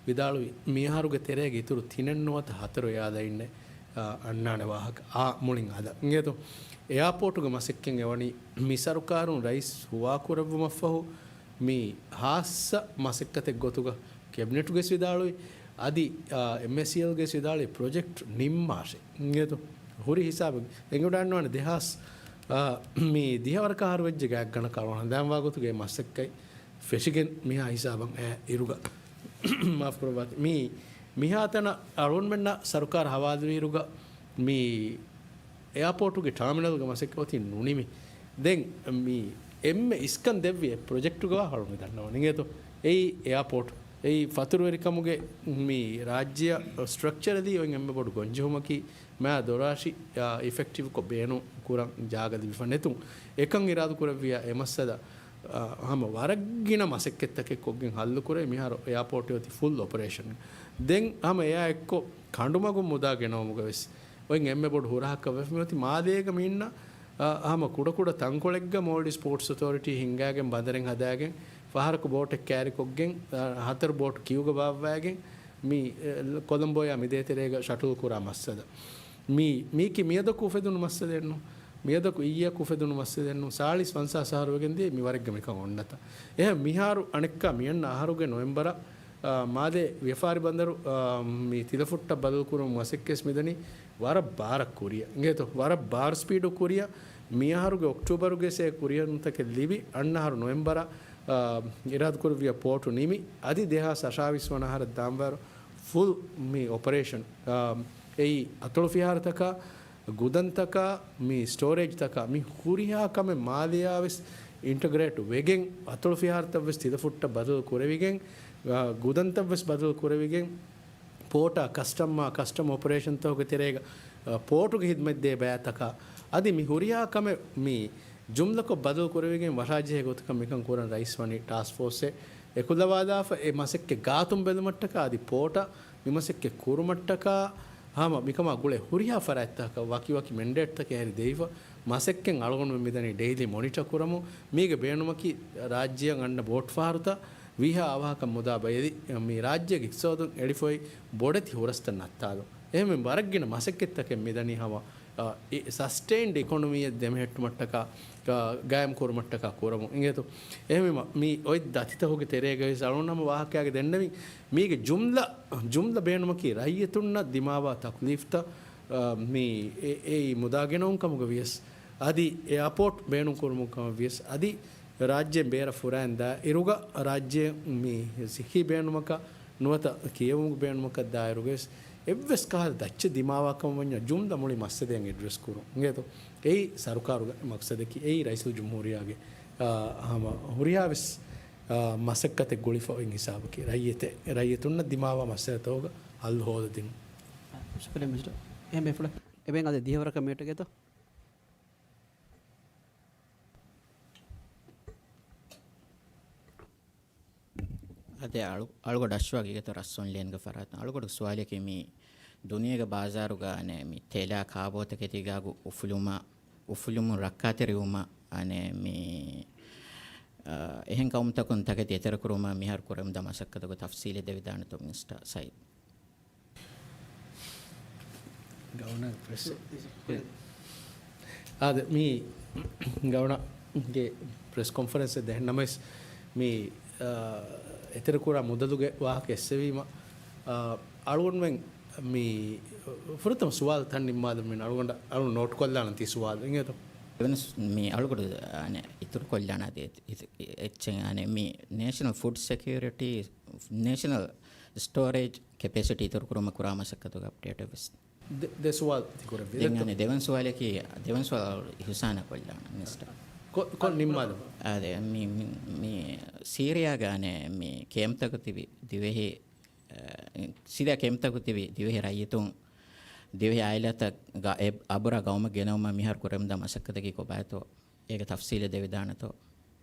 ވިދާޅުވި، މިއަހަރުގެ ތެރޭގަ އިތުރު ތިނެއް ނުވަތަ ހަތަރު އެއާލައިންނެއް، އާ، އަންނާނެ ވާހަކަ. އާ، މުޅިން އަދަ. އިނގޭތޯ؟ އެއާޕޯޓުގެ މަސައްކަތް އެވަނީ މި ސަރުކާރުން ރައީސް ހުވާކުރެއްވުމަށްފަހު، މި ހާއްސަ މަސައްކަތެއް ގޮތުގަ ކެބިނެޓުގެސް ވިދާޅުވި، އަދި، އާ، އެމްއޭސީއެލްގެސް ވިދާޅުވި ޕްރޮޖެކްޓް ނިންމާށޭ. އިނގޭތޯ؟ ހުރި ހިސާބެއް އެނގިވަޑައިގަންނަވާނެ ދެހާސް، އާ، މި ދިހަ ވަރަކަށް އަހަރު ވެއްޖެ ގާތްގަނޑަކަށް އަޅު ހަނދާންވާ ގޮތުގަ އެ މަސައްކަތް ފެށިގެން މިހާ ހިސާބަށް އައި އިރުގަ، މާފުކުރައްވާތި. މި، މިހާތަނަށް އަޅުގަނޑުމެންނަށް ސަރުކާރު ހަވާލުވި އިރުގަ މި އެއާޕޯޓުގެ ޓާމިނަލްގެ މަސައްކަތް އޮތީ ނުނިމި. ދެން މި އެންމެ އިސްކަން ދެއްވި އެއް ޕްރޮޖެކްޓުގަ ވާ ހަޅު މި ދަންނަވަން އިނގޭތޯ. އެއީ އެއާޕޯޓު. އެއީ ފަތުރުވެރިކަމުގެ މި ރާއްޖެއަށް ސްޓްރަކްޗަރަލީ އޮތް އެންމެ ބޮޑު ގޮންޖެހުމަކީ، މާ ދޮރާށި، އާ، އިފެކްޓިވްކޮށް ބޭނުން ކުރަން ޖާގަ ލިބިފަ ނެތުން. އެކަން އިރާދަކުރެއްވިޔާ އެ މައްސަލަ، އާ، ހަމަ ވަރަށް ގިނަ މަސައްކަތްތަކެއް ކޮށްގެން ހައްލުކުރޭ. މިހާރު އެއާޕޯޓެއް އޮތީ ފުލް އޮޕަރޭޝަން. ދެން ހަމަ އެއާ އެއްކޮށް ކަނޑުމަގު މުދާ ގެނައުމުގަ ވެސް އޮތް އެންމެ ބޮޑު ހުރަހަކަށް ވެފަ މިއޮތީ. މާލޭގަ މި އިންނަ، އާ، ހަމަ ކުޑަކުޑަ ތަންކޮޅެއްގަ މޯލްޑިވްސް ޕޯޓްސް އޮތޯރިޓީ ހިންގާގެން ބަނދަރެއް ހަދާގެން ފަހަރަކު ބޯޓެއް ކާރިކޮށްގެން، އާ، ހަތަރު ބޯޓު ކިއުގަ ބާއްވައިގެން މި، އެ، ކޮލަމްބޯޔާ މި ދޭތެރޭގަ ޝަޓުލް ކުރާ މައްސަލަ. މީ، މީކީ މިއަދަކު އުފެދުނު މައްސަލައެއްނު. މިއަދަކު އިއްޔަކު އުފެދުނު މައްސަލައެއްނު. ސާޅީސް ފަންސާސް އަހަރު ވެގެން ދިޔަ މި ވަރެއްގަ މިކަން އޮންނަތަ. އެހެން މިހާރު އަނެއްކާ މިއަންނަ އަހަރުގެ ނޮވެމްބަރަށް، އާ، މާލޭ ވިޔަފާރި ބަނދަރު، އާ، މި ތިލަފުއްޓަށް ބަދަލުކުރުމުގެ މަސައްކަތް މިދަނީ ވަރަށް ބާރަށް ކުރިއަށް. އިނގޭތޯ؟ ވަރަށް ބާރު ސްޕީޑު ކުރިއަށް. މިއަހަރުގެ އޮކްޓޫބަރުގެ ސޭ ކުރިއަށް ނުތަކެއް ލިބި، އަންނަ އަހަރު ނޮވެމްބަރަށް، އާ، އިރާދަކުރެއްވިޔާ ޕޯޓު ނިމި، އަދި ދެހާސް އަށާވީސް ވަނަ އަހަރަށް ދާންވާރު ފުލް މި އޮޕަރޭޝަން، އާ، އެއީ އަތޮޅު ފިހާރަތަކާ، ގުދަންތަކާ، މި ސްޓޯރޭޖްތަކާ، މި ހުރިހާ ކަމެއް މާލެއާ ވެސް އިންޓަގްރޭޓް ވެގެން، އަތޮޅު ފިހާރަތައް ވެސް ތިލަފުއްޓަށް ބަދަލު ކުރެވިގެން، އާ، ގުދަންތައް ވެސް ބަދަލު ކުރެވިގެން، ޕޯޓާ ކަސްޓަމާ ކަސްޓަމް އޮޕަރޭޝަންތަކުގެ ތެރޭގަ، އާ، ޕޯޓުގެ ހިދުމަތް ދޭ ބަޔާތަކާ، އަދި މި ހުރިހާ ކަމެއް މި ޖުމްލަކޮށް ބަދަލު ކުރެވިގެން ވަށާޖެހޭ ގޮތަކަށް މިކަން ކުރަން ރައީސް ވަނީ ޓާސްކް ފޯސްއެއް އެކުލަވާލާފަ، އެ މަސައްކަތް ގާތުން ބެލުމަށްޓަކާ އަދި ޕޯޓަށް މި މަސައްކަތް ކުރުމަށްޓަކާ ހަމަ މިކަމާ ގުޅޭ ހުރިހާ ފަރާތްތަކަށް ވަކިވަކި މެންޑޭޓްތަކެއް ހަރި ދެވިފަ، މަސައްކަތް އަޅުގަނޑުމެން މިދަނީ ޑެއިލީ މޮނިޓަ ކުރަމުން. މީގެ ބޭނުމަކީ ރާއްޖެއަށް އަންނަ ބޯޓު ފަހަރުތައް ވީހާ އަވަހަކަށް މުދާ ބައެދި މި ރާއްޖޭގެ އިޤްތިޞާދުން އެޅިފައި ބޮޑެތި ހުރަސްތައް ނައްތާލުން. އެހެން ވަރަށް ގިނަ މަސައްކަތްތަކެއް މިދަނީ ހަމަ، އަ، އެ ސަސްޓެއިންޑް އިކޮނޮމީއެއް ދެމެހެއްޓުމަށްޓަކާ، އަ، ގާއިމް ކުރުމަށްޓަކާ ކުރަމުން. އިނގޭތޯ؟ އެހެންވީމަ މި އޮތް ދަތިތަކުގެ ތެރޭގައި ވެސް އަޅުގަނޑު ހަމަ ވާހަކައިގެ ދެންނެވި މީގެ ޖުމްލަ، ޖުމްލަ ބޭނުމަކީ ރައްޔިތުންނަށް ދިމާވާ ތަކުލީފްތައް، އަ، މި އެ، އެއީ މުދާ ގެނައުން ކަމުގަ ވިޔަސް، އަދި އެއާޕޯޓް ބޭނުން ކުރުމުން ކަމަށް ވިޔަސް، އަދި ރާއްޖޭން ބޭރަށް ފުރާއިން ދާއިރުގަ ރާއްޖޭ މި ސިއްހީ ބޭނުމަކަށް ނުވަތަ ކިޔެވުމުގެ ބޭނުމަކަށް ދާއިރުގަވެސް އެއްވެސް ކަހަލަ ދައްޗެއް ދިމާވާކަމަށް ވަންޏާ ޖުމްލަ މުޅި މައްސަލައިން އެޑްރެސް ކުރުން. އިނގޭތޯ؟ އެއީ ސަރުކާރުގެ މަޤްޞަދަކީ. އެއީ ރައީސުލްޖުމްހޫރިއްޔާގެ، އާ، ހަމަ ހުރިހާވެސް، އާ، މަސައްކަތެއް ގުޅިފަ އޮތް ހިސާބަކީ. ރައްޔިތެއް، ރައްޔިތުންނަށް ދިމާވާ މައްސަލަތަކުގަ ހައްލު ހޯދަދިނުން. ޝުކުރިއްޔާ މިނިސްޓަރ. އެހެން ބޭފުޅެއް. އެބައިން އަދި ދިހަވަރަކަށް މިއެއްޓެގޭތޯ؟ އަދި އަޅު-، އަޅުގަޑު އަޝްވާގް އިގޭތޯ ރަސް އޮންލައިންގެ ފަރާތުން. އަޅުގަޑު ސުވާލަކީ މި ދުނިޔޭގެ ބާޒާރުގަ އަނެއް މި ތެލާ ކާބޯތަކެތީގާގު އުފުލުމަށް، އުފުލުމުން ރައްކާތެރިވުމަށް އަނެއް މި، އަ، އެހެން ޤައުމުތަކުން ތަކެތި އެތެރެކުރުމަށް މިހާރު ކުރަމުންދާ މަސައްކަތުގެ ތަފްސީލެއް ދެވިދާނެތޯ މިނިސްޓަރ ސައީދު؟ ގަވަނަރ ޕްރެސް، އާދެ، މި ގަވަނަރުގެ ޕްރެސް ކޮންފަރެންސެއް ދޭން ނަމަވެސް، މި، އާ، އެތެރެކުރާ މުދަލުގެ ވާހަކަ އެއްސެވީމަ، އާ، އަޅުގަނޑުމެން މި ފުރަތަމަ ސުވާލު ތަން ނިންމާލަން މި އަޅުގަނޑަށް އަޅު ނޯޓް ކޮށްލާނަން ތި ސުވާލު އިނގޭތޯ؟ އެވެނަސް މި އަޅުގަޑު، އަނެ، އިތުރު ކޮށްލާނަ އަދި އެ-، އެ-، އެއްޗެއް، އަނެ، މި ނޭޝަނަލް ފުޑް ސެކިއުރިޓީ، ނޭޝަނަލް ސްޓޯރޭޖް ކެޕޭސިޓީ އިތުރުކުރުމަށް ކުރާ މަސައްކަތުގެ އަޕްޑޭޓެއް ވެސް. ދެ-، ދެ ސުވާލު ތި ކުރެއްވި. ދެން ދެއްތޯ؟ އަނެއް ދެވަން ސުވާލަކީ، ދެވަން ސުވާލު އިހުސާނަށް ކޮށްލާނަން މިނިސްޓަރ. ކޮ-، ކޮން ނިންމާލު؟ އާދެ، މި، މި، މި ސީރިޔާގަ އަނެއް މި ކެމްޕްތަކު ތިބި ދިވެހި، އަ، ސީރިޔާ ކެމްޕްތަކު ތިބި ދިވެހި ރައްޔިތުން، ދިވެހި އާއިލާތައް ގަ-، އެ-، އަބުރާ ގައުމަށް ގެނައުމަށް މިހާރު ކުރެމުންދާ މަސައްކަތަކީ ކޮބާތޯ؟ އޭގެ ތަފްސީލެއް ދެވިދާނެތޯ؟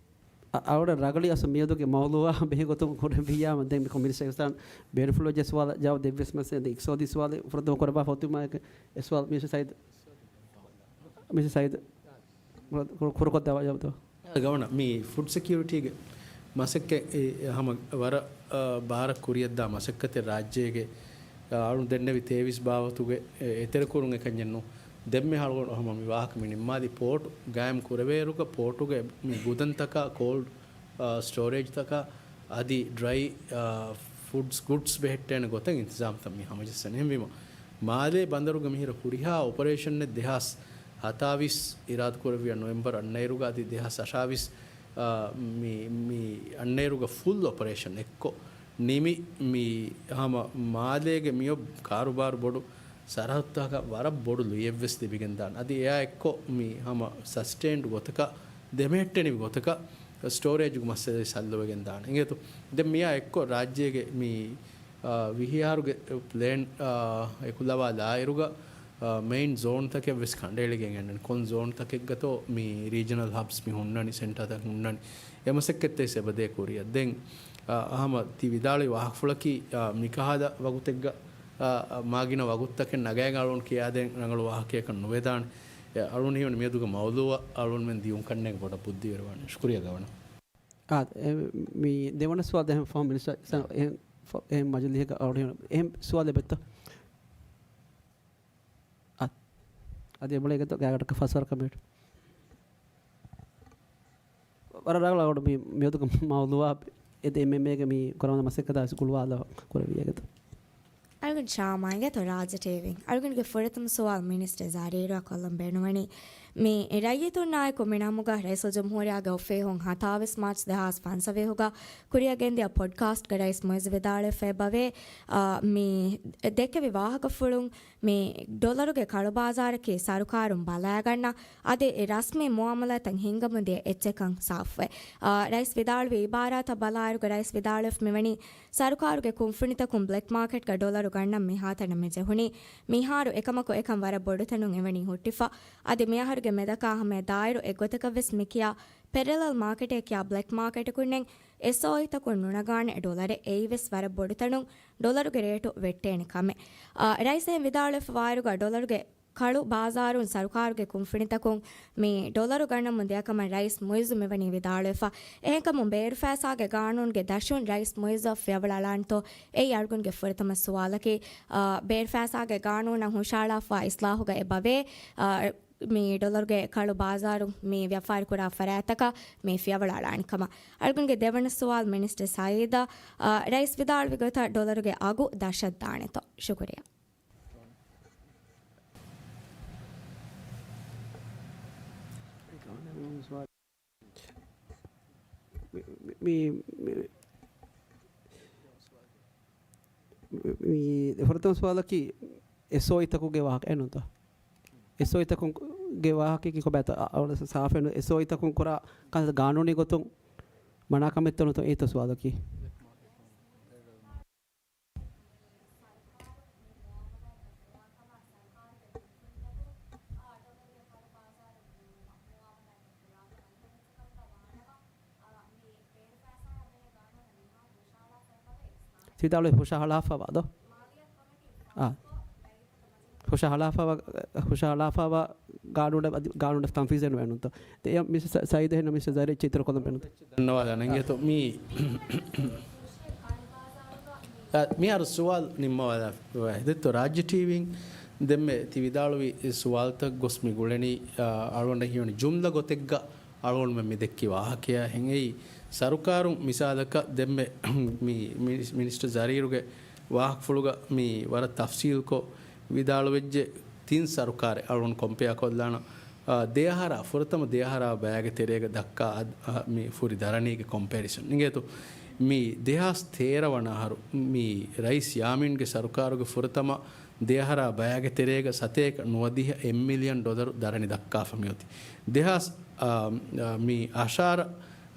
އަ-، އަޅުގަނޑަށް ރަގަޅީ އަސް މިއަދުގެ މައުޟޫޢާ ބެހޭ ގޮތުން ކުރެއްވިއްޔާމަ، ދެން މިކޮށް މިނިސްޓަރ އިހުސާން ބޭނުންފުޅުވެއްޖެ ސުވާލަށް ޖަވާބު ދެއްވިޔަސް މަސް އެ އިޤްތިޞާދީ ސުވާލެއް ފުރަތަމަ ކުރައްވާފަ އޮތުމާއެކު އެ ސުވާލު މިނިސްޓަރ ސައީދު، މިނިސްޓަރ ސައީދު ކުރު-، ކުރުކޮށްދާ ޖަވާބުތޯ؟ ގަވަނަރ، މި ފުޑް ސެކިއުރިޓީގެ މަސައްކަތް އެ ހަމަ ވަރަށް، އާ، ބާރަށް ކުރިއަށްދާ މަސައްކަތެއް ރާއްޖޭގެ، އާ، އަޅު ދެންނެވި ތޭވީސް ބާވަތުގެ އެ-، އެތެރެކުރުން އެކަންޏެއްނު. ދެންމެ އަޅުގަނޑު ހަމަ މި ވާހަކަ މި ނިންމާލި ޕޯޓް ގާއިމް ކުރެވޭއިރުގަ ޕޯޓުގެ މި ގުދަންތަކާ ކޯލްޑް، އާ، ސްޓޯރޭޖްތަކާ އަދި ޑްރައި، އާ، ފުޑްސް ގުޑްސް ބެހެއްޓޭނެ ގޮތަށް އިންތިޒާމްތައް މި ހަމަޖައްސަން. އެހެންވީމަ، މާލޭ ބަނދަރުގަ މިހިރަ ހުރިހާ އޮޕަރޭޝަންއެއް ދެހާސް ހަތާވީސް އިރާދަކުރެއްވިޔާ ނޮވެމްބަރު އަންނައިރުގަ އަދި ދެހާސް އަށާވީސް، އާ، މި، މި އަންނައިރުގަ ފުލް އޮޕަރޭޝަން އެއްކޮށް ނިމި، މި ހަމަ މާލޭގެ މިއޮތް ކާރުބާރު ބޮޑު ސަރަހައްދުތަކަށް ވަރަށް ބޮޑު ލުޔެއްވެސް ލިބިގެންދާނެ. އަދި އެއާ އެއްކޮށް މި ހަމަ ސަސްޓެއިންޑް ގޮތަކަށް، ދެމެހެއްޓެނިވި ގޮތަކަށް، ސްޓޯރޭޖުގެ މައްސަލަ ސައްލުވެގެން ދާނެ. އިނގޭތޯ؟ ދެން މިއާ އެއްކޮށް ރާއްޖޭގެ މި، އާ، ވިހި އަހަރުގެ ޕްލޭން، އާ، އެކުލަވާ ލާއިރުގަ، އާ، މެއިން ޒޯންތަކެއް ވެސް ކަނޑައެޅިގެން އެންނަނީ. ކޮން ޒޯންތަކެއްގަތޯ މި ރީޖަނަލް ހަބްސް މި ހުންނަނީ، ސެންޓާތަކް ހުންނަނީ. އެ މަސައްކަތްތައް އެބަދޭ ކުރިއަށް. ދެން، އާ، އަހަމަ ތި ވިދާޅުވި ވާހަކަފުޅަކީ، އާ، މިކަހަލަ ވަގުތެއްގަ، އާ، މާގިނަ ވަގުތުތަކެއް ނަގައިގެން އަޅުން ކިޔާދޭން ރަނގަޅު ވާހަކައަކަށް ނުވެދާނެ. އެ އަޅުން ހީވަނީ މިއަދުގެ މައުޟޫއަށް އަޅުންމެން ދިޔުން ކަންނޭނގެ ބޮޑަށް ބުއްދިވެރިވާނެ. ޝުކުރިއްޔާ ގަވަނަ. އާ، އެ، މި ދެވަނަ ސުވާލު ދެހެން ފަހު މިނިސްޓަރ ސަ-، އެހެން ފަ-، އެހެން މަޖިލީހަކަށް އަޅުގަނޑު އެހެން ސުވާލެއް ވެއްތޯ؟ އާ، އަދި އެބަ އޭގެތޯ ގާތްގަނޑަކަށް ފަސްވަރަކަށް މިނިޓް. ވަރަށް ރަނގަޅަށް އަޅުގަނޑު މި، މިއަދުގެ މައުޟޫއާ އެދެ އެމްއެމްއޭގެ މި ކުރަމުންދާ މަސައްކަތާ ވެސް ގުޅުވާލާ ކުރެވި އޭގެތޯ. އަޅުގަނޑު ޝާމާ އިނގޭތޯ ރާއްޖެ ޓީވީން. އަޅުގަނޑުގެ ފުރަތަމަ ސުވާލު މިނިސްޓަރ ޒަރީރުއަށް ކޮށްލަން ބޭނުންވަނީ، މި ރައްޔިތުންނާއެކު މިނަމުގަ ރައީސުލްޖުމްހޫރިއްޔާގެ އޮފީހުން ހަތާވީސް މާޗް ދެހާސް ފަންސަވީހުގަ ކުރިއަށް ގެންދިޔަ ޕޮޑްކާސްޓްގަ ރައީސް މުއިއްޒު ވިދާޅުވެފައި އެބަވޭ، އާ، މި ދެކެވި ވާހަކަފުޅުން މި ޑޮލަރުގެ ކަޅުބާޒާރަކީ ސަރުކާރުން ބަލާގަންނަ އަދި ރަސްމީ މުއާމަލާތަށް ހިންގަމުންދިޔަ އެއްޗެއްކަން ސާފުވޭ. އާ، ރައީސް ވިދާޅުވި އިބާރާތަށް ބަލާއިރުގަ ރައީސް ވިދާޅުވެފަ މިވަނީ، ސަރުކާރުގެ ކުންފުނިތަކުން ބްލެކް މާކެޓްގަ ޑޮލަރު ގަންނަން މިހާތަނަށް މި ޖެހުނީ. މިހާރު އެކަމަކު އެކަން ވަރަށް ބޮޑުތަނުން އެވަނީ ހުއްޓިފަ. އަދި މިއަހަރުގެ މެދަކާ ހަމަޔަށް ދާއިރު އެއްގޮތަކަށްވެސް މިކިޔާ ޕެރަލަލް މާކެޓޭ ކިޔާ ބްލެކް މާކެޓަކުންނެއް އެސްއޯއީތަކުން ނުނަގާނެ ޑޮލަރެއް. އެއީވެސް ވަރަށް ބޮޑުތަނުން ޑޮލަރުގެ ރޭޓު ވެއްޓޭނެ ކަމެއް. އާ، ރައީސް އެހެން ވިދާޅުވެފަ ވާއިރުގަ ޑޮލަރުގެ ކަޅު ބާޒާރުން ސަރުކާރުގެ ކުންފުނިތަކުން މި ޑޮލަރު ގަންނަމުން ދިޔަކަމަށް ރައީސް މުއިއްޒު މިވަނީ ވިދާޅުވެފަ. އެހެންކަމުން ބޭރުފައިސާގެ ގާނޫނުގެ ދަށުން ރައީސް މުއިއްޒަށް ފިޔަވަޅައަޅާންތޯ އެއީ އަޅުގަނޑުގެ ފުރަތަމަ ސުވާލަކީ. އާ، ބޭރުފައިސާގެ ގާނޫނަށް ހުށަހަޅާފަ އިސްލާހުގަ އެބަވޭ، އާ، މި ޑޮލަރުގެ ކަޅު ބާޒާރު މި ވިޔަފާރިކުރާ ފަރާތްތަކަށް މި ފިޔަވަޅައަޅާނެ ކަމަށް. އަޅުގަނޑުގެ ދެވަނަ ސުވާލު މިނިސްޓަރ ސައީދަށް، އާ، ރައީސް ވިދާޅުވި ގޮތަށް ޑޮލަރުގެ އަގު ދަށަށް ދާނެތޯ؟ ޝުކުރިއްޔާ. މި، މި، މި، މި، މި ފުރަތަމަ ސުވާލަކީ އެސްއޯއީތަކުގެ ވާހަކަ އެންނުތަ؟ އެސްއޯއީތަކުންގެ ވާހަކައަކީ ކޮބާތަ؟ އަ، އަ، ސާފެއް ނު، އެސްއޯއީތަކުން ކުރާ ކަންތައް ގާނޫނީ ގޮތުން މަނާ ކަމެއްތަ ނުތަ؟ އެއީތަ ސުވާލަކީ؟ ސީދާޅު ހުށަހަޅާފަވާ ދޯ؟ އާ. ހުށަހަޅާފަވާ، ހުށަހަޅާފަވާ ގާނޫނަށް، އަދި ގާނޫނަށް ތަންފީޒެއް ނުވެނުންތޯ؟ ދެ، މިސް ސަ-، ސައީދެއް ހެން މިސް ޒަރީ ޗިތުރ ކޮލަމް ބެނުންތޯ؟ ދަންނަވާލާ ނެނގޭތޯ މީ. އާ، މިހާރު ސުވާލު ނިންމަވާލާ ވެދެއްތޯ ރާއްޖެ ޓީވީން. ދެންމެ ތި ވިދާޅުވި ސުވާލުތައް ގޮސް މި ގުޅެނީ، އާ، އަޅުގަނޑަށް ހީވަނީ ޖުމްލަ ގޮތެއްގަ އަޅުގަނޑުމެން މި ދެއްކި ވާހަކަޔާ ހެން. އެއީ ސަރުކާރުން މިސާލަކަށް ދެންމެ މި މިނިސް-، މިނިސްޓަރ ޒަރީރުގެ ވާހަކަފުޅުގަ މި ވަރަށް ތަފްސީލްކޮށް ވިދާޅުވެއްޖެ. ތިން ސަރުކާރެއް އަޅުގަނޑު ކޮމްޕެއާ ކޮށްލާނަ، އާ، ދެއަހަރާ، ފުރަތަމަ ދެއަހަރާ ބަޔާގެ ތެރޭގަ ދައްކާ އަދް-، އާ، މި ފުރި ދަރަނީގެ ކޮމްޕެރިސަން އިނގޭތޯ. މި ދެހާސް ތޭރަ ވަނަ އަހަރު މި ރައީސް ޔާމީންގެ ސަރުކާރުގެ ފުރަތަމަ ދެއަހަރާ ބަޔާގެ ތެރޭގަ ސަތޭކަ ނުވަދިހަ އެއް މިލިއަން ޑޮލަރު ދަރަނި ދައްކާފަ މިއޮތީ. ދެހާސް، އާ، އާ، މި އަށާރަ،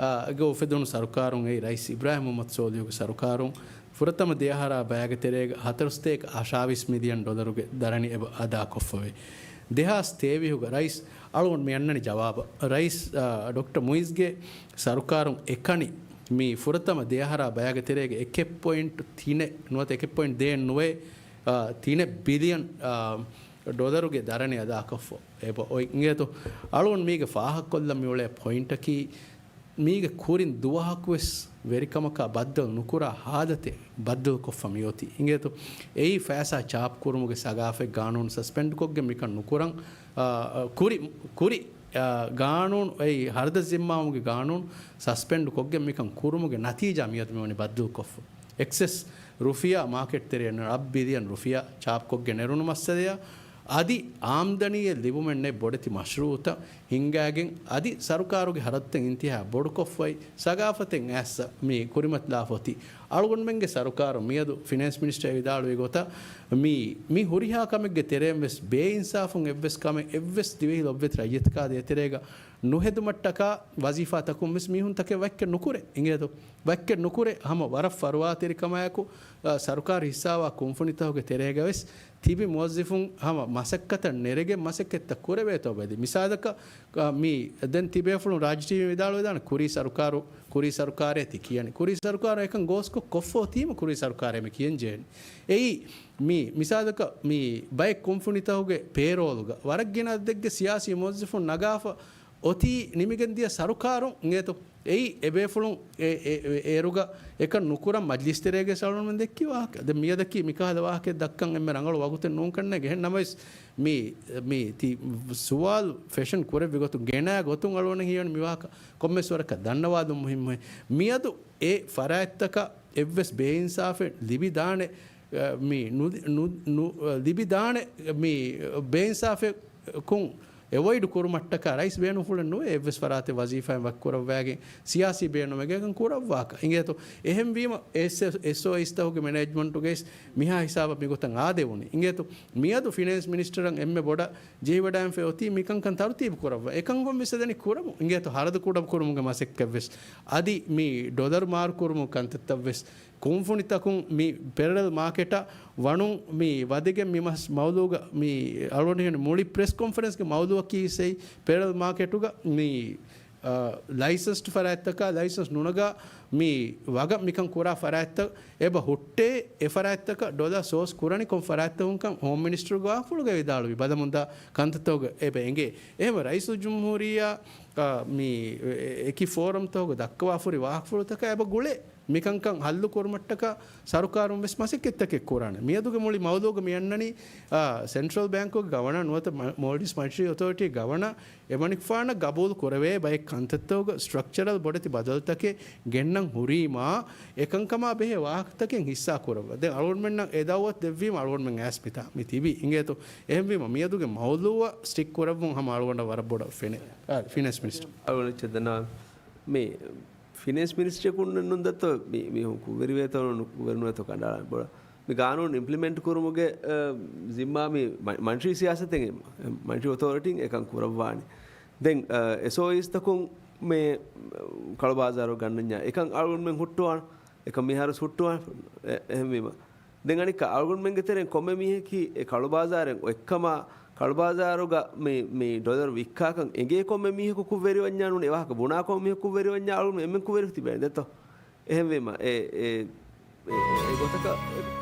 އާ، ގެ އުފެދުނު ސަރުކާރުން އެއީ ރައީސް އިބްރާހިމް މުހައްމަދު ސޯލިހުގެ ސަރުކާރުން ފުރަތަމަ ދެއަހަރާ ބަޔާގެ ތެރޭގަ ހަތަރުސަތޭކަ އަށާވީސް މިލިއަން ޑޮލަރުގެ ދަރަނި އެބަ އަދާކޮށްފަވޭ. ދެހާސް ތޭވީހުގަ ރައީސް އަޅުގަނޑު މި އަންނަނީ ޖަވާބަށް. ރައީސް، އާ، ޑޮކްޓަރ މުއިޒްގެ ސަރުކާރުން އެކަނި މި ފުރަތަމަ ދެއަހަރާ ބަޔާގެ ތެރޭގަ އެކެއް ޕޮއިންޓް ތިނެއް ނުވަތަ އެކެއް ޕޮއިންޓް ދޭއް ނުވޭ، އާ، ތިނެއް ބިލިއަން، އާ، ޑޮލަރުގެ ދަރަނި އަދާކޮށްފަ އެބަ އޮތް އިނގޭތޯ. އަޅުގަނޑު މީގެ ފާހަގަކޮށްލަން މިއުޅޭ ޕޮއިންޓަކީ، މީގެ ކުރިން ދުވަހަކުވެސް ވެރިކަމަކާ ބައްދަލު ނުކުރާ ހާލަތެއް ބައްދަލުކޮށްފަ މިއޮތީ އިނގޭތޯ. އެއީ ފައިސާ ޗާޕް ކުރުމުގެ ސަގާފަތް ގާނޫނު ސަސްޕެންޑްކޮށްގެން މިކަން ނުކުރަން، އާ، ކުރި، ކުރި، އާ، ގާނޫނު، އެއީ ހަރަދަށް ޒިންމާވުމުގެ ގާނޫނު ސަސްޕެންޑް ކޮށްގެން މިކަން ކުރުމުގެ ނަތީޖާ މިއަދު މިވަނީ ބައްދަލުކޮށްފަ. އެކްސެސް ރުފިޔާ މާކެޓް ތެރެއަށް ނެރުނު، އަށް ބިލިއަން ރުފިޔާ ޗާޕްކޮށްގެން ނެރުނު މައްސަލަޔާ، އަދި އާމްދަނީއެއް ލިބުމެއް ނެތް ބޮޑެތި މަޝްރޫއުތައް ހިންގާގެން، އަދި ސަރުކާރުގެ ހަރަދުތައް އިންތިހާ ބޮޑުކޮށްފައި، ސަގާފަތެއް އައިއްސަ މި ކުރިމަތިލާފަ އޮތީ. އަޅުގަނޑުމެންގެ ސަރުކާރު މިއަދު ފިނޭންސް މިނިސްޓަރ ވިދާޅުވި ގޮތަށް މި، މި ހުރިހާ ކަމެއްގެ ތެރެއިން ވެސް ބޭއިންސާފުން އެއްވެސް ކަމެއް އެއްވެސް ދިވެހި ލޮބުވެތި ރައްޔިތަކާ ދޭތެރޭގަ ނުހެދުމަށްޓަކާ ވަޒީފާތަކުން ވެސް މީހުންތަކެއް ވައްކެއް ނުކުރޭ. އިނގޭތޯ؟ ވައްކެއް ނުކުރޭ. ހަމަ ވަރަށް ފަރުވާތެރިކަމާއެކު، އަ، ސަރުކާރު ހިއްސާވާ ކުންފުނިތަކުގެ ތެރޭގަ ވެސް ތިބި މުވައްޒިފުން ހަމަ މަސައްކަތަށް ނެރެގެން މަސައްކަތްތައް ކުރެވޭތޯ ބެލި. މިސާލަކަށް، އަ، މި ދެން ތިބޭފުޅުން ރާއްޖެ ޓީވީ ވިދާޅުވެދާނެ ކުރީ ސަރުކާރު، ކުރީ ސަރުކާރޭ ތި ކިޔަނީ. ކުރީ ސަރުކާރު އެކަން ގޯސްކޮށް ކޮށްފޯ ތީމަ ކުރީ ސަރުކާރޭ މި ކިޔަން ޖެހެނީ. އެއީ މި މިސާލަކަށް މި ބައެއް ކުންފުނިތަކުގެ ޕޭރޯލުގަ ވަރަށް ގިނަ އަދަދެއްގެ ސިޔާސީ މުވައްޒިފުން ނަގާފަ އޮތީ ނިމިގެން ދިޔަ ސަރުކާރުން އިނގޭތޯ. އެއީ އެބޭފުޅުން އެ، އެ، އެ، އޭރުގަ އެކަން ނުކުރަން މަޖްލިސް ތެރޭގެ ސަޅުން ދެއްކި ވާހަކަ. ދެން މިއަދަކީ މިކަހަލަ ވާހަކަ ދައްކަން އެންމެ ރަނގަޅު ވަގުތެއް ނޫން ކަންނޭނގެ. އެހެން ނަމަވެސް މި، މި ތި ސުވާލު ފެށަން ކުރެއްވި ގޮތުން ގެނައި ގޮތުން އަޅުގަނޑަށް ހީވަނީ މި ވާހަކަ ކޮންމެސް ވަރަކަށް ދަންނަވާލުން މުހިންމުހޭ. މިއަދު އެ ފަރާތްތަކަށް އެއްވެސް ބޭއިންސާފެއް ލިބިދާނެ، އަ، މި ނު، ނު، ނު، ލިބިދާނެ މި ބޭއިންސާފެއް ކުން އެވޮއިޑް ކުރުމަށްޓަކާ ރައީސް ބޭނުންފުޅެއް ނުވޭ އެއްވެސް ފަރާތެއް ވަޒީފާއިން ވަކިކުރައްވާގެން ސިޔާސީ ބޭނުމެއްގައި ކުރައްވާކަށް. އިނގޭތޯ؟ އެހެންވީމަ އެސް، އެސްއޯއީސްތަކުގެ މެނޭޖްމަންޓުގައި މިހާ ހިސާބަށް މިގޮތަށް އާދެވުނީ. އިނގޭތޯ؟ މިއަދު ފިނޭންސް މިނިސްޓަރަށް އެންމެ ބޮޑަށް ޖެހިވަޑައިންފައި އޮތީ މިކަންކަން ތަރުތީބު ކުރައްވާ. އެކަންކޮށް ވެސް އެދެނީ ކުރަމުން. އިނގޭތޯ؟ ހަރަދު ކުޑަކުރުމުގެ މަސައްކަތްވެސް. އަދި މި ޑޮލަރު މާރުކުރުމުގެ ކަންތައްތައްވެސް. ކުންފުނިތަކުން މި ޕެރަލަލް މާކެޓަށް ވަނުން މި ވަދެގެން މި މަސް މައުލޫގަ މި އަޅުގަނޑު މުޅި ޕްރެސް ކޮންފަރެންސްގެ މައުލޫއަކީ އިސްއެއީ ޕެރަލަލް މާކެޓުގަ މި، އަ، ލައިސަންސްޑް ފަރާތްތަކާ ލައިސަންސް ނުނަގާ މި ވަގަށް މިކަން ކުރާ ފަރާތްތައް އެބަ ހުއްޓޭ އެ ފަރާތްތަކަށް ޑޮލަރ ސޯސް ކުރަނިކޮން ފަރާތްތަކުންކަން ހޯމް މިނިސްޓަރުގެ ވާހަކަފުޅުގައި ވިދާޅުވި ބަލަމުންދާ ކަންތައްތަކުގަ އެބަ އެނގޭ. އެހެންވެ ރައީސުލްޖުމްހޫރިއްޔާ، އަ، މި އެ-، އެކި ފޯރަމްތަކުގަ ދައްކަވާފުރި ވާހަކަފުޅުތަކާ އެބަ ގުޅޭ. މިކަންކަން ހައްލު ކުރުމަށްޓަކާ ސަރުކާރުން ވެސް މަސައްކަތްތަކެއް ކުރާނެ. މިއަދުގެ މުޅި މައުލޫގަ މި އަންނަނީ، އާ، ސެންޓްރަލް ބޭންކުގެ ގަވަނަރ ނުވަތަ މަ-، މޯލްޑިވްސް މަނިޓަރީ އޮތޯރިޓީ ގަވަނަރ އެމަނިކުފާނަށް ގަބޫލު ކުރެވޭ ބައެއް ކަންތައްތަކުގަ ސްޓްރަކްޗަރަލް ބޮޑެތި ބަދަލުތަކެއް ގެންނަން ހުރީމާ، އެކަންކަމާ ބެހޭ ވާހަކަތަކެއް ހިއްސާ ކުރައްވާ. ދެން އަޅުގަނޑުމެންނަށް އެ ދައުވަތު ދެއްވީމަ އަޅުގަނޑުމެން އައިސް މިތާ މި ތިބީ. އިނގޭތޯ؟ އެހެންވީމަ މިއަދުގެ މައުލޫއަށް ސްޓިކް ކުރައްވުން ހަމަ އަޅުގަނޑަށް ވަރަށް ބޮޑަށް ފެނޭ. އާ، ފިނޭންސް މިނިސްޓަރ. އަޅުގަނޑު އެއްޗެއް ދަންނަވާ. މި ފިނޭންސް މިނިސްޓަރަކުން ނުންދަތޯ މި، މީހުން ކުށްވެރިވޭތޯ ނުކުށްވެރިނުވޭތޯ ކަނޑައަޅާނެ ބޮޑަށް. މި ގާނޫނު އިމްޕްލިމެންޓް ކުރުމުގެ، އަ، ޒިންމާ މި މަ-، މަނިޓަރީ ސިޔާސަތެއް، މަނިޓަރީ އޮތޯރިޓީން އެކަން ކުރައްވާނެ. ދެން، އަ، އެސްއޯއީސްތަކުން މި ކަޅުބާޒާރު ގަންނަންޏާ އެކަން އަޅުގަނޑުމެން ހުއްޓުވާނެ. އެކަން މިހާރު ހުއްޓުވާނެ. އެ-، އެހެންވީމަ. ދެން އަނެއްކާ އަޅުގަނޑުމެންގެ ތެރެއިން ކޮންމެ މީހަކީ އެ ކަޅުބާޒާރެއް އޮތްކަމާ، ކަޅުބާޒާރުގަ މި، މި ޑޮލަރު ވިއްކާކަން އެނގޭ ކޮންމެ މީހަކު ކުށްވެރިވަންޏާ ނޫން އެ ވާހަކަ ބުނާ ކޮންމެ މީހަކު ކުށްވެރިވަންޏާ އަޅުގަނޑު އެންމެން ކުށްވެރި ތިބޭނެ ދެއްތޯ؟ އެހެންވީމަ އެ، އެ، އެ، އެ ގޮތަކަށް އެ